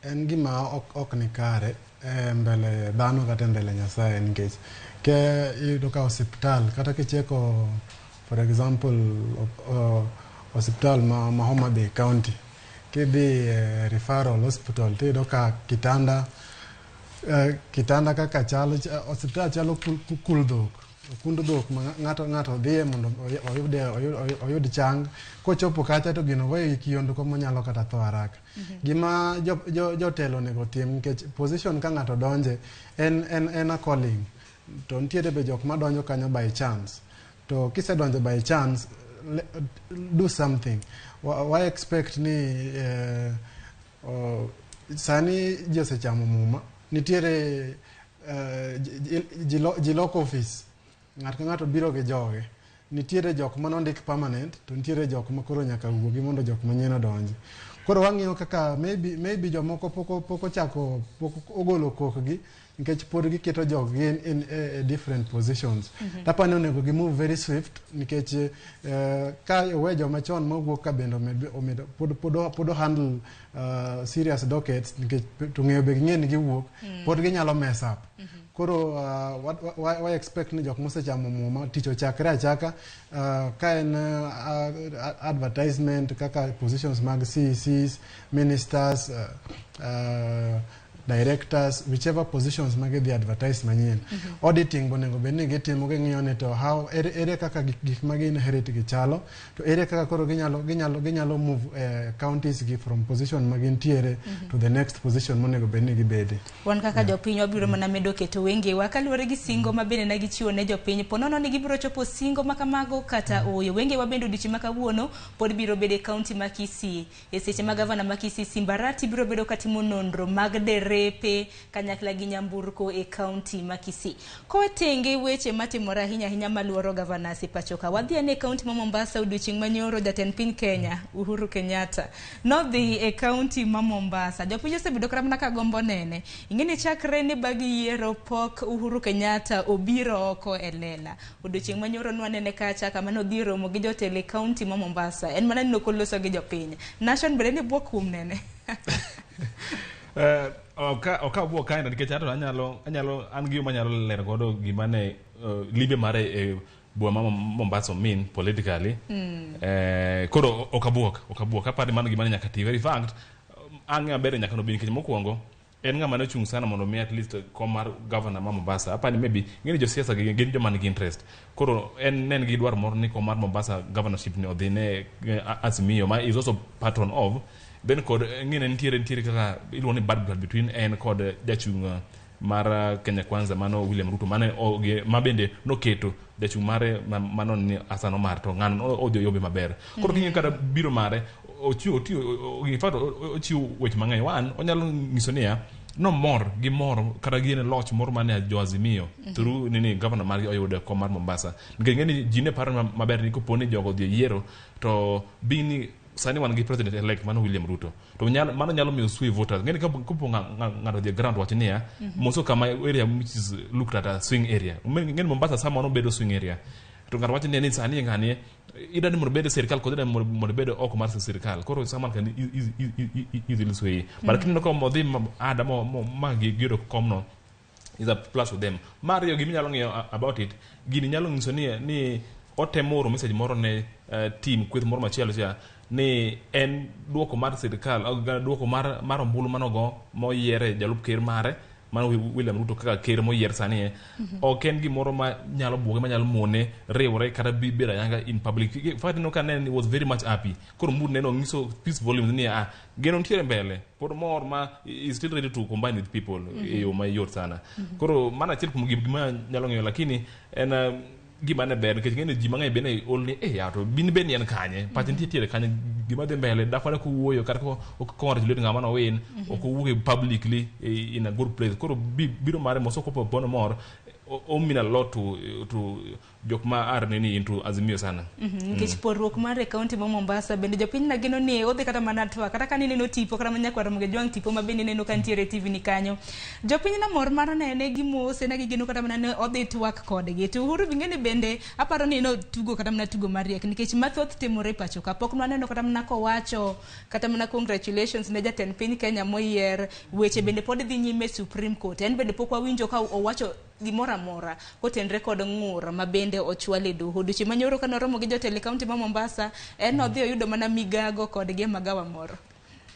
en gima ok ni kare e mbele dhano kata e mbele Nyasaye, nikech ke iyudo ka osiptal kata kicheko for example osiptal ma Homa Bay County, kidhi referral hospital tiyudo ka kitanda kaka chalo, osiptal chalo kul dhok, kund dhok ma ng'ato dhiye mondo oyud chang. Kochopo kacha to gino goye gi kiondko monyalo kata tho haraka. Gima jotelo onego tim, nikech position ka ng'ato donje en a calling, to nitiere be jok madonjo kanyo by chance. To kisedonjo by chance, do something. Wa expect ni Sani ji osechamo muma. Nitiere ji loko office. Ng'ato ka ng'ato biro gi joge. Nitiere jok manondik permanent to nitiere jok ma koro nyaka wuogi mondo jok manyien odonji. Koro wang'iyo kaka maybe jomoko pok ochako, pok ogolo kokgi nikech pod giketo jog gi in different positions. Tapani onego gi move very swift nikech ka owe joma chon mawuok ka bende omedo pod handle serious dockets nikech to ng'eyo be ging'e ni giwuok pod ginyalo mess up. Koro wa expect ni jok mosechamo muma tich ochakre achaka, ka en advertisement kaka positions mag CECs, ministers, directors, whichever positions ma gidhi advertise manyien. Auditing bonego bed ni gitimo, ging'iyo ni to how ere kaka gik ma gi inherit gi chalo, to ere kaka koro ginyalo move counties gi from position ma gintiere to the next position monego bed ni gibede. Wan kaka jopiny wabiro mana medo keto wengewa kaluwore gi singo ma bende ne gichiwo ne jopiny, po nono ni gibiro chopo singo ma kamago kata ooyo. Wengewa bende odiochieng' ma kawuono pod biro bedo e kaunti ma Kisii e seche ma gavana ma Kisii Simba Arati biro bedo katimo nonro mag derepe kanyakla gi nyamburko e kaunti ma Kisii. Kowe tenge weche matimore ahinya ahinya maluoro gavana e pacho ka, wadhi ane e kaunti ma Mombasa. Odiochieng' manyoro jatend piny Kenya Uhuru Kenyatta nodhi e kaunti ma Mombasa. Jopiny osebedo kata mana ka gombo nene. Ing'e ni chakre ne bag yiero pok Uhuru Kenyatta obiro oko e lela. Odiochieng' manyoro nwanene kacha kama nodhi romo gi jotelo e kaunti ma Mombasa. En mana ni nokoloso gi jopiny. Nation bende ne bwok kuom nene. Ok abuok kae nikech ato anyalo an gi yo manyalo lero godo gima ne limbe mare e boma ma Mombasa mean politically. Koro ok abuok aparo ni mano gima ne nyaka tim. In fact, ang'e maber nyaka nobi nikech mokwongo en ng'ama ne ochung' sana mondo mi at least kom mar governor ma Mombasa. Apani maybe ng'eni josiasa gi gin joma nigi interest. Koro en ne en gi dwaro moro ni kom mar Mombasa governorship ni odhi ne Azimio ma is also patron of. Then kod ng'ene nitiere kaka iluongo ni bad blood between en kod jachung' mar Kenya Kwanza mano William Ruto mane ma bende noketo jachung' mare mano ni Hassan Omar to ng'ano odhi oyombe maber. Koro king'iyo kata biro mare ochiwo otiyo in fact ochiwo weche mang'eny. One, onyalo nyiso niya nomor gi mor kata gi en loch moro mane jo Azimio through nini governor margi oyudo kom mar Mombasa. Nikech ing'e ni ji ne paro maber ni kopo ni jogo odhi e yiero to being ni sani wan gi president elect mano William Ruto to mano nyalo miyo sway voters. Ng'eni kapo ng'ato odhi e ground wacho niya moso kama area which is looked at as swing area. Ng'eni Mombasa sama nobedo swing area to ng'ato wacho niya ni sani ng'ani idwa ni mondo obed e sirikal kod idwa ni mondo obed oko mar sirikal. Koro someone can easily sway, but kineno ka odhi ada ma giyudo komno is a plus for them. Mar ariyo, gima inyalo ng'iyo about it, gini nyalo nyiso ni otemo oro message moro ne team kweth moro machielo cha ni en duoko mar sirikal, duoko mar ombulu manogo moyiere jalup ker mare mano William Ruto kaka ker moyier sani e ok en gimoro ma nyalo buoge, manyalo mone riwre kata bedo ayanga in public. In fact, ineno ka ne was very much happy. Koro mood neno nyiso peace volumes ni geno nitiere mbele pod mor ma is still ready to combine with people e yo mayot sana. Koro mano achiel kuom gima nyalo ng'eyo, lakini en gima ne ber nikech ng'eni ji mang'eny bende ol ni eh ya to bin be ni en kanye pache nitie tiere kanye gima dhi mbele dakwane kowuoyo kata congratulate ng'ama nowin ok owuok publicly in a good place. Koro biro mare moso kopo bono mor o mean a lot to jok ma are nini into Azimio sana. Nikech porruok mar e kaunti ma Mombasa bende jopiny na geno ni odhi kata mana twak kata ka nineno tipo kata mana nyakwar Ramogi Jwang' tipo ma bende ineno ka nitiere e TV ni kanyo. Jopiny na mor mar nene gi mose na gigeno kata mana ne odhi twak kodgi. To Uhuru bing'eni bende aparo ni notugo kata mana tugo mariek nikech mathoth timore e pacho ka pok nwaneno kata mana kowacho kata mana congratulations ne jatend piny Kenya moyier. Weche bende pod dhi nyime Supreme Court, en bende pok wawinjo ka owacho gimoro amora kotenre kod ng'ur ma bende ochwal e doho. Odiochieng' manyoro kane oromo gi jotelo e kaunti ma Mombasa, en nodhi oyudo mana migago kodgi e magawa moro.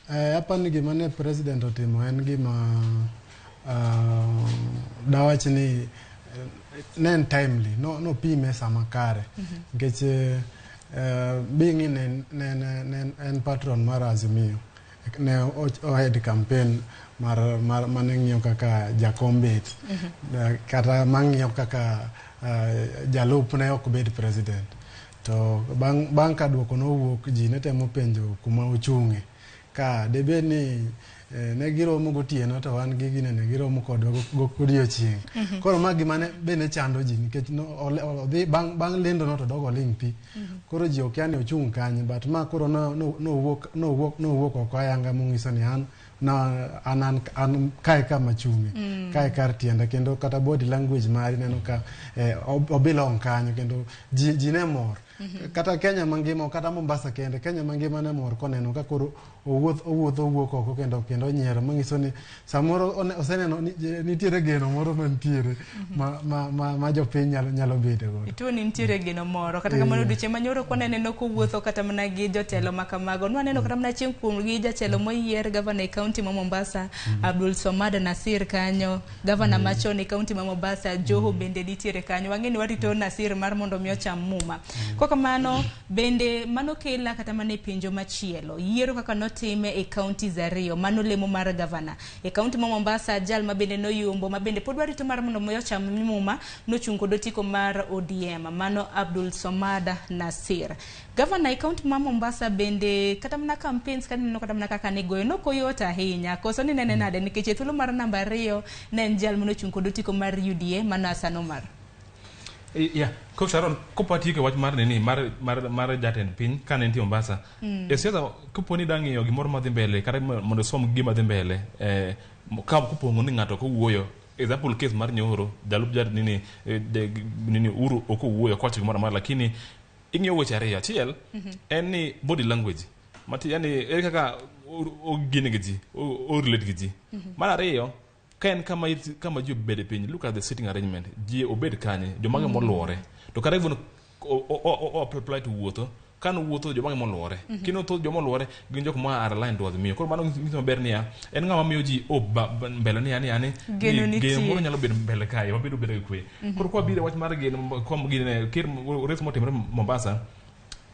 Aparo ni gima ne president otimo en gima dawach ni ne en timely, no, nopime sama kare nikech being ni ne en patron mar Azimio, ne o head campaign mar mane ng'iyo kaka jakom bet kata mang'iyo kaka jalupne ok bed president. To bang' ka duoko nowuok, ji ne temo penjo kuma ochung'e ka debed ni Ne giromo gotieno to wan gi ginene giromo kodwa godiochieng'. Koro ma gima ne bende chando ji nikech odhi bang' lendo no to dogo ling' thi. Koro ji okia ni ochung' kanye, but ma koro nowuok oko ayanga mong'iso ni an na an kae kama chung'e, kae kar tienda, kendo kata body language mari neno ka obelong kanyo, kendo ji ne mor. Kata Kenya mangima, kata Mombasa kende, Kenya mangima ne mor koneno ka koro owuotho owuok oko kendo onyiero, manyiso ni samoro oseneno ni nitiere geno moro mantiere ma jopiny nyalo bedo godo. Ituo ni nitiere geno moro kata kamano odiochieng' manyoro kwaneno kowuotho kata mana gi jotelo ma kamago. Nwaneno kata mana achiel kuom gi jatelo moyier gavana e kaunti ma Mombasa, Abdul Somad Nasir kanyo, gavana machon e kaunti ma Mombasa, Joho bende nitiere kanyo. Wang'e ni warito Nasir mar mondo mi ocham muma. Kokamano bende mano kela kata mana e penjo machielo. Yiero kaka notime e counties ariyo, mano lemo mar gavana. E kaunti ma Mombasa, jal ma bende noyombo, ma bende pod warito mar mondo mi ocham muma, nochung' kod otiko mar ODM, mano Abdul Somad Nasir. Gavana e kaunti ma Mombasa bende kata mana campaigns kaneno kata mana kaka nigoyo nokoyot ahinya. Koso ni nene nade nikech e thuolo mar namba 2 ne en jal manochung' kod otiko mar UDA, mano Hassan Omar. Yeah, Coach Sharon, kopatieko wach mar nini mar jatend piny kane nitie Mombasa. E siasa kopo ni dang'iyo gimoro madhi mbele kata mondo som gima dhi mbele, ka kopong'o ni ng'ato kowuoyo, example case mar Nyoro, jalup jat nini nini Uhuru ok owuoyo kowacho gimoro amora, lakini ing'iyo weche ariyo. Achiel en ni body language mati, yani ere kaka ogine gi ji, o relate gi ji. Mar ariyo, ka en kama ji obede piny, look at the sitting arrangement, ji obed kanye, jomage moluore. To kata even o apply to wuotho, kano wuotho jomage moluore. Kino thoth joma oluore gin jok ma are aligned to Azimio. Koro mano nyiso maber niya, en ng'ama miyo ji mbele niya ni geno moro nyalo bedo mbele kae, wabedo bedo gi kwe. Koro kwa biro wach mar geno kuom gine ker race motimore Mombasa,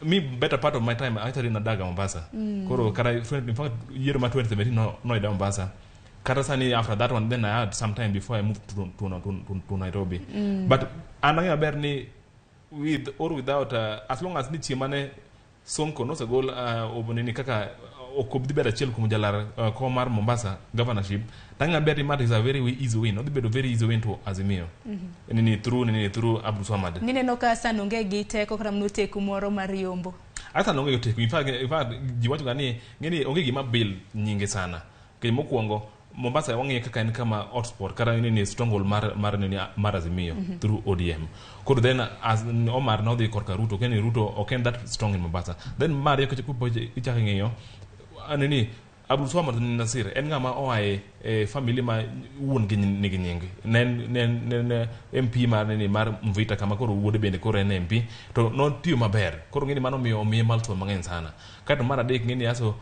me better part of my time actually nadaga Mombasa. Koro kata in fact year ma 2017 no ida Mombasa. Kata sani after that one then I had some time before I moved to Nairobi. But an ang'eyo maber ni with or without as long as ni chieng' mane Sonko nosegol nini kaka ok obi bedo achiel kuom jalar kom mar Mombasa governorship, tang'eyo maber ni that is a very easy win. Odhi bedo very easy win to Azimio. Nini through Abdul Swamad. Nineno ka Hassan onge gi teko kata mana oteku moro mar yombo. Hassan onge gi oteku. In fact ji wacho ga ni ng'eni onge gima bil nyinge sana. Nikech mokwongo Mombasa wang'iye kaka en kama hotspot kata nini stronghold mar nini mar Azimio through ODM. Koro then as Omar nodhi korka Ruto, keni Ruto ok en that strong in Mombasa. Then mar ariyo kopo ichako ing'iyo nini Abdul Swamad Nasir en ng'ama oa e family ma wuon gi nigi nying. Ne MP mar nini mar Mvita kama koro wuode bende koro en MP to notiyo maber. Koro ng'eni mano miyo omiye milestone mang'eny sana. Kaeto mar adek ng'eni aso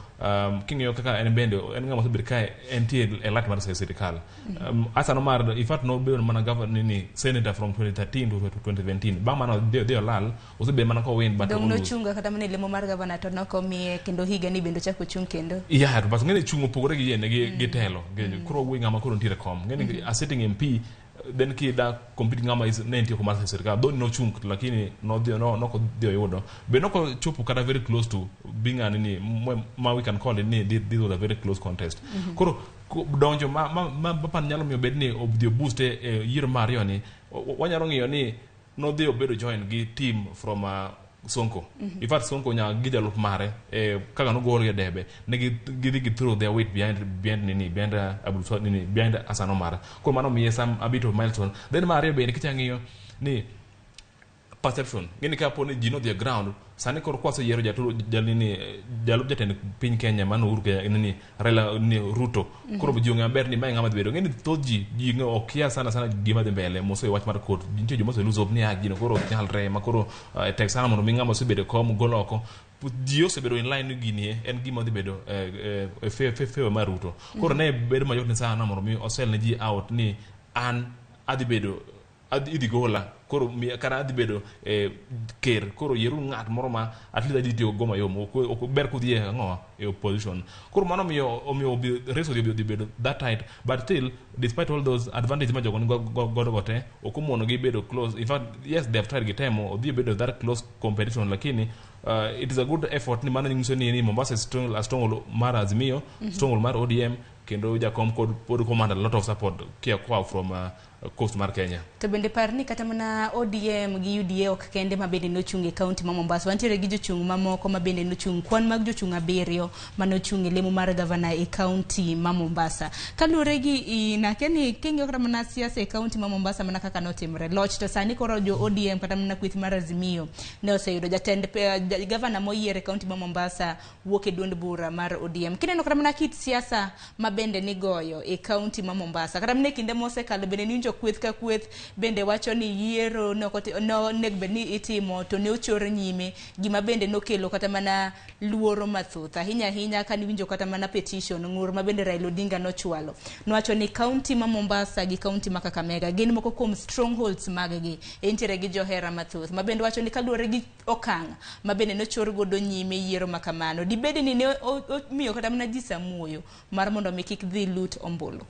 king'iyo kaka en bende en ng'ama osebedo ka entie e lat mar sirikal. Hassan Omar in fact nobedo mana governor nini senator from 2013 to 2017. Bang' mano dhi olal, osebedo mana kowin but Dong nochunga kata mana e lemo mar gavana to nokomiye kendo higa ni bende ochako ochung' kendo. Yeah, but ng'eni chung' opogore gi yien gi telo. Koro wuoyi ng'ama koro nitiere kom. Ng'eni a sitting MP then kida compete ng'ama is ne nitie kom mar sirikal. Though nochung' lakini nodhi no noko dhi oyudo. Be noko chopo kata very close to being a nini ma we can call it ni this was a very close contest. Koro donjo ma pan nyalo miyo bed ni odhi oboost e yiero mar ariyo ni wanyalo ng'iyo ni nodhi obedo join gi team from Sonko. In fact Sonko nya gi jalup mare kaka nogol e debe ne gidhi gi throw their weight behind nini behind Abdul Swamad nini behind Hassan Omar. Koro mano miye some a bit of milestone. Then mar ariyo bende kichang'iyo ni perception ng'eni kapo ni ji nodhi e ground sani koro kwaseyiero jalini jalup jatend piny Kenya mano Uhuru Kenyatta nini Raila ni Ruto. Koro ji ong'eyo maber ni mae ng'ama dhi bedo. Ng'eni thoth ji okia sana sana gima dhi mbele moso e wach mar court. Nitie joma ose lose hope ni gino koro ok nyalre ma koro tek sana mondo mi ng'ama osebedo e kom gol oko. Ji osebedo in line ni gini en gima dhi bedo favor mar Ruto. Koro ne bedo mayot ne sana mondo mi osel ne ji out ni an adhi bedo idhi gola koro kata adhi bedo ker koro yieru ng'at moro ma at least adhi tiyo go mayom ok ber kudhi e ang'owa e opposition. Koro mano omiyo race odhi bedo that tight, but still despite all those advantage ma jogo ni godo go te ok omono gi bedo close. In fact yes, they have tried, gitemo odhi bedo that close competition, lakini it is a good effort ni mano nyiso ni Mombasa is strong, a stronghold mar Azimio, stronghold mar ODM. Kendo jakom kod pod command a lot of support kia koa from coast mar Kenya. To bende par ni kata mana ODM gi UDA ok kende ma bende nochung' e kaunti ma Mombasa. Wantiere gi jochung' mamoko ma bende nochung', kwan mag jochung' 7 manochung' e lemo mar gavana e kaunti ma Mombasa. Kaluwore gi in, akia ni king'iyo kata mana siasa e kaunti ma Mombasa mana kaka notimore loch, to sani koro jo ODM kata mana kweth mar Azimio ne oseyudo jatend gavana moyier e kaunti ma Mombasa wuok e duond bura mar ODM. Kineno kata mana kit siasa ma bende nigoyo e kaunti ma Mombasa, kata mana e kinde mosekalo bende niwinjo kweth ka kweth bende wacho ni yiero ne ok onego bed ni itimo to ne ochor nyime, gima bende nokelo kata mana luoro mathoth ahinya ahinya kaniwinjo kata mana petition ng'ur ma bende Raila Odinga nochwalo. Nowacho ni kaunti ma Mombasa gi kaunti ma Kakamega gin moko kuom strongholds mag gi, entiere gi johera mathoth ma bende wacho ni kaluwore gi okang' ma bende nochor godo nyime yiero ma kamano, dibed ni ne omiyo kata mana ji samuoyo mar mondo mi kik dhi lut ombulu.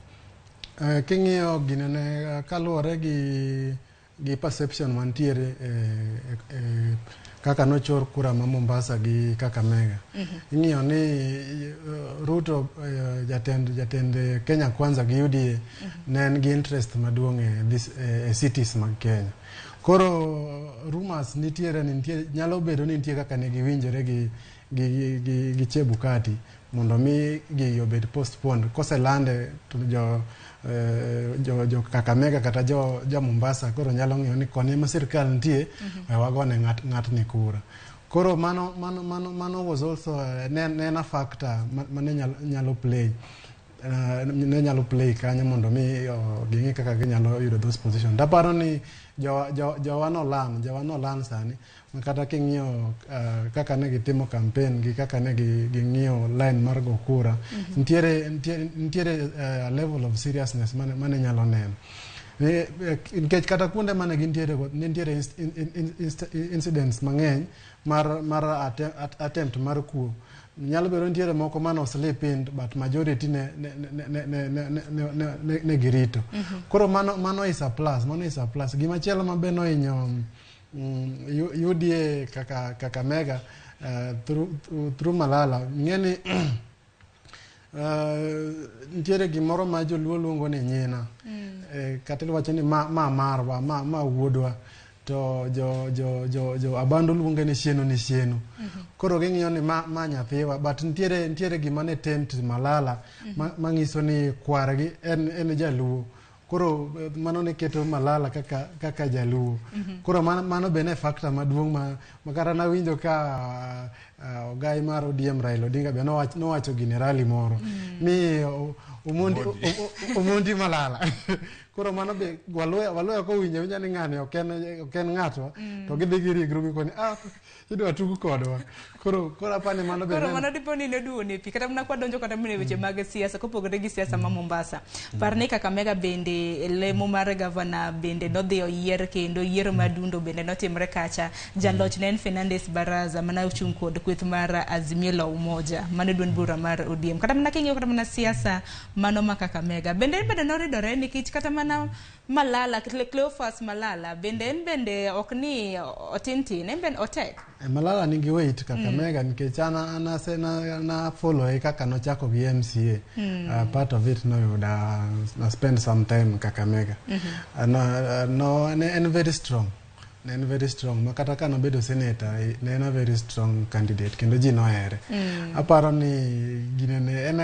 King'iyo gino ne kaluwore gi perception mantiere kaka nochor kura ma Mombasa gi Kakamega. Ing'iyo ni Ruto, jatend Kenya Kwanza gi UDA ne en gi interest maduong' e cities mag Kenya. Koro rumors nitiere ni nitie, nyalo bedo ni nitie kaka ne giwinjore gi Chebukati mondo mi gigi obed postponed. Koselande to jo Kakamega kata jo Mombasa koro nyalo ng'eyo ni koni ema sirkal nitie, we wagone ng'atni kura. Koro mano was also ne en a factor mane nyalo play kanyo mondo mi ging'i kaka ginyalo yudo those positions. Taparo ni jowa nolan sani ma kata king'iyo kaka ne gitimo campaign gi kaka ne ging'iyo line mar go kura, nitiere a level of seriousness mane nyalo neno. Nikech kata kuonde mane gintiere go nitiere incidents mang'eny mar attempt mar kuo. Nyalo bedo nitiere moko mane oslip in, but majority ne girito. Koro mano is a plus, mano is a plus. Gimachielo ma be nohinyo UDA kaka Kakamega through Malala, ng'eni nitiere gimoro ma joluo luongo ni nyina. Kata iwacho ni ma marwa, ma wuodwa, to jo Abando luonge ni shieno ni shieno. Koro ging'iyo ni ma nyathiwa, but nitiere gima ne tempt Malala manyiso ni kwargi en jaluo. Koro mano ne keto Malala kaka jaluo. Koro mano be ne factor maduong' ma kata nawinjo ka ogai mar ODM Raila Odinga be nowacho gini e rally moro ni Omondi Malala. Koro mano be Waluya kowinjo awinja ni ng'ani ok en ng'atwa, to gidhi girigru gikoni, ah, idwa tug kodwa. Koro apani mano be Koro mano dipo ni noduono e pi kata mana kwadonjo kata mana e weche mag siasa kopogore gi siasa ma Mombasa. Par ni Kakamega bende lemo mar gavana bende nodhi oyier kendo yiero madundo bende notimre kacha. Jaloch ne en Fernandes Baraza mana ochung' kod kweth mar Azimio la Umoja mano duond bura mar ODM. Kata mana king'iyo kata mana siasa mano ma Kakamega bende noridore nikech kata mana Malala, Cleophas Malala bende en bende ok ni otin tin, en bende otek. Malala nigi weight Kakamega nikech an ase na follow e kaka nochako gi MCA. Part of it noyuda na spend some time Kakamega. No, ne en very strong. Ne en very strong ma kata ka nobedo senator, ne en a very strong candidate kendo ji nohere. Aparo ni gine ne en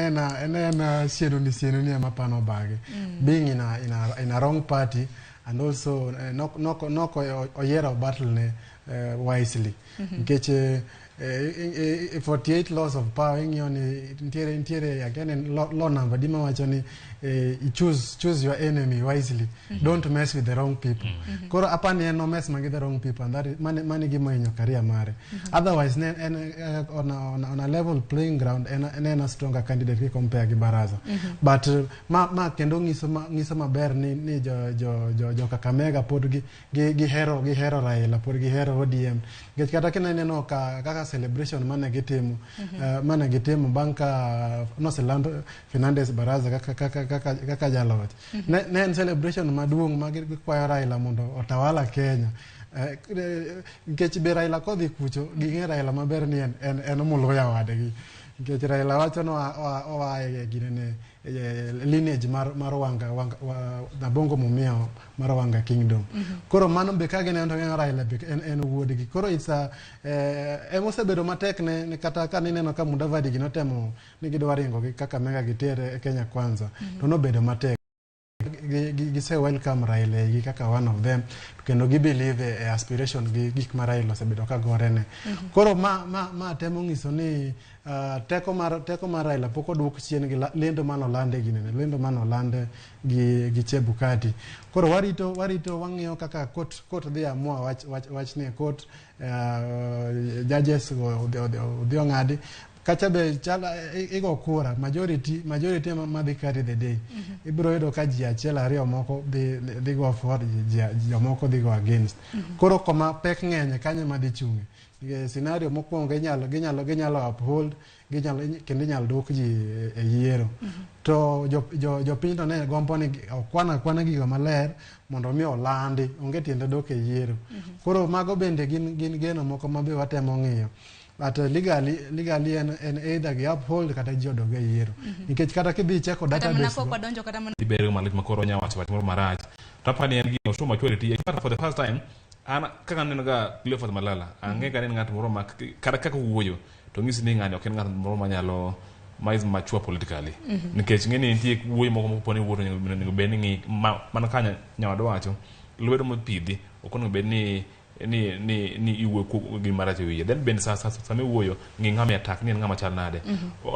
ena sieno ni ema pano bage. Being in a wrong party and also nok oyiero battle ne wisely. Nikech 48 laws of power ing'iyo ni nitiere again law number di mawacho ni choose your enemy wisely. Don't mess with the wrong people. Koro apani en no mess ma gi the wrong people and that is mane gima ohinyo career mare. Otherwise ne en on a level playing ground en a stronger candidate ki compare gi Baraza. But ma kendo nyiso maber ni jo Kakamega pod gihero Raila, pod gihero ODM. Nikech kata kineno kaka celebration mane gitimo bang' ka noseland Fernandes Baraza kaka jaloch. Ne en celebration maduong' ma gikwayo Raila mondo otawala Kenya. Nikech be Raila kodhi kucho, ging'e Raila maber ni en muluya wadgi. Nikech Raila wacho ni oa e ginene lineage mar Wanga, Nabongo Mumia mar Wanga Kingdom. Koro mano be ka gineno to gineno Raila be en wuodgi. Koro it's a emosebedo matek ne kata ka nineno ka Mudavadi gi notemo ni gidwa ringo gi Kakamega gitere Kenya Kwanza, to nobedo matek. Gise welcome Raila gi kaka one of them, kendo gi believe e aspiration gi gik ma Raila osebedo ka gorene. Koro ma temo nyiso ni teko mar Raila pok oduok chien gi lendo manolande ginene, lendo manolande gi Chebukati. Koro warito wang'iyo kaka court dhi amua wachni e court, judges go odhi ong'adi kacha be chal igo kura majority ema madhi carry the day. Ibiro yudo ka ji achiel ariyo moko dhi go for ji, jomoko dhi go against. Koro koma pek ng'enye kanyo ema dhi chung'e. Nikech scenario mokwongo ginyalo uphold, ginyalo kendo inyalo duok ji e yiero. To jopiny to ne gombo ni okwan akwana gigo maler mondo mi olandi, onge tiende dok e yiero. Koro mago bende gin geno moko ma be watemo ng'iyo. But legally en either gi uphold kata ji odog e yiero. Nikech kata kidhi cheko kata mana database kok go, wadonjo kata mana dhi bedo malit ma koro onya wacho wach moro marach to apani en gino show maturity. In fact, for the first time an kaka aneno ga Cleophas Malala, ang'e ga ni en ng'at moro ma kata kaka owuoyo to ng'isi ni ng'ani ok en ng'at moro manyalo ma is mature politically. Nikech ng'e ni nitie wuoyo moko mopo ni wuoyo to onego bed ni ng'i mana ka nyawadu wacho lwedo mopidhi ok onego bed ni iwuoyo gima marach e wiye. Then bende sama iwuoyo, ng'i ng'ama attack ni en ng'ama chal nade.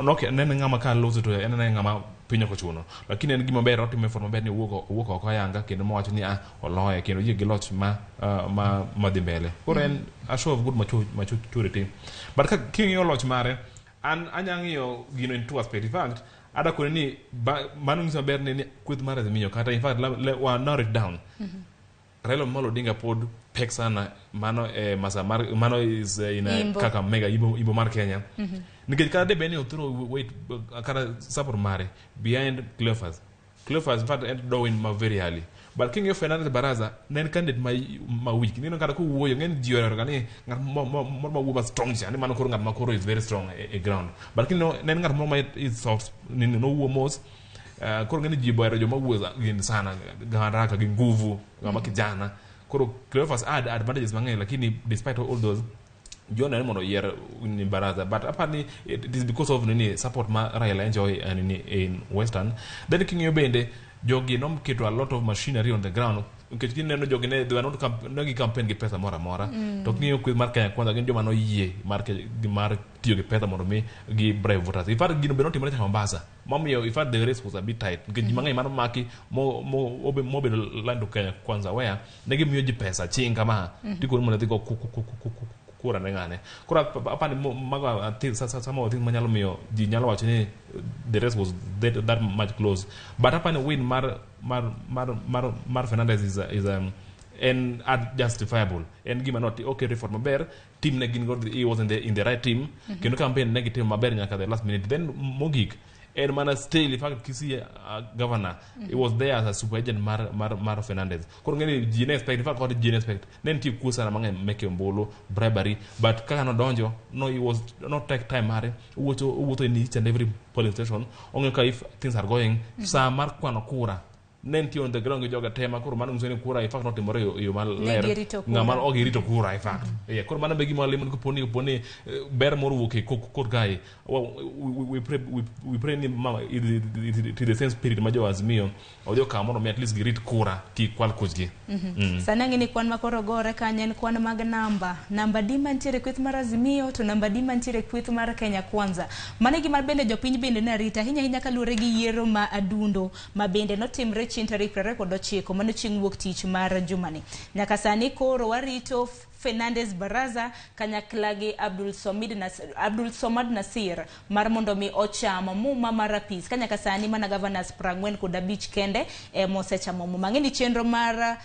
Nok en ng'ama ka loso to en en ng'ama piny ok ochuno, lakini en gima ber otimo effort maber ni owuok oko ayanga kendo mowacho ni ah, oloye kendo oyie gi loch ma dhi mbele. Koro en a show of good maturity, but ka king'iyo loch mare, an anya ng'iyo gino in two aspect. In fact, ada kone ni mano nyiso maber ni kweth mar Azimio kata in fact wa narrow it down, Raila Amolo Odinga pod pek sana mano e masa mar mano is in a, Imbo. Kaka mega imbo mar Kenya. Nikech kata de bed ni othrow weight, kata support mare behind Cleophas, Cleophas in fact en do win ma very early, but king'iyo Fernandez Baraza ne en candidate ma weak. Nino kata kowuoyo ng'eny ji ohero ga ni ng'at moro ma wuoyo ma strong cha ni mano koro ng'at ma koro is very strong e ground, but kineno ne en ng'at moro ma is soft, nowuo mos. Koro ng'eni ji bohero joma wuoyo gin sana haraka gi nguvu ng'ama kijana. Koro Cleophas had advantages mang'eny, lakini despite all those John ne mondo oyier ni Baraza, but apani it is because of nini support ma Raila enjoy nini in Western. Then king'iyo bende jogi noketo a lot of machinery on the ground, nikech kineno jogi ne they were not ne gi campaign gi pesa moro amora. To king'iyo kweth mar Kenya Kwanza, gin joma noyie mar tiyo gi pesa mondo mi gi bribe voters. In fact, gino be notimore nyaka Mombasa, momiyo in fact the race was a bit tight, nikech ji mang'eny mano maki mobedo lando Kenya Kwanza where ne gimiyo ji pesa ching kama tikoni mondo idhi go kura ne ng'ane. Koro apani mago are things, some of the things manyalo miyo ji nyalo wacho ni the race was that much close, but apani win mar Fernandez is en justifiable, en gima not okay effort maber team ne gin go, he was in the right team. Kendo campaign ne gitimo maber nyaka the last minute. Then mogik en mana still in fact Kisii governor, he was there as a super agent mar Fernandez. Koro ng'eni ji ne expect, in fact kod ji ne expect ne nitie kuo sana mang'eny meke ombulu, bribery, but kaka nodonjo no, he was not take time mare, owuotho in each and every polling station, ong'eyo ka if things are going. Saa mar kwano kura ne nitie on the ground gi joga te ma koro mano nyiso ni kura in fact notimore e yo maler. Girito kura. Ng'ama ok girito kura in fact. Yeah, koro mano be gima walemo ni koponi ber moro wuok e court kae, well, we pray ni mama it is the same spirit ma jo Azimio odhi okawo mondo mi at least girit kura kik kwal kuchgi. Sani ang'e ni kwan ma koro gore kanyo en kwan mag namba di mantiere e kweth mar Azimio to namba di mantiere e kweth mar Kenya Kwanza. Mano e gima bende jopiny bende ne arita ahinya ahinya kaluwore gi yiero ma adundo ma bende notimre chieng' tarik 29, mano chieng' wuok tich mar jumani. Nyaka sani koro warito Fernandez Baraza kanyakla gi Abdul Somad Nasir mar mondo mi ocham muma mar apis ka nyaka sani mana governors 45 kende emosechamo muma. Ang'e ni chenro mar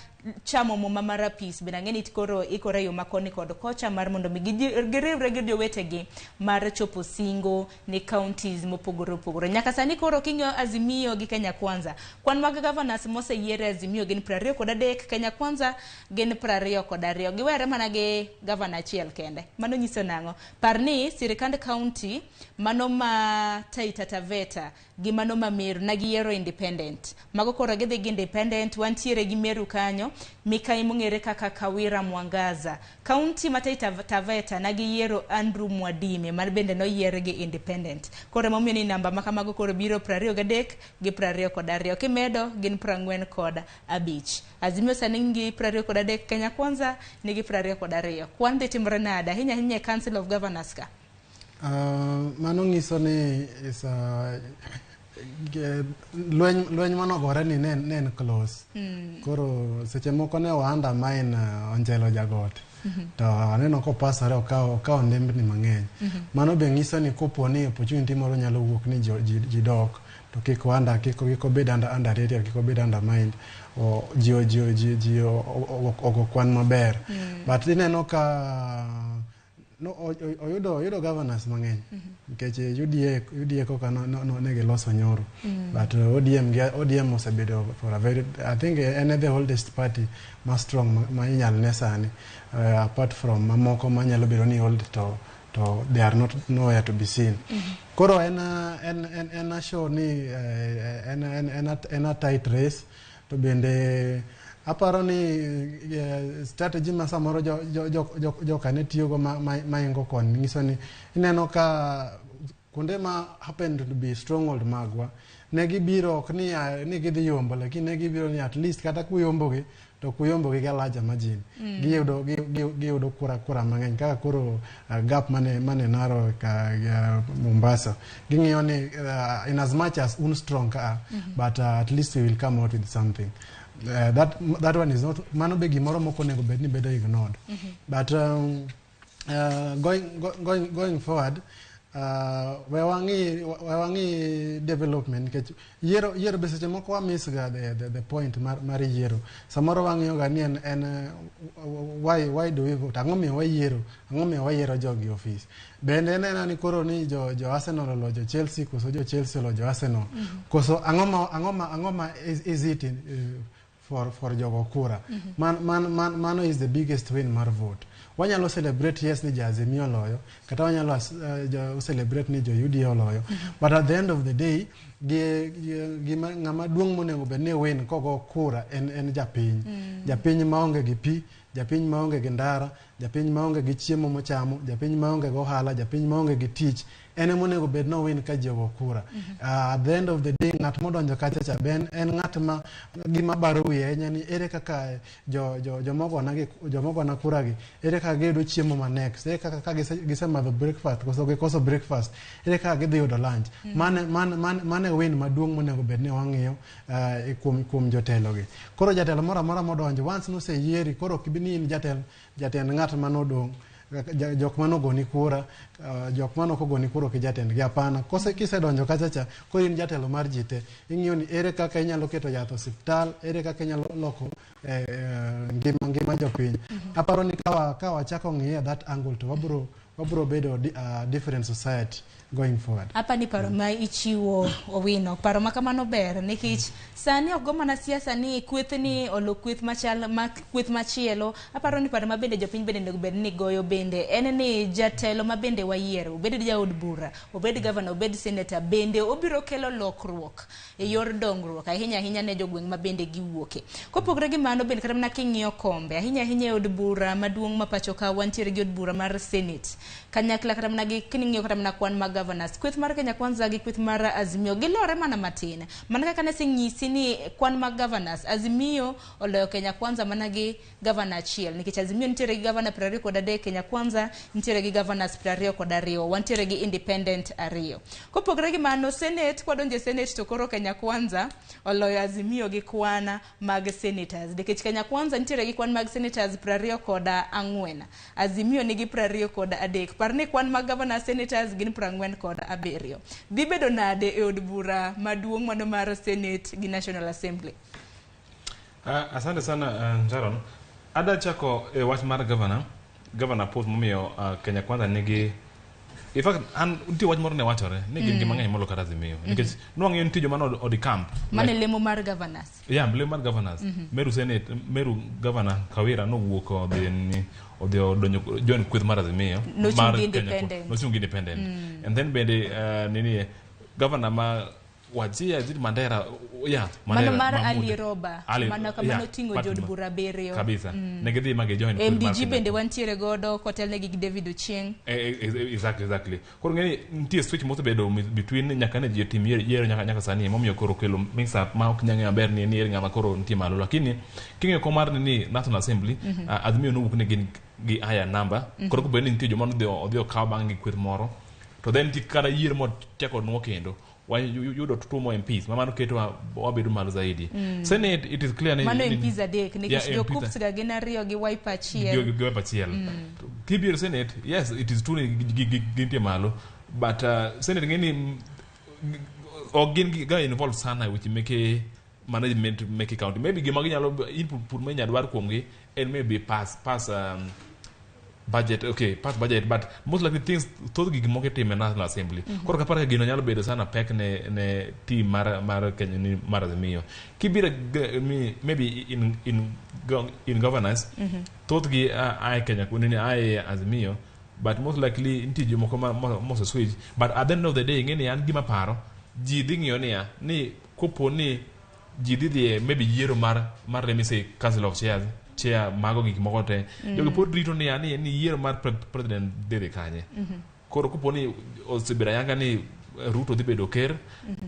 chamo muma mar apis bende ang'e ni koro ikore yo makoni kod kocha mar mondo mi giriwre gi jowetegi mar chopo singo ne counties mopogore opogore. Nyaka sani koro king'iyo Azimio gi Kenya Kwanza, kwan mag governors moseyier e Azimio gin 23, Kenya Kwanza gin 22. Giwere mana gi governor achiel kende. Mano nyiso nang'o? Par ni sirikand county mano ma Taita Taveta gi mano ma Meru na giyiero independent. Mago koro gidhi gi independent, wantiere gi Meru kanyo, mikai mong'ere kaka Kawira Mwangaza. County ma Taita Taveta na giyiero Andrew Mwadime ma bende noyier gi independent. Koro emomiyo ni namba ma kamago koro biro 23 gi 22. Kimedo gin 45. Azimio sani nigi 23, Kenya Kwanza nigi 22. Kwan dhi timore nade ahinya ahinya e Council of Governors ka? Mano nyiso ni is lweny manogore ni ne en close. Koro seche moko ne wa undermine Onjelo Jagot. To aneno kopasore okawo nembni mang'eny. Mano be nyiso ni kopo ni opportunity moro nyalo wuok ni ji dok to kik wanda kik obed underrated, kik obed undermined, o ji ogo kwan maber. But ineno ka no, oyudo governors mang'eny nikech UDA koka no ne giloso nyoro. But ODM osebedo for a very, I think en the oldest party ma strong ma inyal ne sani, apart from mamoko manyalo bedo ni old to they are not nowhere to be seen. Koro en a show ni en a tight race. To bende aparo ni strategy ma samoro joka ne tiyogo maingo koni nyiso ni ineno ka kuonde ma happen to be stronghold magwa ne gibiro ok ni gidhi yombo, lakini ne gibiro ni at least kata kuyombogi to kuyombogi gi a larger margin. Giyudo kura mang'eny kaka koro gap mane naro ka Mombasa ging'iyo ni in as much as un strong ka but at least we will come out with something. That one is not, mano be gimoro mok onego bed ni bedo ignored. But going forward, we wang'i development nikech yiero be seche moko wa miss ga the point mar yiero. Samoro wang'iyo ga ni en why do we vote, ang'o miyo wayiero, ang'o miyo wayiero jogi e ofis. Bende en ena ni koro ni jo Arsenal oloyo Chelsea koso jo Chelsea oloyo Arsenal koso ang'o ma is it for jogo kura. Mano is the biggest win mar vote. Wanyalo celebrate, yes, ni jo Azimio oloyo, kata wanyalo celebrate ni jo UDA oloyo, but at the end of the day gima ng'ama duong' monego bed ni win kogo kura en japiny. Japiny maonge gi pi, japiny maonge gi ndara, japiny maonge gi chiemo mochamo, japiny maonge gi ohala, japiny maonge gi tich, en ema onego bed no win ka ji ogo kura. At the end of the day ng'at modonjo kacha cha be en ng'at ma gima baro wiye ahinya ni ere kaka jomogona kura gi, ere kaka giyudo chiemo ma next, ere kaka ka gisemadho breakfast koso gikoso breakfast, ere kaka gidhi yudo lunch. Mane win maduong' monego bed ni wang'iyo kuom jotelo gi. Koro jatelo moro amora modonjo once noseyieri, koro ok ibi ni in jatend ng'at manodong', jok manogoni kura, jok manok ogoni kura ok jatendgi, hapana. Kose kisedonjo kacha cha, koro in jatelo mar ji te. Ing'iyo ni ere kaka inyalo keto yath osiptal, ere kaka inyalo loko ngima jopiny. Aparo ni ka wachako ng'iye that angle to wabro bedo different society going forward. Apa ni paro ma ichiwo Owino, paro ma kamano ber nikech sani ok go mana siasa ni kweth ni olo kweth machal ma kweth machielo. Aparo ni paro ma bende jopiny bende onego bed ni goyo bende en ni jatelo ma bende wayiero, obed jaod bura, obed governor, obed senator, bende obiro kelo lokruok e yor dongruok ahinya ahinya ne jogweng' ma bende giwuoke. Kopogore gi mano bende kata mana king'iyo kombe ahinya ahinya e od bura maduong' ma pacho ka wantiere gi od bura mar Senate kanyakla kata mana gi king'iyo kata mana kwan mag governors, kweth mar Kenya Kwanza gi kweth mar Azimio gilore mana matin. Mana kaka nasenyisi ni kwan mag governors, Azimio oloyo Kenya Kwanza mana gi governor achiel, nikech Azimio nitiere gi governor 23, Kenya Kwanza nitiere gi governors 22, wantiere gi independent 2. Kopogore gi mano, Senate, kwadonjo e Senate to koro Kenya Kwanza oloyo Azimio gi kwan mag senators, nikech Kenya Kwanza nitiere gi kwan mag senators 24, Azimio nigi 23. Par ni kwan mag governor senators gin 47. Dhi bedo nade e od bura maduong' mano mar Senate gi National Assembly? Asante sana, Sharon. Ada chako e wach mar governor post momiyo Kenya Kwanza nigi. In fact, an nitie wach moro ne wachore ni gin gi mang'eny molo kata Azimio. Nikech nwang'eyo nitie joma no decamp. Mane lemo mar governors. Yeah, lemo mar governors. Meru Senate, Meru Governor Kawira nowuok odhi ni odhi odonjo join kweth mar Azimio. Nochung' Mar gi Kenya Kwanza. independent. Nochung' gi independent. And then bende nini governor ma Wajir is it Mandera? Yeah, Mano Mandera. mar Mahmood. Ali Roba. Mano yeah, kamano ting'o party jod bura abiriyo. Kabisa. Ne gidhi ma gijoin kweth mar MDG Kenya. bende wantiere godo kotelnegi gi David Ochieng. Exactly. Koro ng'eni nitie switch mosebedo between nyaka ne ji otim yiero nyaka sani, momiyo koro kelo mix up ma ok nyal ng'eyo maber ni ere ng'ama koro nitie malo. Lakini king'iyo kom mar ni National Assembly, Azimio nowuok ni gin gi higher number. Koro kobedo ni nitie joma nodhi odhi okaw bang' gi kweth moro, to then nitie kata yiero mochako nuo kendo wayudo two more MPs ma mano keto wabedo malo zaidi. Senate, it is clear ni Mano MPs adek nikech Yeah, MPs jo KUCCPS ga gin ariyo gi Wiper achiel. Gi Wiper achiel. Kibiro Senate, yes, it is true ni gintie malo, but Senate ng'eni ok gin ga involved sana e weche meke management meke county. Maybe gima ginyalo input ma inyalo dwar kuomgi en maybe pass budget, okay, pass budget, but most likely things, thoth gik moko itimo e National Assembly. Koro kapar ka gino nyalo bedo sana pek ne team mar Kenya ni mar Azimio. Kibiro maybe in governance, thothgi ae Kenya nini ae Azimio, but most likely nitie jomoko ma mose switch. But at the end of the day, ing'eni an gima paro ji dhi ng'iyo niya ni kopo ni ji dhi dhie maybe yiero mar let me say council of chairs, chair mago gik moko te, jogi pod rito niya ni yiero mar president dhi dhi kanye. Koro kopo ni osebedo ayanga ni Ruto dhi bedo ker,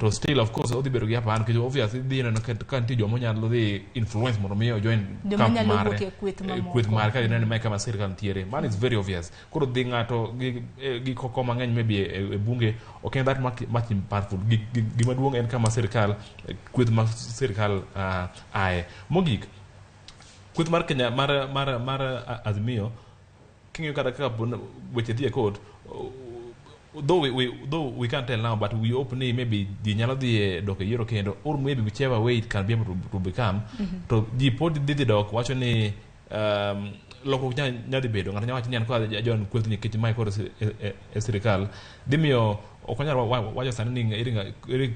to still of course odhi bedo gi upper hand, nikech obviously dhi neno ka nitie joma nyalo dhi influence mondo mi ojoin Joma camp nyalo mare. wuok e kweth mamoko. Kweth mare ka gineno ni mae kama sirikal nitiere. Mano is very obvious. Koro dhi ng'ato gi koko mang'eny maybe e bunge ok en that much impactful. Gima duong' en kama sirikal, kweth mar sirikal aye. Mogik, kweth mar Kenya mar Azimio, king'iyo kata kaka weche dhi e court, though we can't tell now, but we hope ni maybe ji nyalo dhi e dok e yiero kendo, or maybe whichever way it can be able to become, to ji pod dhi dok wacho ni lokruok nya dhi bedo. Ng'ato nya wacho ni an kod ajoin kweth nikech mae koro e sirikal dhi miyo ok wanyal wacho sani ni ere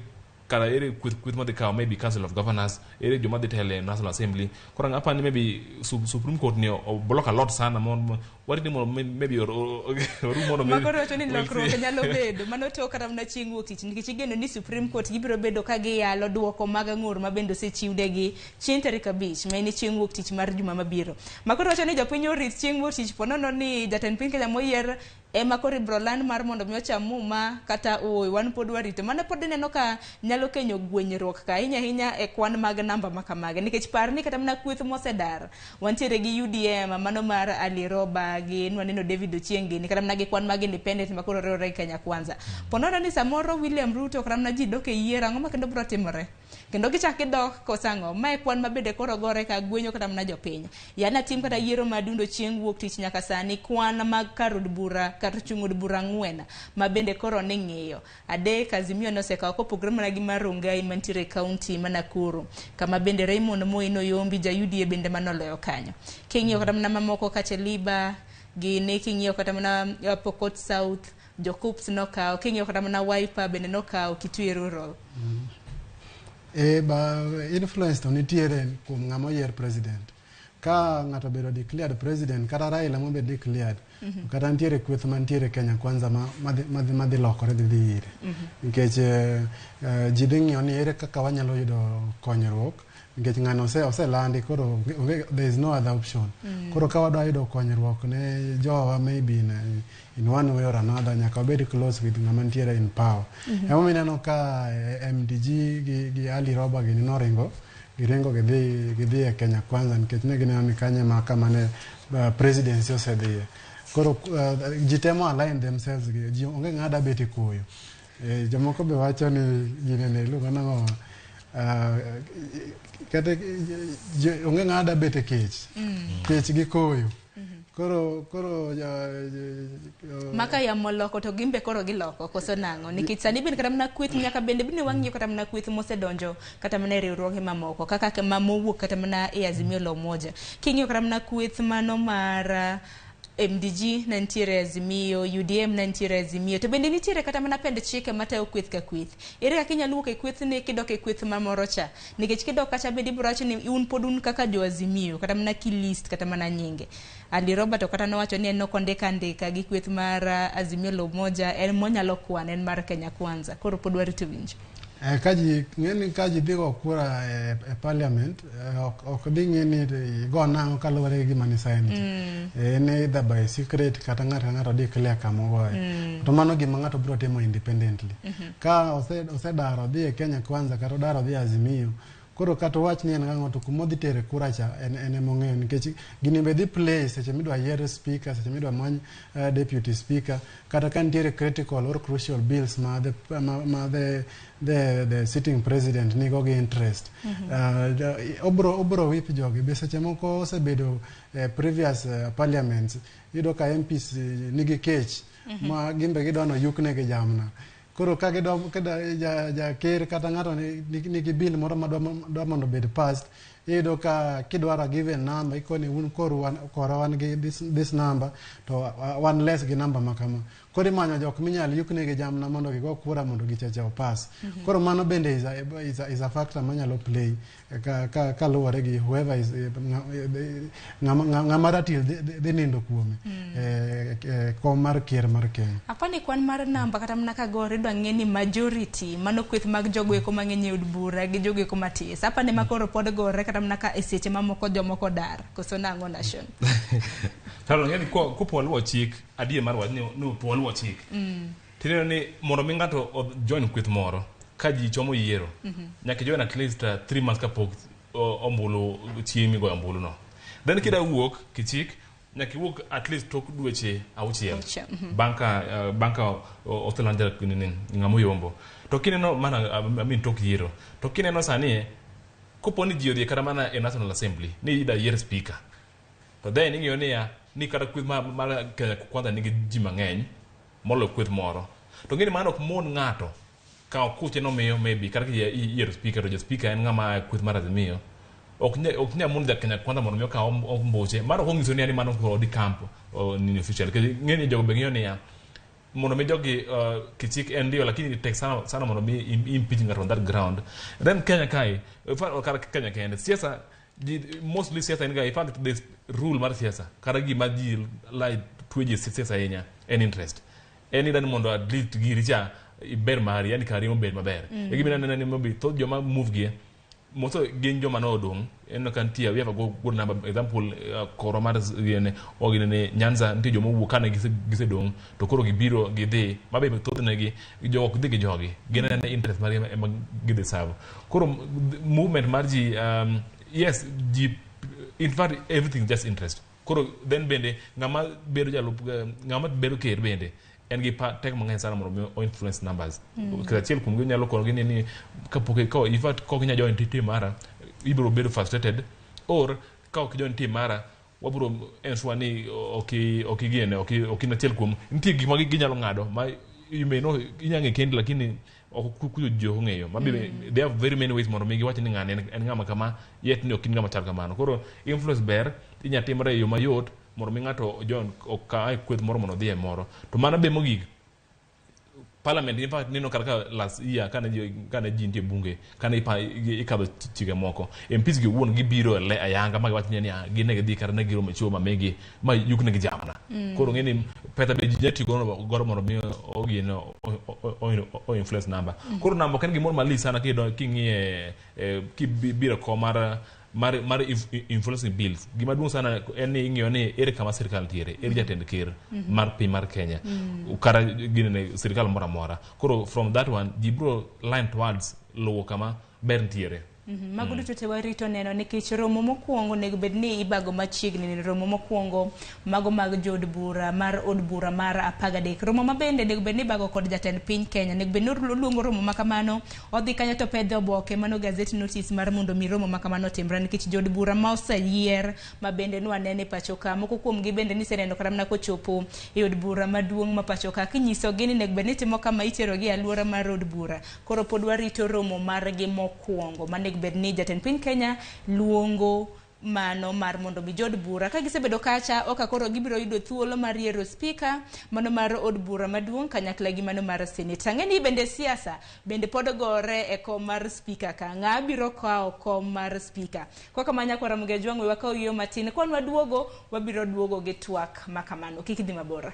kara ere kweth madhi kawo maybe council of governors, ere joma dhi telo e National Assembly. Koro apani maybe Supreme Court ni o block a lot sana mon warit ni mondo maybe orum mondo Makoro wacho ni we'll lokruok see. nyalo bedo mano to kata mana chieng' wuok tich, nikech igeno ni Supreme Court gibiro bedo ka giyalo duoko mag ng'ur ma bende osechiwnegi chieng' tarik 5, ma en chieng' wuok tich mar juma mabiro. Makoro wacho ni jopiny orit chieng' wuok tich ponono ni jatend piny Kenya moyier ema koro ibiro land mar mondo mi ocham muma kata ooyo. Wan pod warito mano, pod ineno ka nyalo kenyo gwenyruok ka ahinya ahinya e kwan mag namba ma kamagi, nikech par ni kata mana kweth mosedar wantiere gi UDM mano mar Ali Roba gi nwaneno David Ochieng gini kata mana gi kwan mag independent ma koro riwore gi Kenya Kwanza. Ponono ni samoro William Ruto kata mana ji dok e yiero, ang'o ma kendo biro timore kendo gichak gidok koso ang'o? Mae kwan ma bende koro gore ka gwenyo kata mana jopiny yana tim kata yiero madundo chieng' wuok tich. Nyaka sani kwan mag kar od bura, kar chung' od bura ang'wen ma bende koro ni ng'iyo adek Azimio nosekawo, kopogore mana gi mar Rongai mantiere e kaunti ma Nakuru, kama bende Raymond Moi noyombi ja UDA bende manoloyo kanyo. King'iyo kata mana mamoko Kacheliba gini, king'iyo kata mana Pokot South, jo KUCCPS nokawo, king'iyo kata mana Wiper bende nokawo Kitui Rural. E ba influence to nitiere kuom ng'ama oyier president. Ka ng'ato obedo declared president, kata Raila mobed declared, kata nitiere kweth mantiere Kenya Kwanza ma madhi lokore dhi ire, nikech ji dhi ng'iyo ni ere kaka wanyalo yudo konyruok, nikech ng'ano oselandi koro there is no other option. Koro ka wadwa yudo konyruok ne jowa, maybe in one way or another nyaka wabed close with ng'ama nitiere in power. Emomiyo ineno ka MDG gi Ali Roba gini noringo, giringo gidhi e Kenya Kwanza, nikech ne gineno ni kanyo ema kama ne presidency osedhiye. Koro ji temo align themselves gi ji, onge ng'ada bet e koyo. Jomoko be wacho ni ginene iluongo nang'o, kata onge ng'ada bet e kech, kech gi koyo. Koro Maka yamo loko to gimbe koro giloko koso nang'o? Nikech sani bende kata mana kweth nyaka bende bende wang'iyo kata mana kweth mosedonjo kata mana e riwruoge mamoko kaka ma mowuok kata mana e Azimio la Umoja. King'iyo kata mana kweth mano mar MDG ne nitiere Azimio, UDM ne nitiere Azimio, to bende nitiere kata mana pend chike matayo kweth ka kweth. Ere kaka inyalo wuok e kwethni kidok e kweth mamoro cha? Nikech kidok kacha bende ibiro wacho ni un pod un kaka jo Azimio, kata mana kilist kata mana nyinge. Ali Robert to kata nowacho ni en ok ondika andika gi kweth mar Azimio la Umoja, en monyalo kwano en mar Kenya Kwanza. Koro pod warito winjo. Ka ji ng'eni ka ji dhi go kura e parliament, ok dhi ng'e ni igo nang'o kaluwore gi gima ni sign cha. En either by secret kata ng'ato ka ng'ato declare kama ogoye. To mano gima ng'ato biro timo independently. Ka osedar odhi e Kenya Kwanza kata odar odhi e Azimio, koro kata owach ni en ng'ang'o to kuma odhi tere kura cha en emong'eyo nikech gini be dhi play seche midwa yier speaker, seche midwa many deputy speaker, kata ka nitiere critical or crucial bills ma the sitting president nigo gi interest. Obro whip jogi be seche moko osebedo previous parliaments iyudo ka MPs nigi kech ma gin be gidwa noyuknegi jamna. Koro ka gidwa ja ker kata ng'ato nigi bill moro ma dwa mondo obed passed, iyudo ka kidwaro a given number ikoni un koru wan, korwa wan gi this number to wan less gi number ma kama. Koro imanyo jok minyal yuknegi jamna mondo gigo kura mondo gichacha opas. Koro mano bende is a factor manyalo play kaluwore gi whoever is ng'ama ratil dhi nindo kuome kom mar ker mar Kenya. Apani kwan mar namba kata mana ka gore idwa ng'e ni majority mano kweth mag jogo eko mang'eny e od bura gi jogo eko matis. Apani ma koro pod gore kata mana ka e seche mamoko jomoko dar koso nang'o nation. Taro ng'e ni kopo waluwo chik adier mar wach ni po waluwo chik tineno ni mondo mi ng'ato join kweth moro ka ji chomo yiero nyaka join at least 3 months kapok ombulu chieng' migoyo ombulu no. Then kida wuok kichik nyaka iwuok at least tok dweche 6 6. Bang' ka oseland nini ng'ama oyombo to kineno mana I mean tok yiero to kineno sani kopo ni ji odhi kata mana e National Assembly ni ida yier speaker to then ing'iyo niya ni kata kweth mar Kenya Kwanza nigi ji mang'eny moloyo kweth moro to ng'eni mano ok mon ng'ato kawo kuche nomiyo maybe kata kiyiero speaker to ja speaker en ng'ama a kweth mar Azimio ok nya mon ja Kenya Kwanza mondo mi okaw ombuche mano ok onyiso ni mano koro odi camp nini official nikech ng'eni jogo be ng'iyo niya mondo mi jogi kichik en ndio lakini tek sana sana mondo mi impeach ng'ato on that ground. Then Kenya kae in fact, kata Kenya kende siasa ji mostly siasa en ga, in fact this rule mar siasa kata gima ji lai twe ji siasa ahinya en interest en idani mondo at least giri cha ber mari yani kari obed maber. E gima ineno ni maybe thoth joma move gi moso gin joma nodong' en ka nitie we have a good number example korwa mar gine o gine ne Nyanza nitie joma owuok kane gisedong' to koro gibiro gidhi mabe thothne jogo ok dhi gi jogi gin anena interest margi ema gidhi serve. Koro movement mar ji yes ji in fact everything is just interest. Koro then bende ng'ama bedo jalup ng'ama bedo ker bende en gi teko mang'eny sana mondo mi o influence numbers. Nikech achiel kuom gi nyalo konogi ni kapok ka in fact ka ok inyal join team mara ibiro bedo frustrated or ka ok join team mara wabiro ensure ni ok igene ok in achiel kuom nitie gik ma ginyalo ng'ado ma you may know inya ng'e kendi lakini ok kuyo ji ok ong'eyo ma they have very many ways mondo mi giwach ni ng'ani en ng'ama kama yet ni ok in ng'ama chal kamano. Koro influence ber inya timre e yo mayot mondo mi ng'ato join oka e kweth moro mondo odhi e moro to mano be mogik parliament in fact neno kata ka last year kane ji nitie bunge kane ikadho chike moko MPs gi owuon gibiro e le ayanga ma giwach ni ah, gin ne gidhi kata ne giromo e chiwo ma megi ma yuknegi jamna. Koro ng'e ni pesa be ji nyalo tiyo godo mondo mi ogin o influence number. Koro namba ok en gimoro malich sana king'iye kibiro kom mar influencing bills. Gima duong' sana en ni ing'iyo ni ere kama sirikal nitiere ere jatend ker mar piny mar Kenya kata ginene sirikal moro amora. Koro from that one ji biro line towards luwo kama ber nitiere. Mago duto te warito neno nikech romo mokwongo onego bed ni ibago machiegni ni romo mokwongo mago mag jood bura mar od bura mar 13. Romo ma bende onego bed ni ibago kod jatend piny Kenya. Onego bed ni oluongo romo ma kamano, odhi kanyo to pedho oboke mano gazette notice mar mondo mi romo ma kamano otimre nikech jood bura ma oseyier ma bende nwanene e pacho ka. Moko kuomgi bende niseneno kata mana kochopo e od bura maduong' ma pacho ka kinyisogi ni onego bed ni itimo kama iterogi e alwora mar od bura. Koro pod warito romo margi mokwongo manego bed ni jatend piny Kenya luongo mano mar mondo mi jood bura ka gisebedo kacha oka koro gibiro yudo thuolo mar yiero spika mano mar od bura maduong' kanyakla gi mano mar senate. Ang'e ni bende siasa bende pod gore e kom mar spika ka ng'a biro kawo kom mar spika. Kwa kamano nyakwar Ramogi Ajwang' we wakaw yueyo matin kwan waduogo wabiro duogo gi twak ma kamano kik idhi mabor.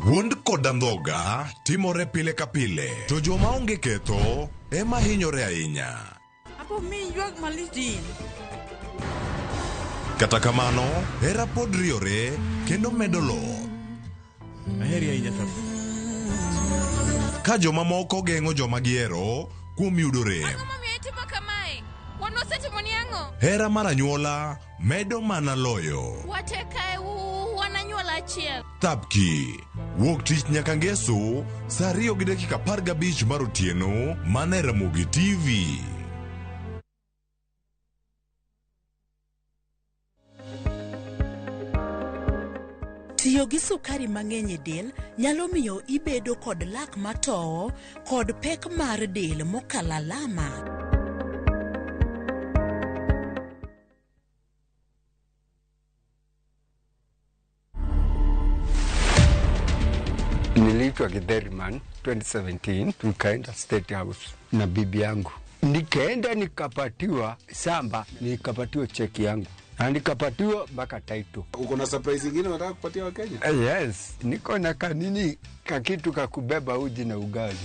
Wuond kod andhoga timore pile ka pile, to joma onge ketho ema hinyore ahinya. Apo mi ywak malich din. Kata kamano, hera pod riore kendo medo loth. Aheri ahinya Thabu. Ka jomamoko geng'o joma gihero kuom yudo rem. Ang'o momiyo itimo kamae? Wan wasetimoni ang'o? Hera mar anyuola medo mana loyo. Wate kae wan anyuola achiel. Thapki. Wuok tich nyaka ngeso, saa 2:15 mar otieno, mana e Ramogi TV. Tiyo gi sukari mang'eny e del nyalo miyo ibedo kod lak matowo kod pek mar del mokalo alama. Niliitwa Githeriman 2017, tukaenda State House na bibi yangu, nikaenda nikapatiwa samba, nikapatiwa cheki yangu na nikapatiwa mpaka title. Uko na surprise ingine unataka kupatia Wakenya? Yes, niko na kanini kakitu kakubeba uji na ugali.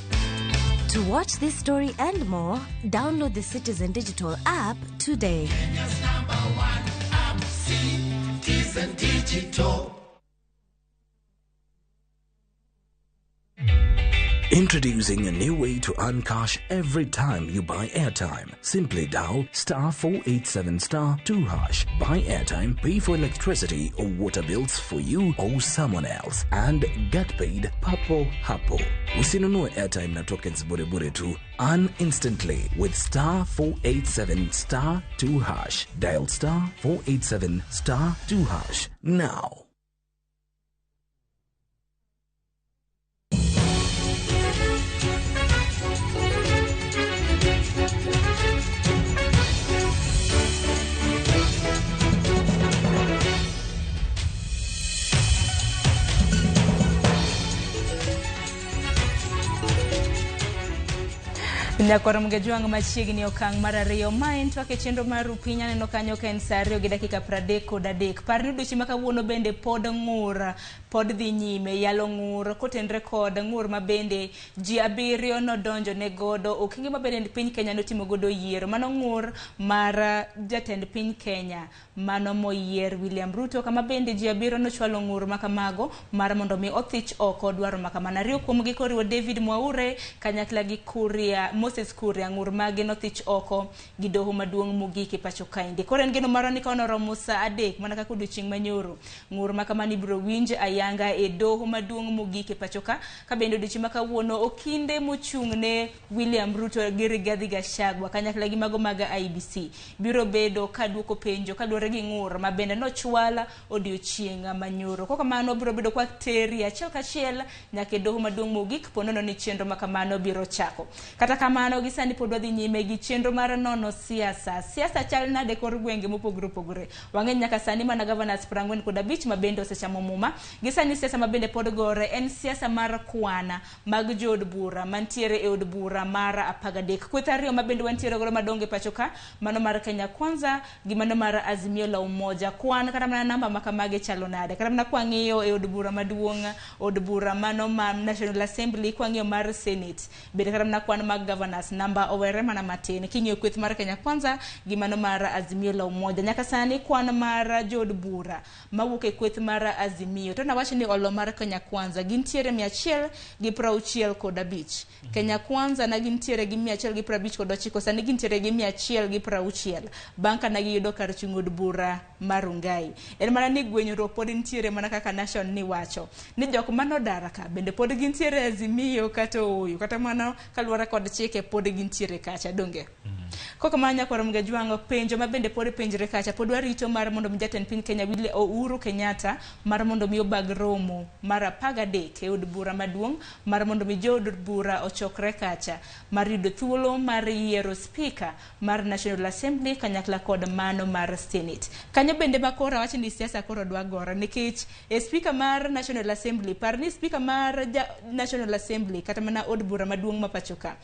To watch this story and more, download the Citizen Digital app today. Kenya's number one app, Citizen Digital. Introducing a new way to earn cash every time you buy airtime. Simply dial star 487 star 2 hash. Buy airtime, pay for electricity or water bills for you or someone else, and get paid papo hapo. Usinunue airtime na tokens bure bure tu. Earn instantly with star 487 star 2 hash. Dial star 487 star 2 hash now. Nyakwar Mgejwang' machiegni okang' mar ariyo ma en twak e chenro mar Rupiny aneno kanyo ka en saa 2:33. Par ni odiochieng' ma kawuono bende pod ng'ur pod dhi nyime yalo ng'ur kotenre kod ng'ur ma bende ji 7 nodonjo ne godo okenge ma bende piny Kenya notimo godo yiero mano ng'ur mar jatend piny Kenya mano moyier William Ruto kama bende ji 7 nochwalo ng'ur makamago mar mondo mi othich oko dwaro makamano. Ariyo kuomgi koriwo David Mwaure kanyakla gi Kuria Moses Kuria ng'ur mage nothich oko gi doho maduong' mogik e pacho kaendi. Koro en geno marwa ni ka onoromo saa 3 mana kaka odiochieng' manyoro ng'ur makamano ibiro winj ayanga e doho maduong' mogik e pacho ka bende odiochieng' ma kawuono okinde mochung' ne William Ruto gi Rigathi Gachagua kanyakla gi mago mag IEBC biro bedo kaduoko penjo kaluwore gi ng'ur ma bende nochwal odiochieng' manyoro. Kok kamano biro bedo kwa teri achiel kachiel nyaka e doho maduong' mogik ponono ni chenro makamano biro chako. Kata kamano kamano gi sani pod wadhi nyime gi chenro mar nono siasa. Siasa chal nade kor gwenge mopogore opogore. Wang'eny nyaka sani mana governors 45 ma bende osechamo muma. Gi sani siasa ma bende pod gore en siasa mar kwana mag jood bura mantiere e od bura mar 13. Kweth ariyo ma bende wantiere godo madongo e pacho ka, mano mar Kenya Kwanza gi mano mar Azimio la Umoja. Kwan kata mana namba ma kamagi chalo nade? Kata mana kwang'iyo e od bura maduong', od bura mano ma National Assembly, kwang'iyo mar Senate, bende kata mana kwan mag governors namba owere mana matin. King'iyo kweth mar Kenya Kwanza gi mano mar Azimio la Umoja, nyaka sani kwan mar jood bura mawuok e kweth mar Azimio, to nawach ni olo mar Kenya Kwanza gintiere 165. Kenya Kwanza na gintiere gi 159, sani gintiere gi 160 bang' ka giyudo kar chung' od bura mar Rongai. En mana ni gwenyruok pod nitiere mana kaka Nation ni wacho ni jok manodar ka bende pod gintiere Azimio kata ooyo, kata mano kaluwore kod chike pod gintiere kacha, donge? Kok kamano nyakwar Mgajwang'o, penjo ma bende pod penjre kacha, pod warito mar mondo mi jatend piny Kenya William Uhuru Kenyatta mar mondo mi obag romo mar 13 e od bura maduong' mar mondo mi jood bura ochokre kacha mar yudo thuolo mar yiero speaker mar National Assembly kanyakla kod mano mar Senate. Kanyo bende ma koro awach ni siasa koro dwa gore nikech e speaker mar National Assembly, par ni speaker mar National Assembly kata mana od bura maduong' ma pacho ka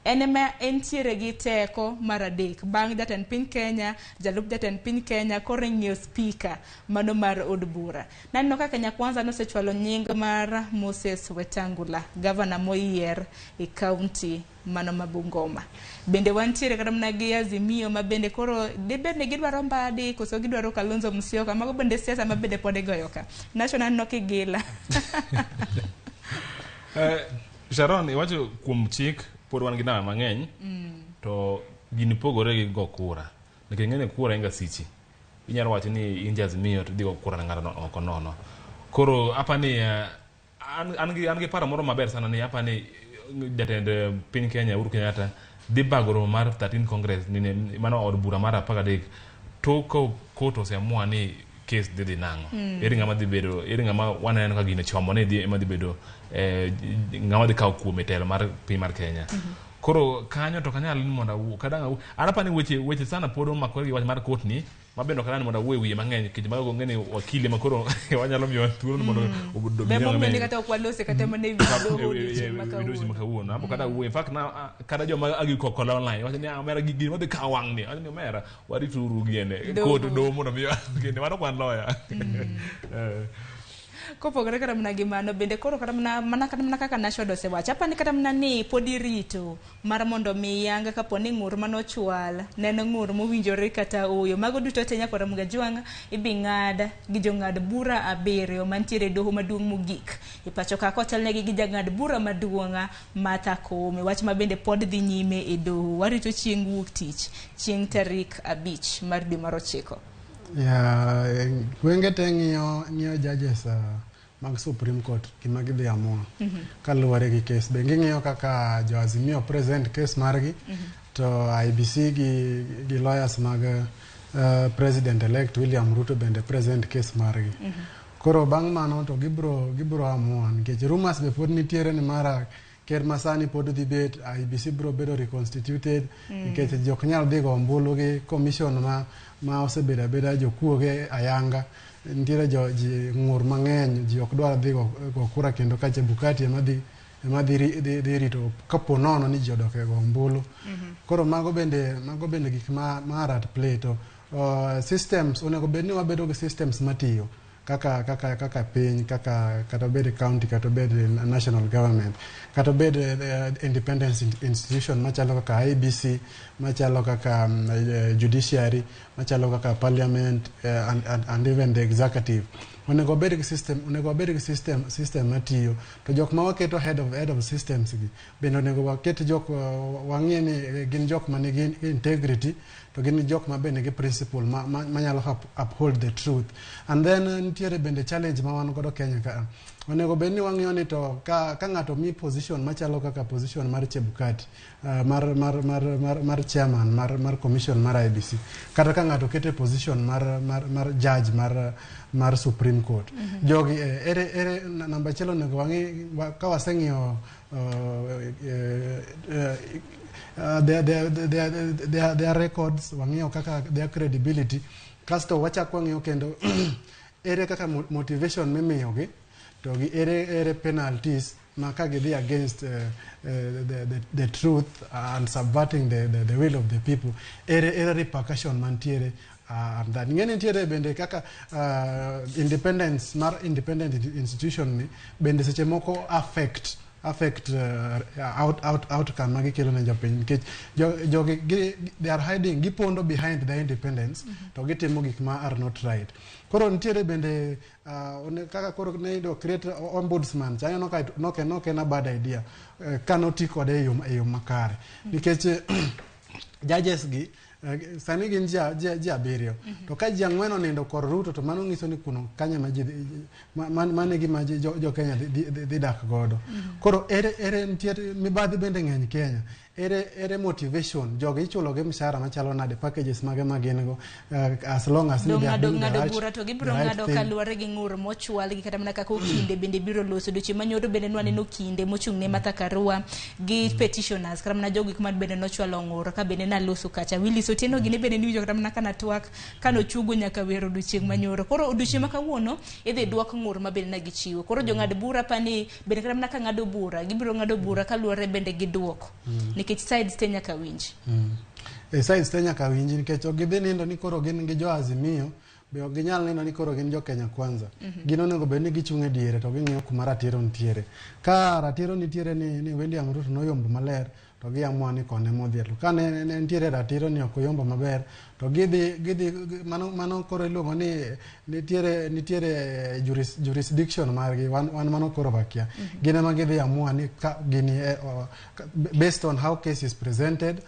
en ema entiere gi teko mar 3 bang' jatend piny Kenya, jalup jatend piny Kenya koro ing'iyo speaker mano mar od bura. Naneno ka Kenya Kwanza nosechwalo nying mar Moses Wetangula, gavana moyier e kaunti mano ma Bungoma. Bende wantiere kata mana gi Azimio ma bende koro dibed ni gidwaro Mbadi koso gidwaro Kalonzo Musyoka. Mago bende siasa ma bende pod igoyo ka. National aneno kigila. Sharon, iwacho kuom chik pod wan gi namba mang'eny to gini pogore gi go kura. Nikech ing'e ni kura en ga sichi. Inyalo wacho ni in ja Azimio to idhi go kura ne ng'ato oko nono. Koro apani an gi paro moro maber sana ni apani jatend piny Kenya Uhuru Kenyatta dhi bago romo mar 13 Congress nini mano od bura mar 13 to ka court oseamua ni case dhi nang'o. Ere ng'ama dhi bedo, ere ng'ama waneno ka gino chomo ni dhi ema dhi bedo ng'ama dhi kawo kuome telo mar piny mar Kenya. Koro kanyo to kanyal ni mondo awuo kadang' awuo. An apani weche sana pod omakore gi wach mar court ni mabende ok anyal ni mondo awuo e wiye mang'eny nikech mago ng'e ni wakili ma koro wanyalo miyo thuolo ni mondo obed Be momiyo ni kata ok walose kata mana e wi doho odiochieng' ma kawuono. kawuono. Kawuono. Apo kata awuo. In fact na kata joma agi kola online wacho ni omera gini madhi kawo wang' ni. Wacho ni omera warituru giene. Doho. Court doho mondo mi gini mano ok wan lawyer. Kopogore kata mana gi mano bende koro kata mana kata mana kaka Nashod osewacho, apani kata mana ni pod irito mar mondo mi yang kapo ni ng'ur manochwal ne en ng'ur mowinjore kata ooyo. Mago duto te nyakwar Mgajwang' ibi ng'ad gi jong'ad bura 7 mantiere e doho maduong' mogik e pacho ka kotelnegi gi jang'ad bura maduong' Martha Koome. Wach ma bende pod dhi nyime e doho. Warito chieng' wuok tich, chieng' tarik 5 mar dwe mar 9. Yeah, gwenge te ng'iyo judges mag Supreme Court gima gidhi amua kaluwore gi case. Be ging'iyo kaka jo Azimio present case margi to IBC gi lawyers mag President elect William Ruto bende present case margi. Koro bang' mano to gibro amua nikech rumors be pod nitiere ni mara ker masani pod dhi bet, IBC bro bedo reconstituted nikech jok nyal dhi go ombulu gi commission ma osebedo abeda jokuoge ayanga. Nitiere ji ng'ur mang'eny, ji ok dwar dhi go kura kendo ka Chebukati ema dhi rito kapo nono ni ji odok e go ombulu. Koro mago bende gik ma are at play to systems onego bed ni wabedo gi systems matiyo kaka piny, kaka kata bed county, kata bed national government, kata bed independent institution machalo kaka IBC, machalo kaka judiciary, machalo kaka parliament, and even the executive. Onego bed gi system, onego bed gi system matiyo. To jok ma waketo head of systems gi bende onego waket jok wang'e ni gin jok ma nigi integrity, to gin jok ma bende nigi principle ma manyalo uphold the truth. And then nitiere bende challenge ma wan godo Kenya ka. Onego bed ni wang'iyo ni to ka ng'ato mi position machalo kaka position mar Chebukati, mar chairman mar commission mar IBC, kata ka ng'ato kete position mar judge mar Supreme Court. Jogi ere namba achiel onego wang'i ka waseng'iyo their records, wang'iyo kaka their credibility, kasto wachak wang'iyo kendo ere kaka motivation mimiyogi to gi ere penalties ma ka gidhi against the truth and subverting the will of the people, ere repercussion mantiere. And that ng'e nitiere bende kaka independence mar independent institution ni bende seche moko affect outcome ma gikelo ne jopiny, nikech jogi they are hiding, gipondo behind the independence to gitimo gik ma are not right. Koro nitiere bende kaka koro ne idwa create ombudsman cha, aneno ka nok en a bad idea ka noti kode e yo makare, nikech judges gi sani gin ji 7, to ka ji 4 onindo kor Ruto, to mano nyiso ni kuno kanye ma ji mano e gima jo Kenya dhi dak godo. Koro ere nitiere mibadhi bende ng'eny Kenya. Ere motivation jogi ichulo gi mshahara machalo nade, packages mage ma gin go, as long as ni they are doing the right, bura to gibiro ng'ado kaluwore gi ng'ur mochwal gi kata mana kaka okinde bende biro loso odiochieng' manyoro. Bende nwaneno okinde mochung' ne Martha Karua gi petitioners, kata mana jogo ma bende nochwalo ng'ur ka bende naloso kacha Willis Otieno gini bende niwinjo kata mana kana twak kanochugo nyaka wer odiochieng' manyoro. Koro odiochieng' ma kawuono idhi duok ng'ur ma bende nagichiwo. Koro jong'ad bura pani bende kata mana ka ng'ado bura, gibiro ng'ado bura kaluwore bende gi duoko, nikech sides te nyaka winj. E sides te nyaka winji, nikech ok gidhi nindo ni koro gin gi jo Azimio, be ok ginyal neno ni koro gin jo Kenya Kwanza. Gin onego bed ni gichung' e diere to ging'iyo kuma ratiro nitiere. Ka ratiro nitiere ni William Ruto noyombo maler, to giamua ni kone modhier. To ka ne nitiere ratiro ni ok oyombo maber, to gidhi mano koro iluongo ni nitiere jurisdiction margi, wan mano koro wakia. Gin ema gidhi amua ni ka gini based on how case is presented,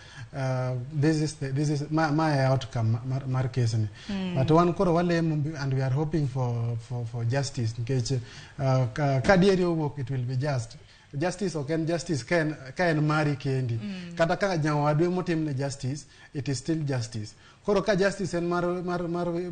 this is ma outcome mar case ni. But wan koro walemo and we are hoping for justice, nikech ka dieri owuok, it will be just justice. Ok en justice ka en mari kendi, kata ka nyawadu emotimne justice, it is still justice. Koro ka justice en mar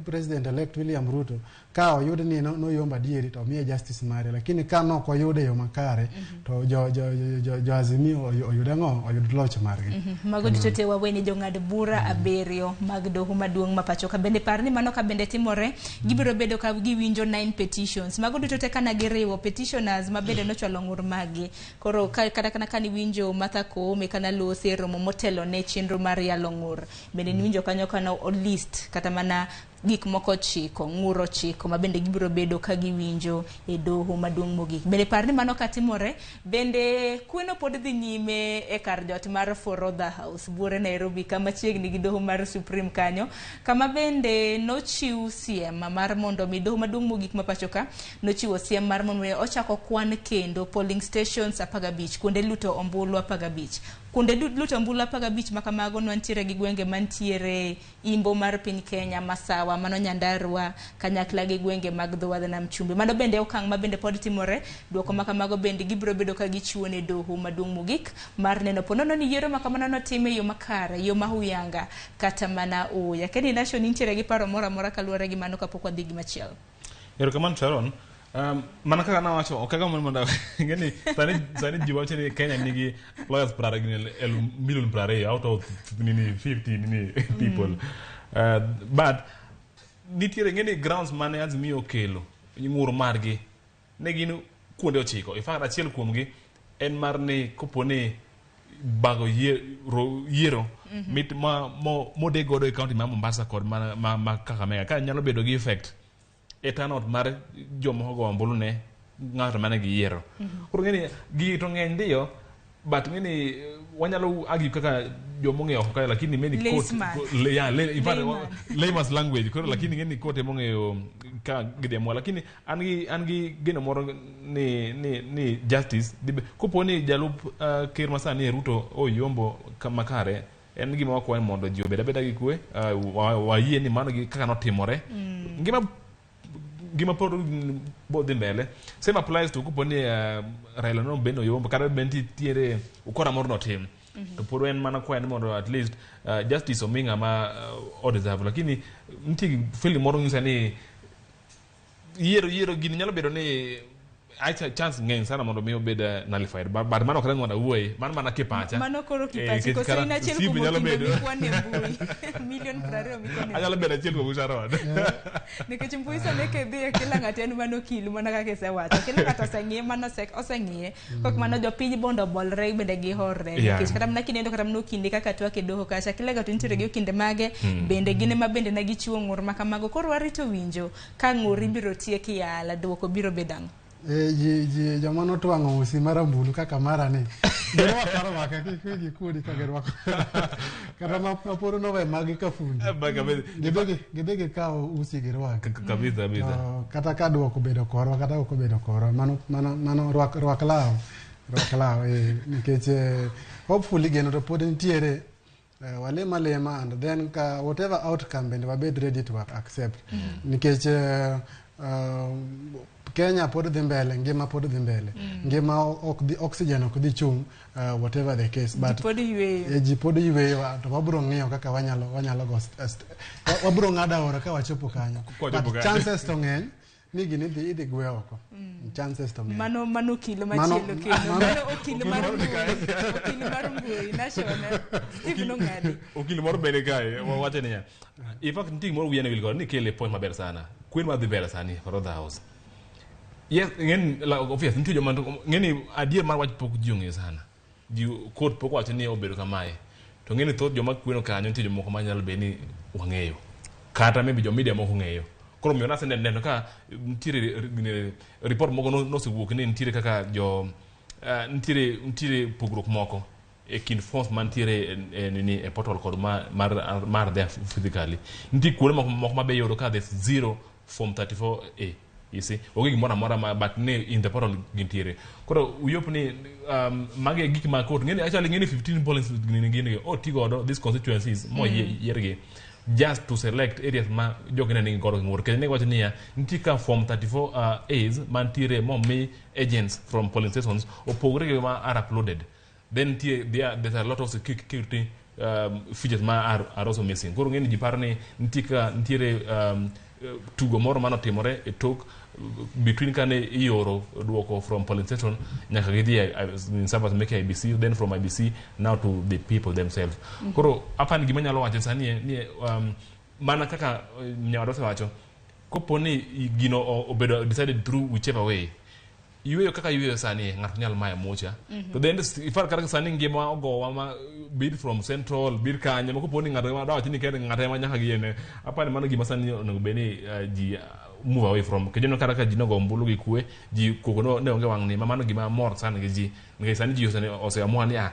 President elect William Ruto, ka oyud ni noyombo adieri, to omiye justice mare, lakini ka nok oyude e yo makare, to jo Azimio oyud ang'o? Oyud loch margi. Mago duto te waweni jong'ad bura 7 mag doho maduong' ma pacho ka. Bende par ni mano ka bende timore, gibiro bedo ka giwinjo nine petitions. Mago duto te kana giriwo petitioners ma bende nochwalo ng'ur maggi. Koro kata kana kaniwinjo Martha Koome kana lose e romo motelo ne chenro mar yalo ng'ur, bende niwinjo kanyo kana o list kata mana gik moko 9, ng'ur 9 ma bende gibiro bedo ka giwinjo e doho maduong' mogik. Bende par ni mano katimore, bende kweno pod dhi nyime e kar jot mar Forodha House buore Nairobi, kama chiegni gi doho mar Supreme kanyo, kama bende nochiw siem mar mondo mi doho maduong' mogik ma pacho ka nochiwo siem mar mondo mi ochako kwan kendo polling stations 15, kuonde luto ombulu 15, kuonde luto ombulu 15 ma kamago. Nwantiere gi gwenge mantiere imbo mar piny Kenya, Masawa, mano Nyandarua, kanyakla gi gwenge mag dho wadh nam chumbi. Mano bende okang' ma bende pod timore. Duoko ma kamago bende gibiro bedo ka gichiwo ne doho maduong' mogik mar neno ponono ni yiero ma kamano notim e yo makare, yo ma huyanga kata mana oya. Keni Nation nitiere gi paro moro amora kaluwore gi mano kapok wadhi gi machielo? Erokamano, Sharon. Mana kaka nawacho, ok agombo ni mondo ing'eni sani ji wacho ni Kenya nigi lawyers 20 million 20 out of nini 50 nini people. But nitiere ing'eni grounds mane Azimio okelo ng'ur margi ne gin kuonde 9. In fact, achiel kuomgi en mar ni kopo ni bago yiero mit ma modek godo e county ma Mombasa kod ma Kakamega ka nyalo bedo gi effect e turnout mar joma ogo ombulu ne ng'ato mane giyiero. Koro ng'eni gigi to ng'eny ndiyo, but ng'eni wanyalo argue kaka joma ong'eyo oko kae, lakini many court Layman. Yeah, in fact, Layman. layman's language. Koro lakini ng'eni court ema ong'eyo ka gidhi amua, lakini an gi geno moro ni justice kopo ni jalup ker masani Ruto oyombo makare, en gima wakwayo mondo ji obed abeda gi kwe, wayie ni mano gi kaka notimore. Ngima pod bo dhi mbele. Same applies to kopo ni Raila no bende oyombo, kata bende nitiere ukora moro notim, to pod en mana kwayo ni mondo at least justice omi ng'ama odeserve. Lakini nitie feeling moro ng'isa ni yiero gini nyalo bedo ni acha chance ng'eny sana mondo mi obed nullified, but mano ok en mondo awuoye, mano mana kipacha. Mano koro Eh, kipachi nikech koso kara in achiel Steve kuom nyalo okinde bedo mikwane mbui milion 20 mikwane. Anyalo bedo achiel kuom Sharon. Nikech mbui sani kidhiye, kila ng'ato en mana okil, mana kaka isewacho, kila ng'ato oseng'iye mana oseng'iye. Kok mano, jopiny mondo obolre bende gihorre, nikech kata mana kinendo kata mana okinde kaka twak e doho kacha, kila ng'ato nitiere gi okinde mage. Bende gin ema bende ne gichiwo ng'ur ma kamago. Koro warito winjo ka ng'ur ibiro tiek yala, duoko biro bedo ang'o? E, ji joma notwang'o usi marambulu kaka mara ni girwako arwaka, kik wigi kuodi ka girwako kata ma pod nowe magi ka fundi gidhi gikaw usi girwak. Kabisa kabisa. To kata ka duoko obedo korwa kata ok obedo korwa, mano rwak law, rwak law, eh, nikech hopefully geno to pod nitiere. Walem alema and then ka whatever outcome bende wabed ready to accept, nikech Kenya pod dhi mbele, ngima pod dhi mbele. Ngima ok dhi, oxygen ok dhi chung, whatever the case, but ji pod yweyo. Ji pod yweyo, to wabiro ng'iyo kaka wanyalo go wabiro ng'ado aora ka wachopo kanyo. Kwachopo But kanyo. Chances to ng'eny ni gini idhi gwe oko. Chances to ng'eny. Mano okil machielo kendo. Mano okil mar mbui, okil mar mbui national Steve nong'adi. Okil moro bende kae wawacho niya, in fact nitie gimoro wiya ne wil godo ni kele point maber sana kwen madhi mbele sani for the house. Yes, ng'eni, like, obvious nitie joma ng'eni adier mar wach pok ji ong'eyo sana, ji court pok wacho ni obedo kamae, to ng'eni thoth joma kweno kanyo nitie jomoko manyalo bedo ni wang'eyo kata maybe jo media moko ong'eyo. Koro omiyo naseneno ka nitiere report moko nosewuok ni nitiere kaka jo nitiere pogruok moko e kind forms mantiere nini e portal kod mar there physically. Nitie kuonde moko ma be iyudo ka there's zero form 34A, you see, onge gimoro amora ma, but ne in the portal gintiere. Koro uyop ni magi e gik ma court ng'eni actually ng'eni 15 polling gini gini oti godo these constituencies mo yiergi just to select areas ma jogi ne nigi godo ng'ur kendo ne giwacho niya nitie ka form 34 A's mantiere momi agents from polling stations opogore gi ma are uploaded. Then nitie there's a lot of security features ma are also missing. Koro ng'eni ji paro ni nitie ka nitiere tugo moro manotimore e tok between kane ioro duoko from polling station nyaka gidhi e servers meke IEBC, then from IEBC now to the people themselves. Koro apani gima nyalo wacho sani ni mana kaka nyawadwa osewacho, kopo ni gino obedo decided through whichever way, yweyo kaka yweyo sani ng'ato nyalo mayo mucha. To then ifar kata sani ngima ogowa ma bid from central bid kanye ma kopo ni ng'ato ema dawach ni kende ng'ato ema nyaka giene, apani mano gima sani onego bed ni ji move away from kendo ineno kata ka ji nogo ombulu gi kwe, ji koko no, ne onge wang' ni ma mano gima mor sana gi ji, nikech sani ji oseamua ni ah,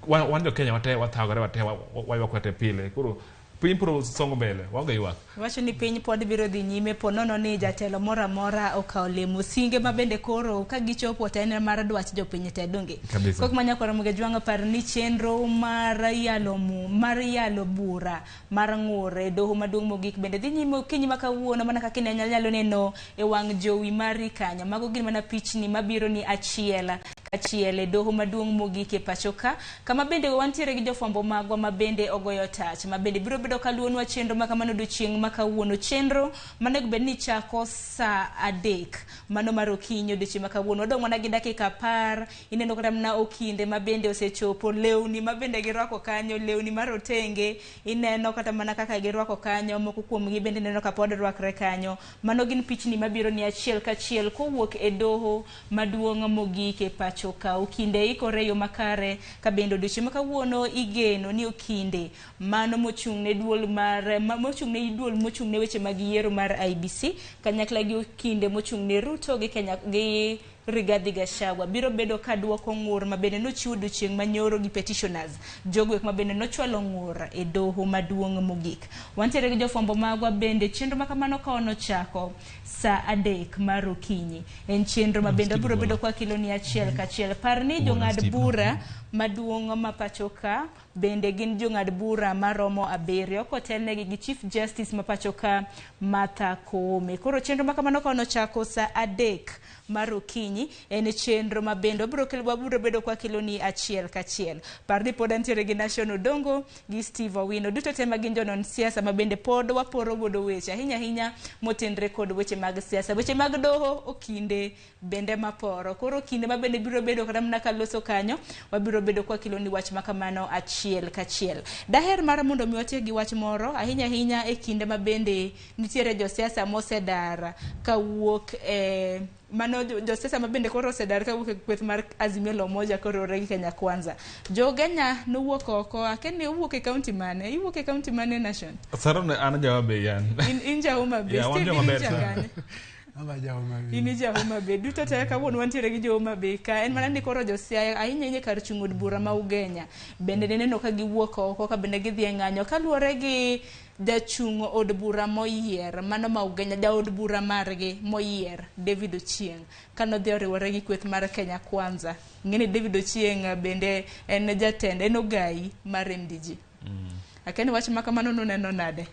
wan jo Kenya wate wathagore wate waywak wate pile. Koro piny biro songo mbele, waonge ywak. Wacho ni piny pod biro dhi nyime po nono ni jatelo moro amora okawo lemo singe ma bende koro ka gichopo to en mar dwach jopiny te donge. Kabisa. Kok manya koro muge jwang'o par ni chenro mar yalo mu mar yalo bura mar ng'ur e doho maduong' mogik bende dhi nyime okinyi ma kawuono, mana kaka inyalo nyalo neno e wang' jowi mari kanyo. Mago gin mana pichni mabiro ni achiel kachiel e doho maduong' mogik e pacho ka, kama bende wantiere gi jofwambo magwa ma bende ogoyo tach, ma bende biro bedo kaluonwa chenro ma kamano odiochieng' ma kawuono, chenro manego bed ni chako saa 3 mano mar okinyi odiochieng' ma kawuono. Wadong' mana gi dakika 10. Ineno kata mana okinde ma bende osechopo, lewni ma bende girwako kanyo, lewni marotenge, ineno kata mana kaka girwako kanyo, moko kuomgi bende ineno ka pod rwakre kanyo. Mano gin pichni mabiro ni achiel kachiel kowuok e doho maduong' mogik e pacho ka. Okinde ikore e yo makare ka bende odiochieng' ma kawuono igeno ni okinde mano mochung' ne duol mar mochung' ne duol mochung' ne weche mag yiero mar IEBC kanyakla gi okinde mochung' ne Ruto gi Kenya gi Rigathi Gachagua biro bedo ka duoko ng'ur ma bende nochiw odiochieng' manyoro gi petitioners, jogo ek ma bende nochwalo ng'ur e doho maduong' mogik. Wantiere gi jofwambo magwa bende chenro ma kamano ka nochako saa 3 mar okinyi. En chenro ma bende biro bedo kwa kilo ni achiel kachiel. Par ni jong'ad bura maduong' ma pacho ka bende gin jong'ad bura maromo 7 kotelnegi gi Chief Justice ma pacho ka Martha Koome. Koro chenro ma kamano ka nochako saa 3 mar okinyi. okinyi en chenro ma bende wabiro kelo wabiro bedo kwa keloni achiel kachiel. Par ni pod antiere gi Nation Odongo gi Steve Owino duto te ma gin jonon siasa ma bende pod waporo godo weche ahinya ahinya motenre kod weche mag siasa, weche mag doho okinde bende maporo. Koro kinde ma bende biro bedo kata mana kaloso kanyo wabiro bedo kwa keloni wach makamano achiel kachiel. Daher mar mondo mi watiek gi wach moro ahinya ahinya e kinde ma bende nitiere josiasa mosedar kawuok e mano josiasa ma bende koro osedar kawuok e kweth mar Azimio la Umoja koro oriwore gi Kenya Kwanza. Jo Kenya nowuok oko, akia ni owuok e kaunti mane? Iwuok e kaunti mane Nation? Saron an ja Homa Bay an. In ja Homa Bay. Yeah, wan Steve, joma in ber ja sana. kanye? Aba ja Homa Bay. In ja Homa Bay. Duto te kawuono wantiere gi jo Homa Bay ka. En mana ni koro jo Siaya ahinya ahinya kar chung' od bura ma Ugenya. Bende neneno ka giwuok oko ka bende gidhi e ng'anyo kaluwore gi jachung' od bura moyier mano ma Ugenya jaod bura margi moyier David Ochieng kanodhi oriwore gi kweth mar Kenya Kwanza. Ing'e ni David Ochieng bende en jatend en ogai mar MDG. Akia ni wach ma kamano nuneno nade?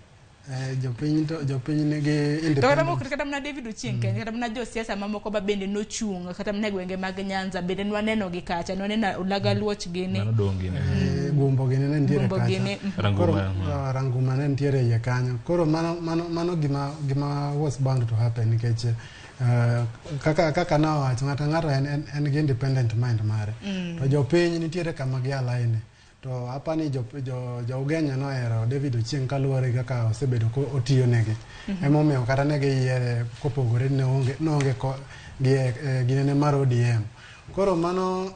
Jopiny to jopiny nigi To kata independent mok kata mana David Ochieng kende kata mana josiasa mamoko ma bende nochung' kata mana e gwenge mag Nyanza bende nwaneno gi kacha nwaneno Ulaga Luoch gini. Mano dong' gini. Gumbo gini ne nitiere Gumbo kacha. gini, Koro, Ranguma, Ranguma ne nitiere iye kanyo. Koro mano mano mano gima gima was bound to happen nikech kaka kaka nawacho ng'ato ng'ato en, en, en gi independent mind mare. To jopiny nitiere kama gi align. To apani jo, jo, jo Ugenya nohero David Ochieng kaluwore gi kaka osebedo ko otiyo negi. Emomiyo kata ne giyiere kopogore ne onge, noonge ko, gi ginene mar ODM. Koro mano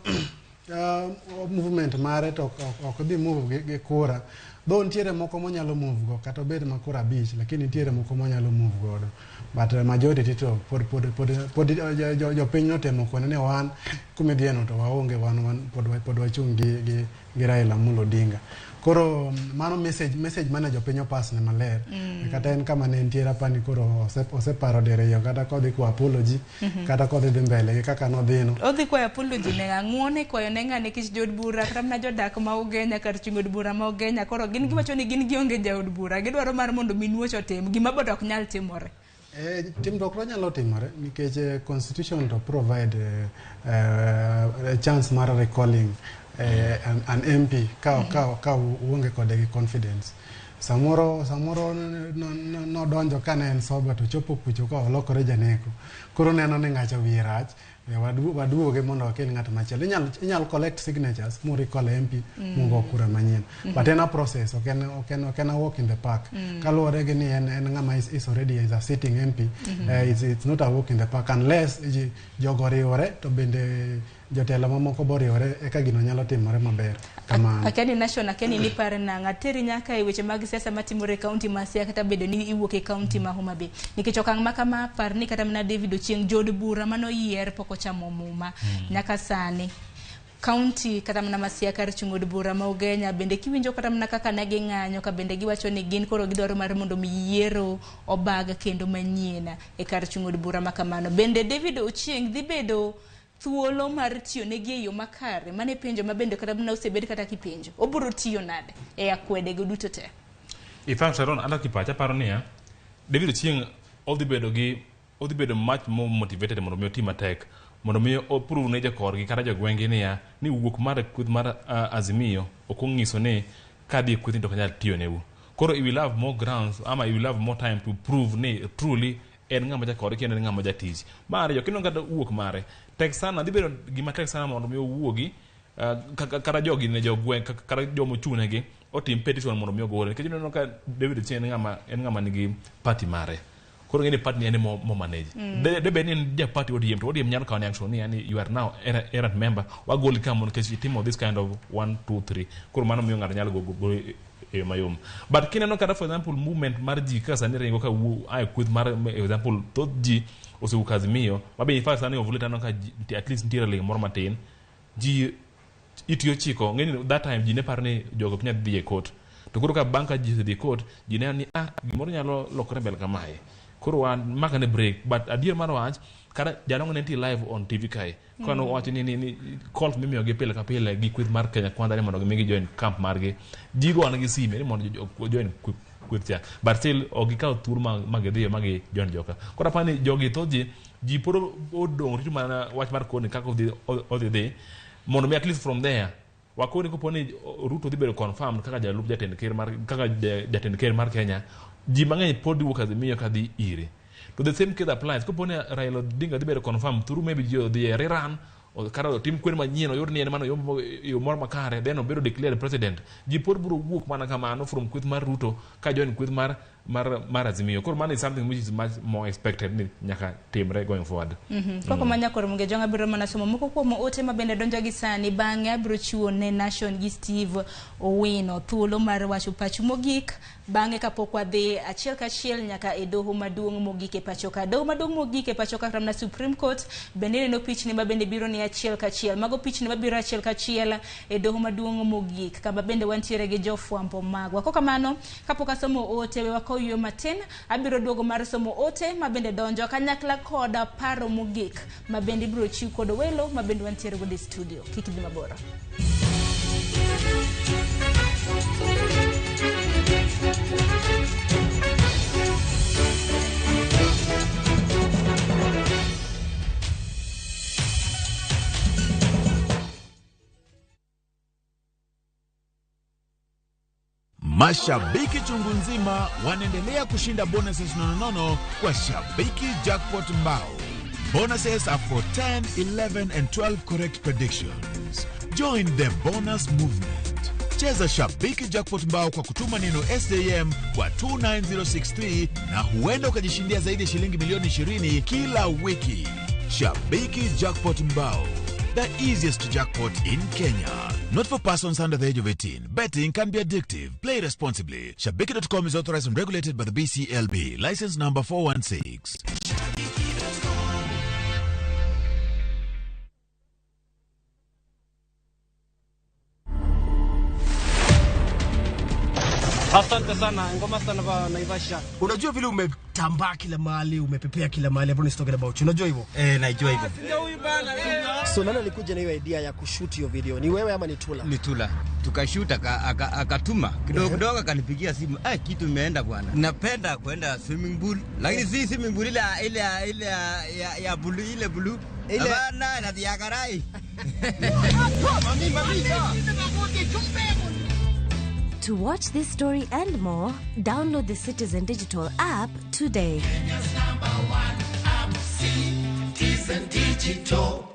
movement mare to ok dhi move gi kura. Though nitiere moko monyalo move go kata obed ma kura abich lakini nitiere moko monyalo move godo. But majority to pod pod pod pod jopiny notemo kone ni wan kumidhieno to waonge wan wan pod pod wachung' gi gi Raila Amolo Odinga. Koro mano message message mane jopiny opas ne maler. Kata en kama ne entiere apani koro oseparo diriyo kata kodhi kwa apology kata kodhi dhi mbele gi kaka nodhino. Odhi kwayo apology ne ng'a? Ng'uono ikwayo ne ng'a nikech jood bura kata mana jodak ma Ugenya kar chung' od bura ma Ugenya koro gin giwacho ni gin gionge jaod bura gidwaro mar mondo mi nuoch otim gima bende ok nyal timore. Timruok no nyalo timore nikech constitution to provide a chance mar recalling an MP ka ka ka uonge kode gi confidence. Samoro samoro nodonjo ka ne en sober to chopo kucho ka olokore janeko. Koro neno ni ng'acha wiye rach waduoge mondo wakel ng'at machielo. Inyal inyal collect signatures mu recall MP mugo kura manyien. But en a process ok en ok en ok en a walk in the park. Kaluwore gi ni en en ng'ama is already is a sitting MP. It's not a walk in the park unless jogo riwore to bende jotelo mamoko boriwore eka gino nyalo timore maber kamano. Akia ni Nation akia ni nipare nang'o ateri nyaka e weche mag siasa matimore e kaunti ma Siaya kata bedo ni iwuok e kaunti ma Homa Bay. Nikech okang' ma kama par ni kata mana David Ochieng jood bura manoyier pok ochamo muma nyaka sani. Kaunti kata mana ma Siaya kar chung' od bura ma Ugenya bende kiwinjo kata mana kaka ne ging'anyo ka bende giwacho ni gin koro gidwaro mar mondo mi yiero obag kendo manyien e kar chung' od bura ma kamano. Bende David Ochieng dhi bedo thuolo mar tiyo negi e yo makare? Mano e penjo ma bende kata mana osebed kata kipenjo. Obiro tiyo nade e akwede go duto te? In fact, Sharon, anda kipacha aparo niya, David Ochieng odhi bedo gi odhi bedo much more motivated mondo mi oti matek mondo mi oprove ne jokorgi kata jogweng'gi niya ni wuok mar kweth mar Azimio ok ong'iso ni kadhi e kwethni to ok anyal tiyo neu. Koro he will have more grounds ama he will have more time to prove ni truly en ng'ama jakorgi kendo en ng'ama jatich. Mar ariyo, kineno kata wuok mare, tek sana, dhi bedo gima tek sana mondo mi owuogi kata jogi ne jogweng' kata joma ochung' negi otim petition mondo mi ogole. Nikech ineno ka David Ochieng en ng'ama nigi party mare. Koro ng'e ni party ni en mo manage. De bed ni en ja party ODM to ODM nyalo kawo ne action ni you are now errant member wagoli ka mondo nikech itimo this kind of 1 2 3. Koro mano miyo ng'ato nyalo go e yo mayom. But kineno kata for example movement mar ji kaka sani ringo ka wuo a e kweth mar for example thoth ji osewuok Azimio ma be in fact sani of late aneno ka at least nitiere ling moro matin. Ji itiyo chiko ng'e ni that time ji ne paro ni jogo ok nyal dhi e court. To koro ka bang' ka ji osedhi e court ji neno ni gimoro nyalo lokore mbele kamae. Koro wan maka ne break but adier mar wach kata jalongo ne nitie live on TV kae. Kano wacho ni calls mimiyogi pile ka pile gi kweth mar Kenya Kwanza ni mondo gimi gi join camp margi. Ji go an gi sime ni mondo join kweth cha, but still ok gikaw thuolo ma gidhiyo ma gi join joka. Koro apani jogi thoth ji ji pod odong' rito mana wach mar koni kaka odhi dhi mondo mi at least from there wakoni kopo ni Ruto dhi bedo confirmed kaka jalup jatend ker mar kaka jatend ker mar Kenya, ji mang'eny pod wuok Azimio kadhi ire. To the same case applies kopo ni Raila Odinga dhi bedo confirmed through maybe ji odhi e rerun kata otim kwen manyien oyud ni en mano yo moro makare, then obedo declared president, ji pod biro wuok mana kamano from kweth mar Ruto ka join kweth mar Azimio. Koro mano is something which is much more expected ni nyaka timre going forward. Koko manya koro Muge Jwang' abiro mana somo moko kuom ote ma bende donjo gi sani, bang'e abiro chiwo ne Nation gi Steve Owino thuolo mar wacho pachu mogik bang'e kapok wadhi achiel kachiel nyaka e doho maduong' mogik e pacho ka. Doho maduong' mogik e pacho ka kata mana Supreme Court bende ineno pichni ma bende biro ni achiel kachiel. Mago pichni mabiro achiel kachiel e doho maduong' mogik kama bende wantiere gi jofwambo magwa. Kokamano kapok asomo ote we wakaw yueyo matin, abiro duogo mar somo ote ma bende donjo kanyakla koda paro mogik ma bende ibiro chiw kod welo ma bende wantiere godo e studio. Kik idhi mabor. Mashabiki chungu nzima wanaendelea kushinda bonuses nononono kwa Shabiki Jackpot Mbao. Bonuses are for 10, 11 and 12 correct predictions. Join the bonus movement. Cheza Shabiki Jackpot Mbao kwa kutuma neno SJM kwa 29063 na huenda ukajishindia zaidi ya shilingi milioni 20 kila wiki. Shabiki Jackpot Mbao, the easiest jackpot in Kenya. Not for persons under the age of 18. Betting can be addictive. Play responsibly. Shabiki.com is authorized and regulated by the BCLB. License number 416. Asante sana, ngoma sana ba Naivasha. Unajua vile umetambaa kila mahali, umepepea kila mahali, everyone is talking about you. Unajua hivyo? Najua hivyo. So nani alikuja na hiyo idea ya kushoot hiyo video? Ni wewe ama ni Tula? Ni Tula. Tukashoot akatuma. Kidogo kidogo akanipigia simu. Kitu imeenda bwana. Napenda kwenda swimming pool, lakini si swimming pool ile ile ya blue, ile blue. Bana na diagarai. Mami mami. To watch this story and more, download the Citizen Digital app today. Kenya's number one app, Citizen Digital.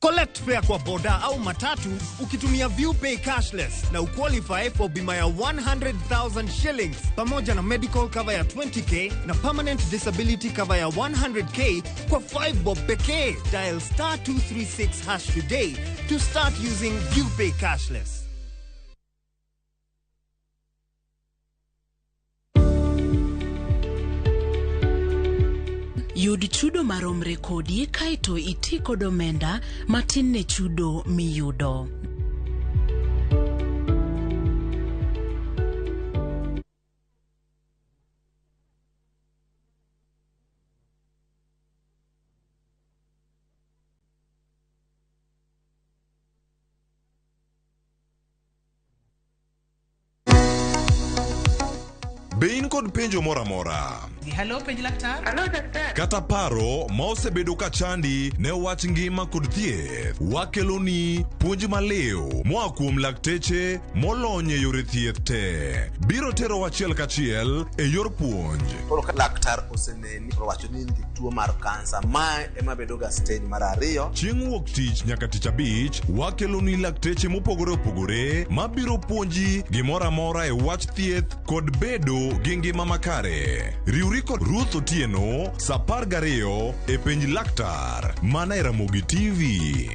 Collect fare kwa boda au matatu ukitumia ViewPay cashless na uqualify for bima ya 100,000 shillings pamoja na medical cover ya 20k na permanent disability cover ya 100k kwa 5 bob pekee. Dial star 236 hash today to start using ViewPay cashless. Yud chudo maromre kodi kaeto iti kod omenda matin ne chudo miyudo. Be in kod penjo moro amora? Hello, penj laktar. Hello, daktari. Kata paro ma osebedo ka chandi ne wach ngima kod thieth, wakeloni puonj maliw moa kuom lakteche molony e yore thieth te. Biro tero achiel kachiel e yor puonj. Koro ka laktar oseneni to wacho ni in gi tuo mar kansa, mae ema bedo ga stage mar 2. Chieng' wuok tich nyaka tich abich, wakeloni lakteche mopogore opogore mabiro puonji gimoro amora e wach thieth kod bedo gi ngima makare. Riwri kod Ruth Otieno sa 12 e Penj Laktar mana e Ramogi TV.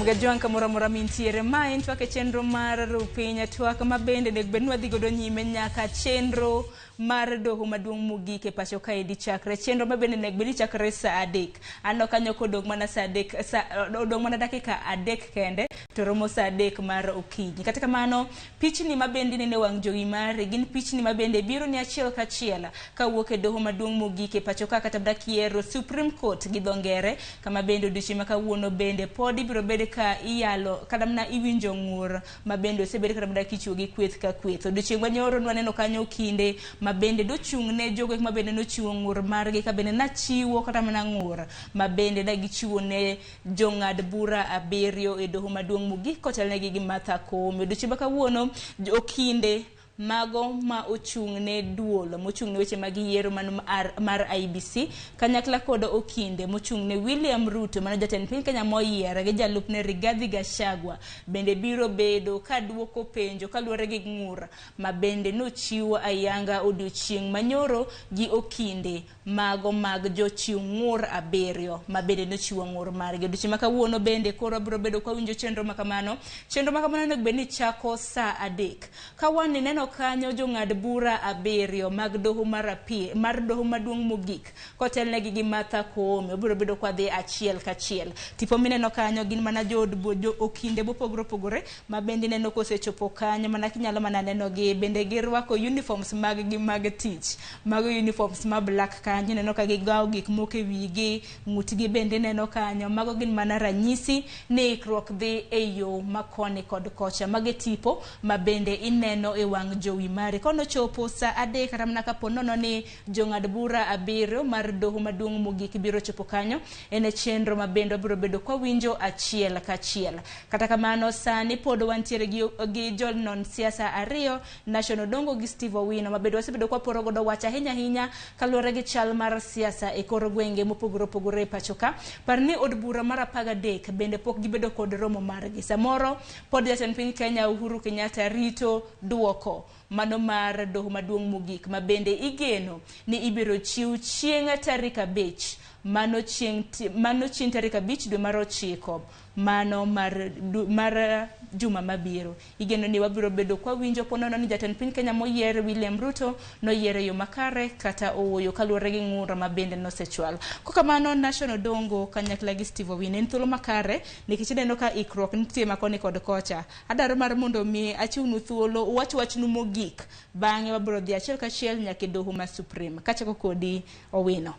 Ramogi Ajwang' kamoro amora mintiere. Ma en twak e chenro mar Rupiny, twak ma bende onego bed ni wadhi godo nyime nyaka chenro mar doho maduong' mogik e pacho kaendi chakre. Chenro ma bende onego bed ni chakre saa 3. Aneno kanyo kodong' mana saa 3, odong' mana dakika 3 kende to romo saa 3 mar okinyi. Kata kamano, pichni ma bende ineno e wang' jowi mari gin pichni ma bende biro ni achiel kachiel kawuok e doho maduong' mogik e pacho ka kata dakiero Supreme Court gi dho ngere, kama bende odiochieng' ma kawuono bende pod ibiro bed ka iyalo kata mana iwinjo ng'ur ma bende osebed kata mana kichiwo gi kweth ka kweth. Odiochieng' manyoro nwaneno kanyo okinde ma bende dochung' ne jogo ma bende nochiwo ng'ur margi ka bende nachiwo kata mana ng'ur ma bende ne gichiwo ne jong'ad bura 7 e doho maduong' mogik kotelnegi gi Martha Koome. Odiochieng' ma kawuono okinde mago ma ochung' ne duol mochung' ne weche mag yiero mano mar IEBC kanyakla kod okinde mochung' ne William Ruto mano jatend piny Kenya moyier gi jalupne Rigathi Gachagua bende biro bedo ka duoko penjo kaluwore gi ng'ur ma bende nochiwo ayanga odiochieng' manyoro gi okinde mago mag jochiw ng'ur 7 ma bende nochiwo ng'ur margi. Odiochieng' ma kawuono bende koro biro bedo ka winjo chenro ma kamano. Chenro ma kamano onego bed ni chako saa 3. Ka wan ineno kanyo jong'ad bura 7 mag doho mar mar doho maduong' mogik kotelnegi gi Martha Koome obiro bedo kwa dhi achiel kachiel. Tipo mineno kanyo gin mana jood jo okinde mopogore opogore ma bende ineno kosechopo kanyo mana kinyalo mana neno gi bende girwako uniforms mag gi mag tich. Mago uniforms ma black kanyo ineno ka gigawo gik moko e wigi, ng'utgi bende ineno kanyo. Mago gin mana ranyisi ni ikruok dhi e yo ma koni kod kocha. Mago tipo ma bende ineno e wang' jowi mari. Kono chopo saa 3 kata mana kapo nono ni jong'ad bura 7 mar doho maduong' mogik biro chopo kanyo, en e chenro ma bende wabiro bedo kwa winjo achiel kachiel. Kata kamano sani pod wantiere gi jonon siasa 2, Nation Odongo gi Steve Owino, ma bende wasebedo kwa poro godo wach ahinya ahinya kaluwore gi chal mar siasa e kor gwenge mopogore opogore e pacho ka. Par ni od bura mar 13 bende pok gibedo kod romo margi. Samoro pod jatend piny Kenya Uhuru Kenyatta rito duoko mano mar doho maduong' mogik ma bende igeno ni ibiro chiw chieng' tarik 5, mano chieng' tarik 5 dwe mar 9 mano mar juma mabiro. Igeno ni wabiro bedo kwa winjo ponono ni jatend piny Kenya moyier William Ruto noyier e yo makare kata ooyo kaluwore gi ng'ur ma bende nosechwal. Kokamano Nation Odongo kanyakla gi Steve Owino en thuolo makare nikech ineno ka ikruok nitie makoni kod kocha. Adwaro mar mondo mi achiwnu thuolo uwach wachnu mogik, bang'e wabiro dhi achiel kachiel nyaka e doho ma Supreme. Kachako kodi Owino.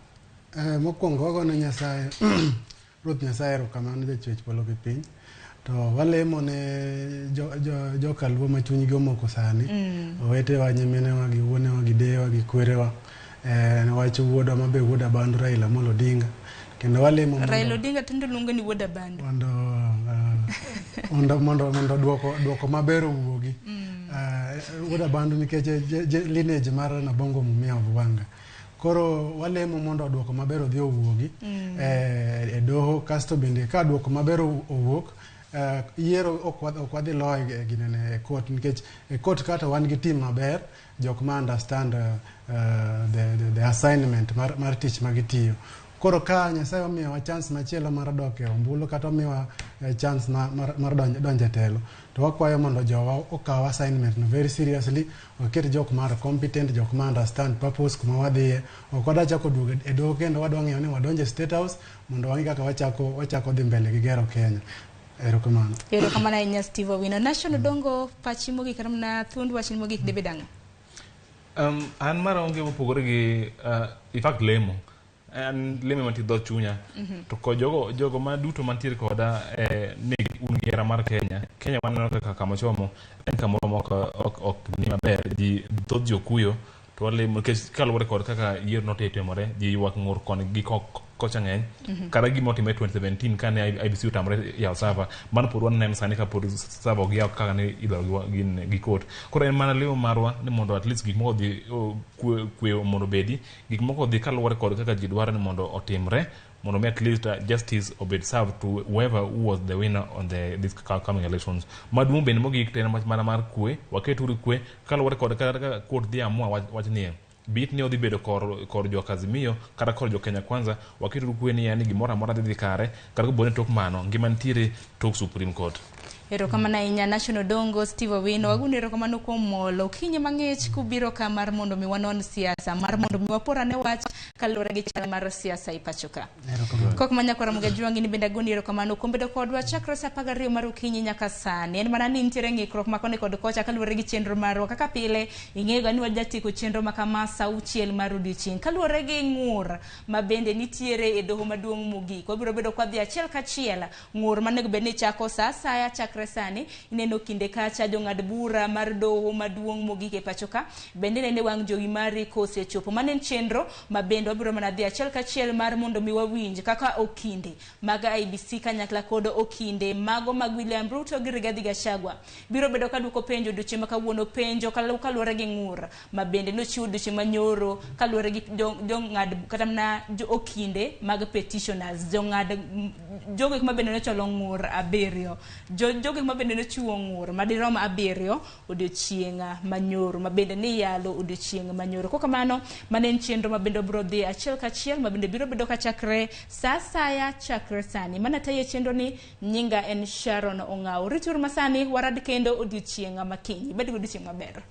Mokwongo wagone Nyasaye Ruoth Nyasaye erokamano jachwech polo gi piny. To walemo ne jokaluo ma chunygi omoko sani. Owetewa, nyiminewa, gi wuonewa, gi deyewa, gi kwerewa. Wach wuodwa mabe wuod Abandu Raila Amolo Odinga. Kendo walemo mondo Raila Odinga tinde luongo ni wuod Abandu. Mondo duoko maber owuogi. Wuod Abandu nikech lineage mar Nabongo Mumia of Wanga. Koro walemo mondo duoko maber odhi owuogi e doho. Kasto bende ka duoko maber owuok, yiero ok wadhi loyo ginene e court, nikech e court kata wan gi team maber, jok ma understand the assignment mar tich ma gitiyo. Koro ka Nyasaye omiyowa chance machielo mar dok e ombulu kata omiyowa chance mar donjo e telo, to wakwayo mondo jowa okaw assignment no very seriously, waket jok mar competent, jok ma understand purpose kuma wadhiye. Ok wadwa chako duogo e doho kendo, wadwa ng'iyo ni wadonjo e State House mondo wang'i kaka wachako dhi mbele gi gero Kenya. Erokamano. Erokamano ahinya Steve Owino. Nation Odongo, pachi mogik kata mana thuond wachni mogik debed ang'o? An mara onge mopogore gi in fact lemo. An lemo mantie dhood chunya. To ko jogo ma duto mantiere koda ni un gi hera mar Kenya. Kenya waneno kaka kama chomo en kamoro ma ok ni maber, ji thoth ji okuyo to walemo nikech kaluwore kod kaka yiero notimore, ji ywak ng'ur koni gi kocha ng'eny. Kata gima otimore 2017 kane IEBC otamore yawo server, mano pod waneno sani ka pod server ok yaw kaka ne idwaro gi court. Koro en mana lemo marwa ni mondo at least gik moko odhi kwe mondo obedi, gik moko odhi kaluwore kod kaka ji dwaro ni mondo otimre, mondo mi at least justice obed served to whoever who was the winner on this coming elections. Maduong' bende mogik to en wach mana mar kwe, waketuru kwe kaluwore kod kaka court dhi amua wach nie. Bit ni odhi bedo kor, kor joka Azimio kata kor jo Kenya Kwanza, waketo kwe ni yani gimoro amora dhi dhi kare, kata kopo ni tok mano ngima nitiere tok Supreme Court. Erokamano ahinya National Dongo Steve Owino. Wagono erokamano kuom molo okinyi mang'ich kubiro ka mar mondo mi wanon siasa, mar mondo mi wapor ane wach kaluwore gi chal mar siasa e pacho ka. Kok ma nyakwara Muga Jwangi ni bende agoni erokamano kuom bedo kodwa chakre saa 12 mar okinyi nyaka sani. En mana ni nitiere ng'ikruok ma koni kod kocha kaluwore gi chenro marwa. Kaka pile, ing'eyo ga ni wajatieko chenro ma kama saa 6 mar odiochieng'. Kaluwore gi ng'ur ma bende nitiere e doho maduong' mogik, wabiro bedo kwadhi achiel kachiel ng'ur manego bed ni chako saa asaya chakre sani. Ineno kinde kacha jong'ad bura mar doho maduong' mogik e pacho ka bende nene wang' jowi mari kosechopo. Mano en chenro ma bende wabiro mana dhi achiel kachiel mar mondo mi wawinj kaka okinde mag IEBC kanyakla kod okinde mago mag William Ruto gi Rigathi Gachagua biro bedo ka duoko penjo odiochieng' ma kawuono, penjo kaluwore gi ng'ur ma bende nochiw odiochieng' manyoro kaluwore gi jong'ad kata mana jo okinde mag petitioners, jong'ad jogo eko ma bende nochwalo ng'ur 7, jogo eko ma bende nochiwo ng'ur madirom 7 odiochieng' manyoro ma bende niyalo odiochieng' manyoro. Kok kamano, mano en chenro ma bende obiro dhi achiel kachiel ma bende biro bedo kachakre saa asaya chakre sani. Mana tayo chenro ni nyinga en Sharon Ong'awo. Rituru masani warad kendo odiochieng' makiny. Ibed gi odiochieng' maber.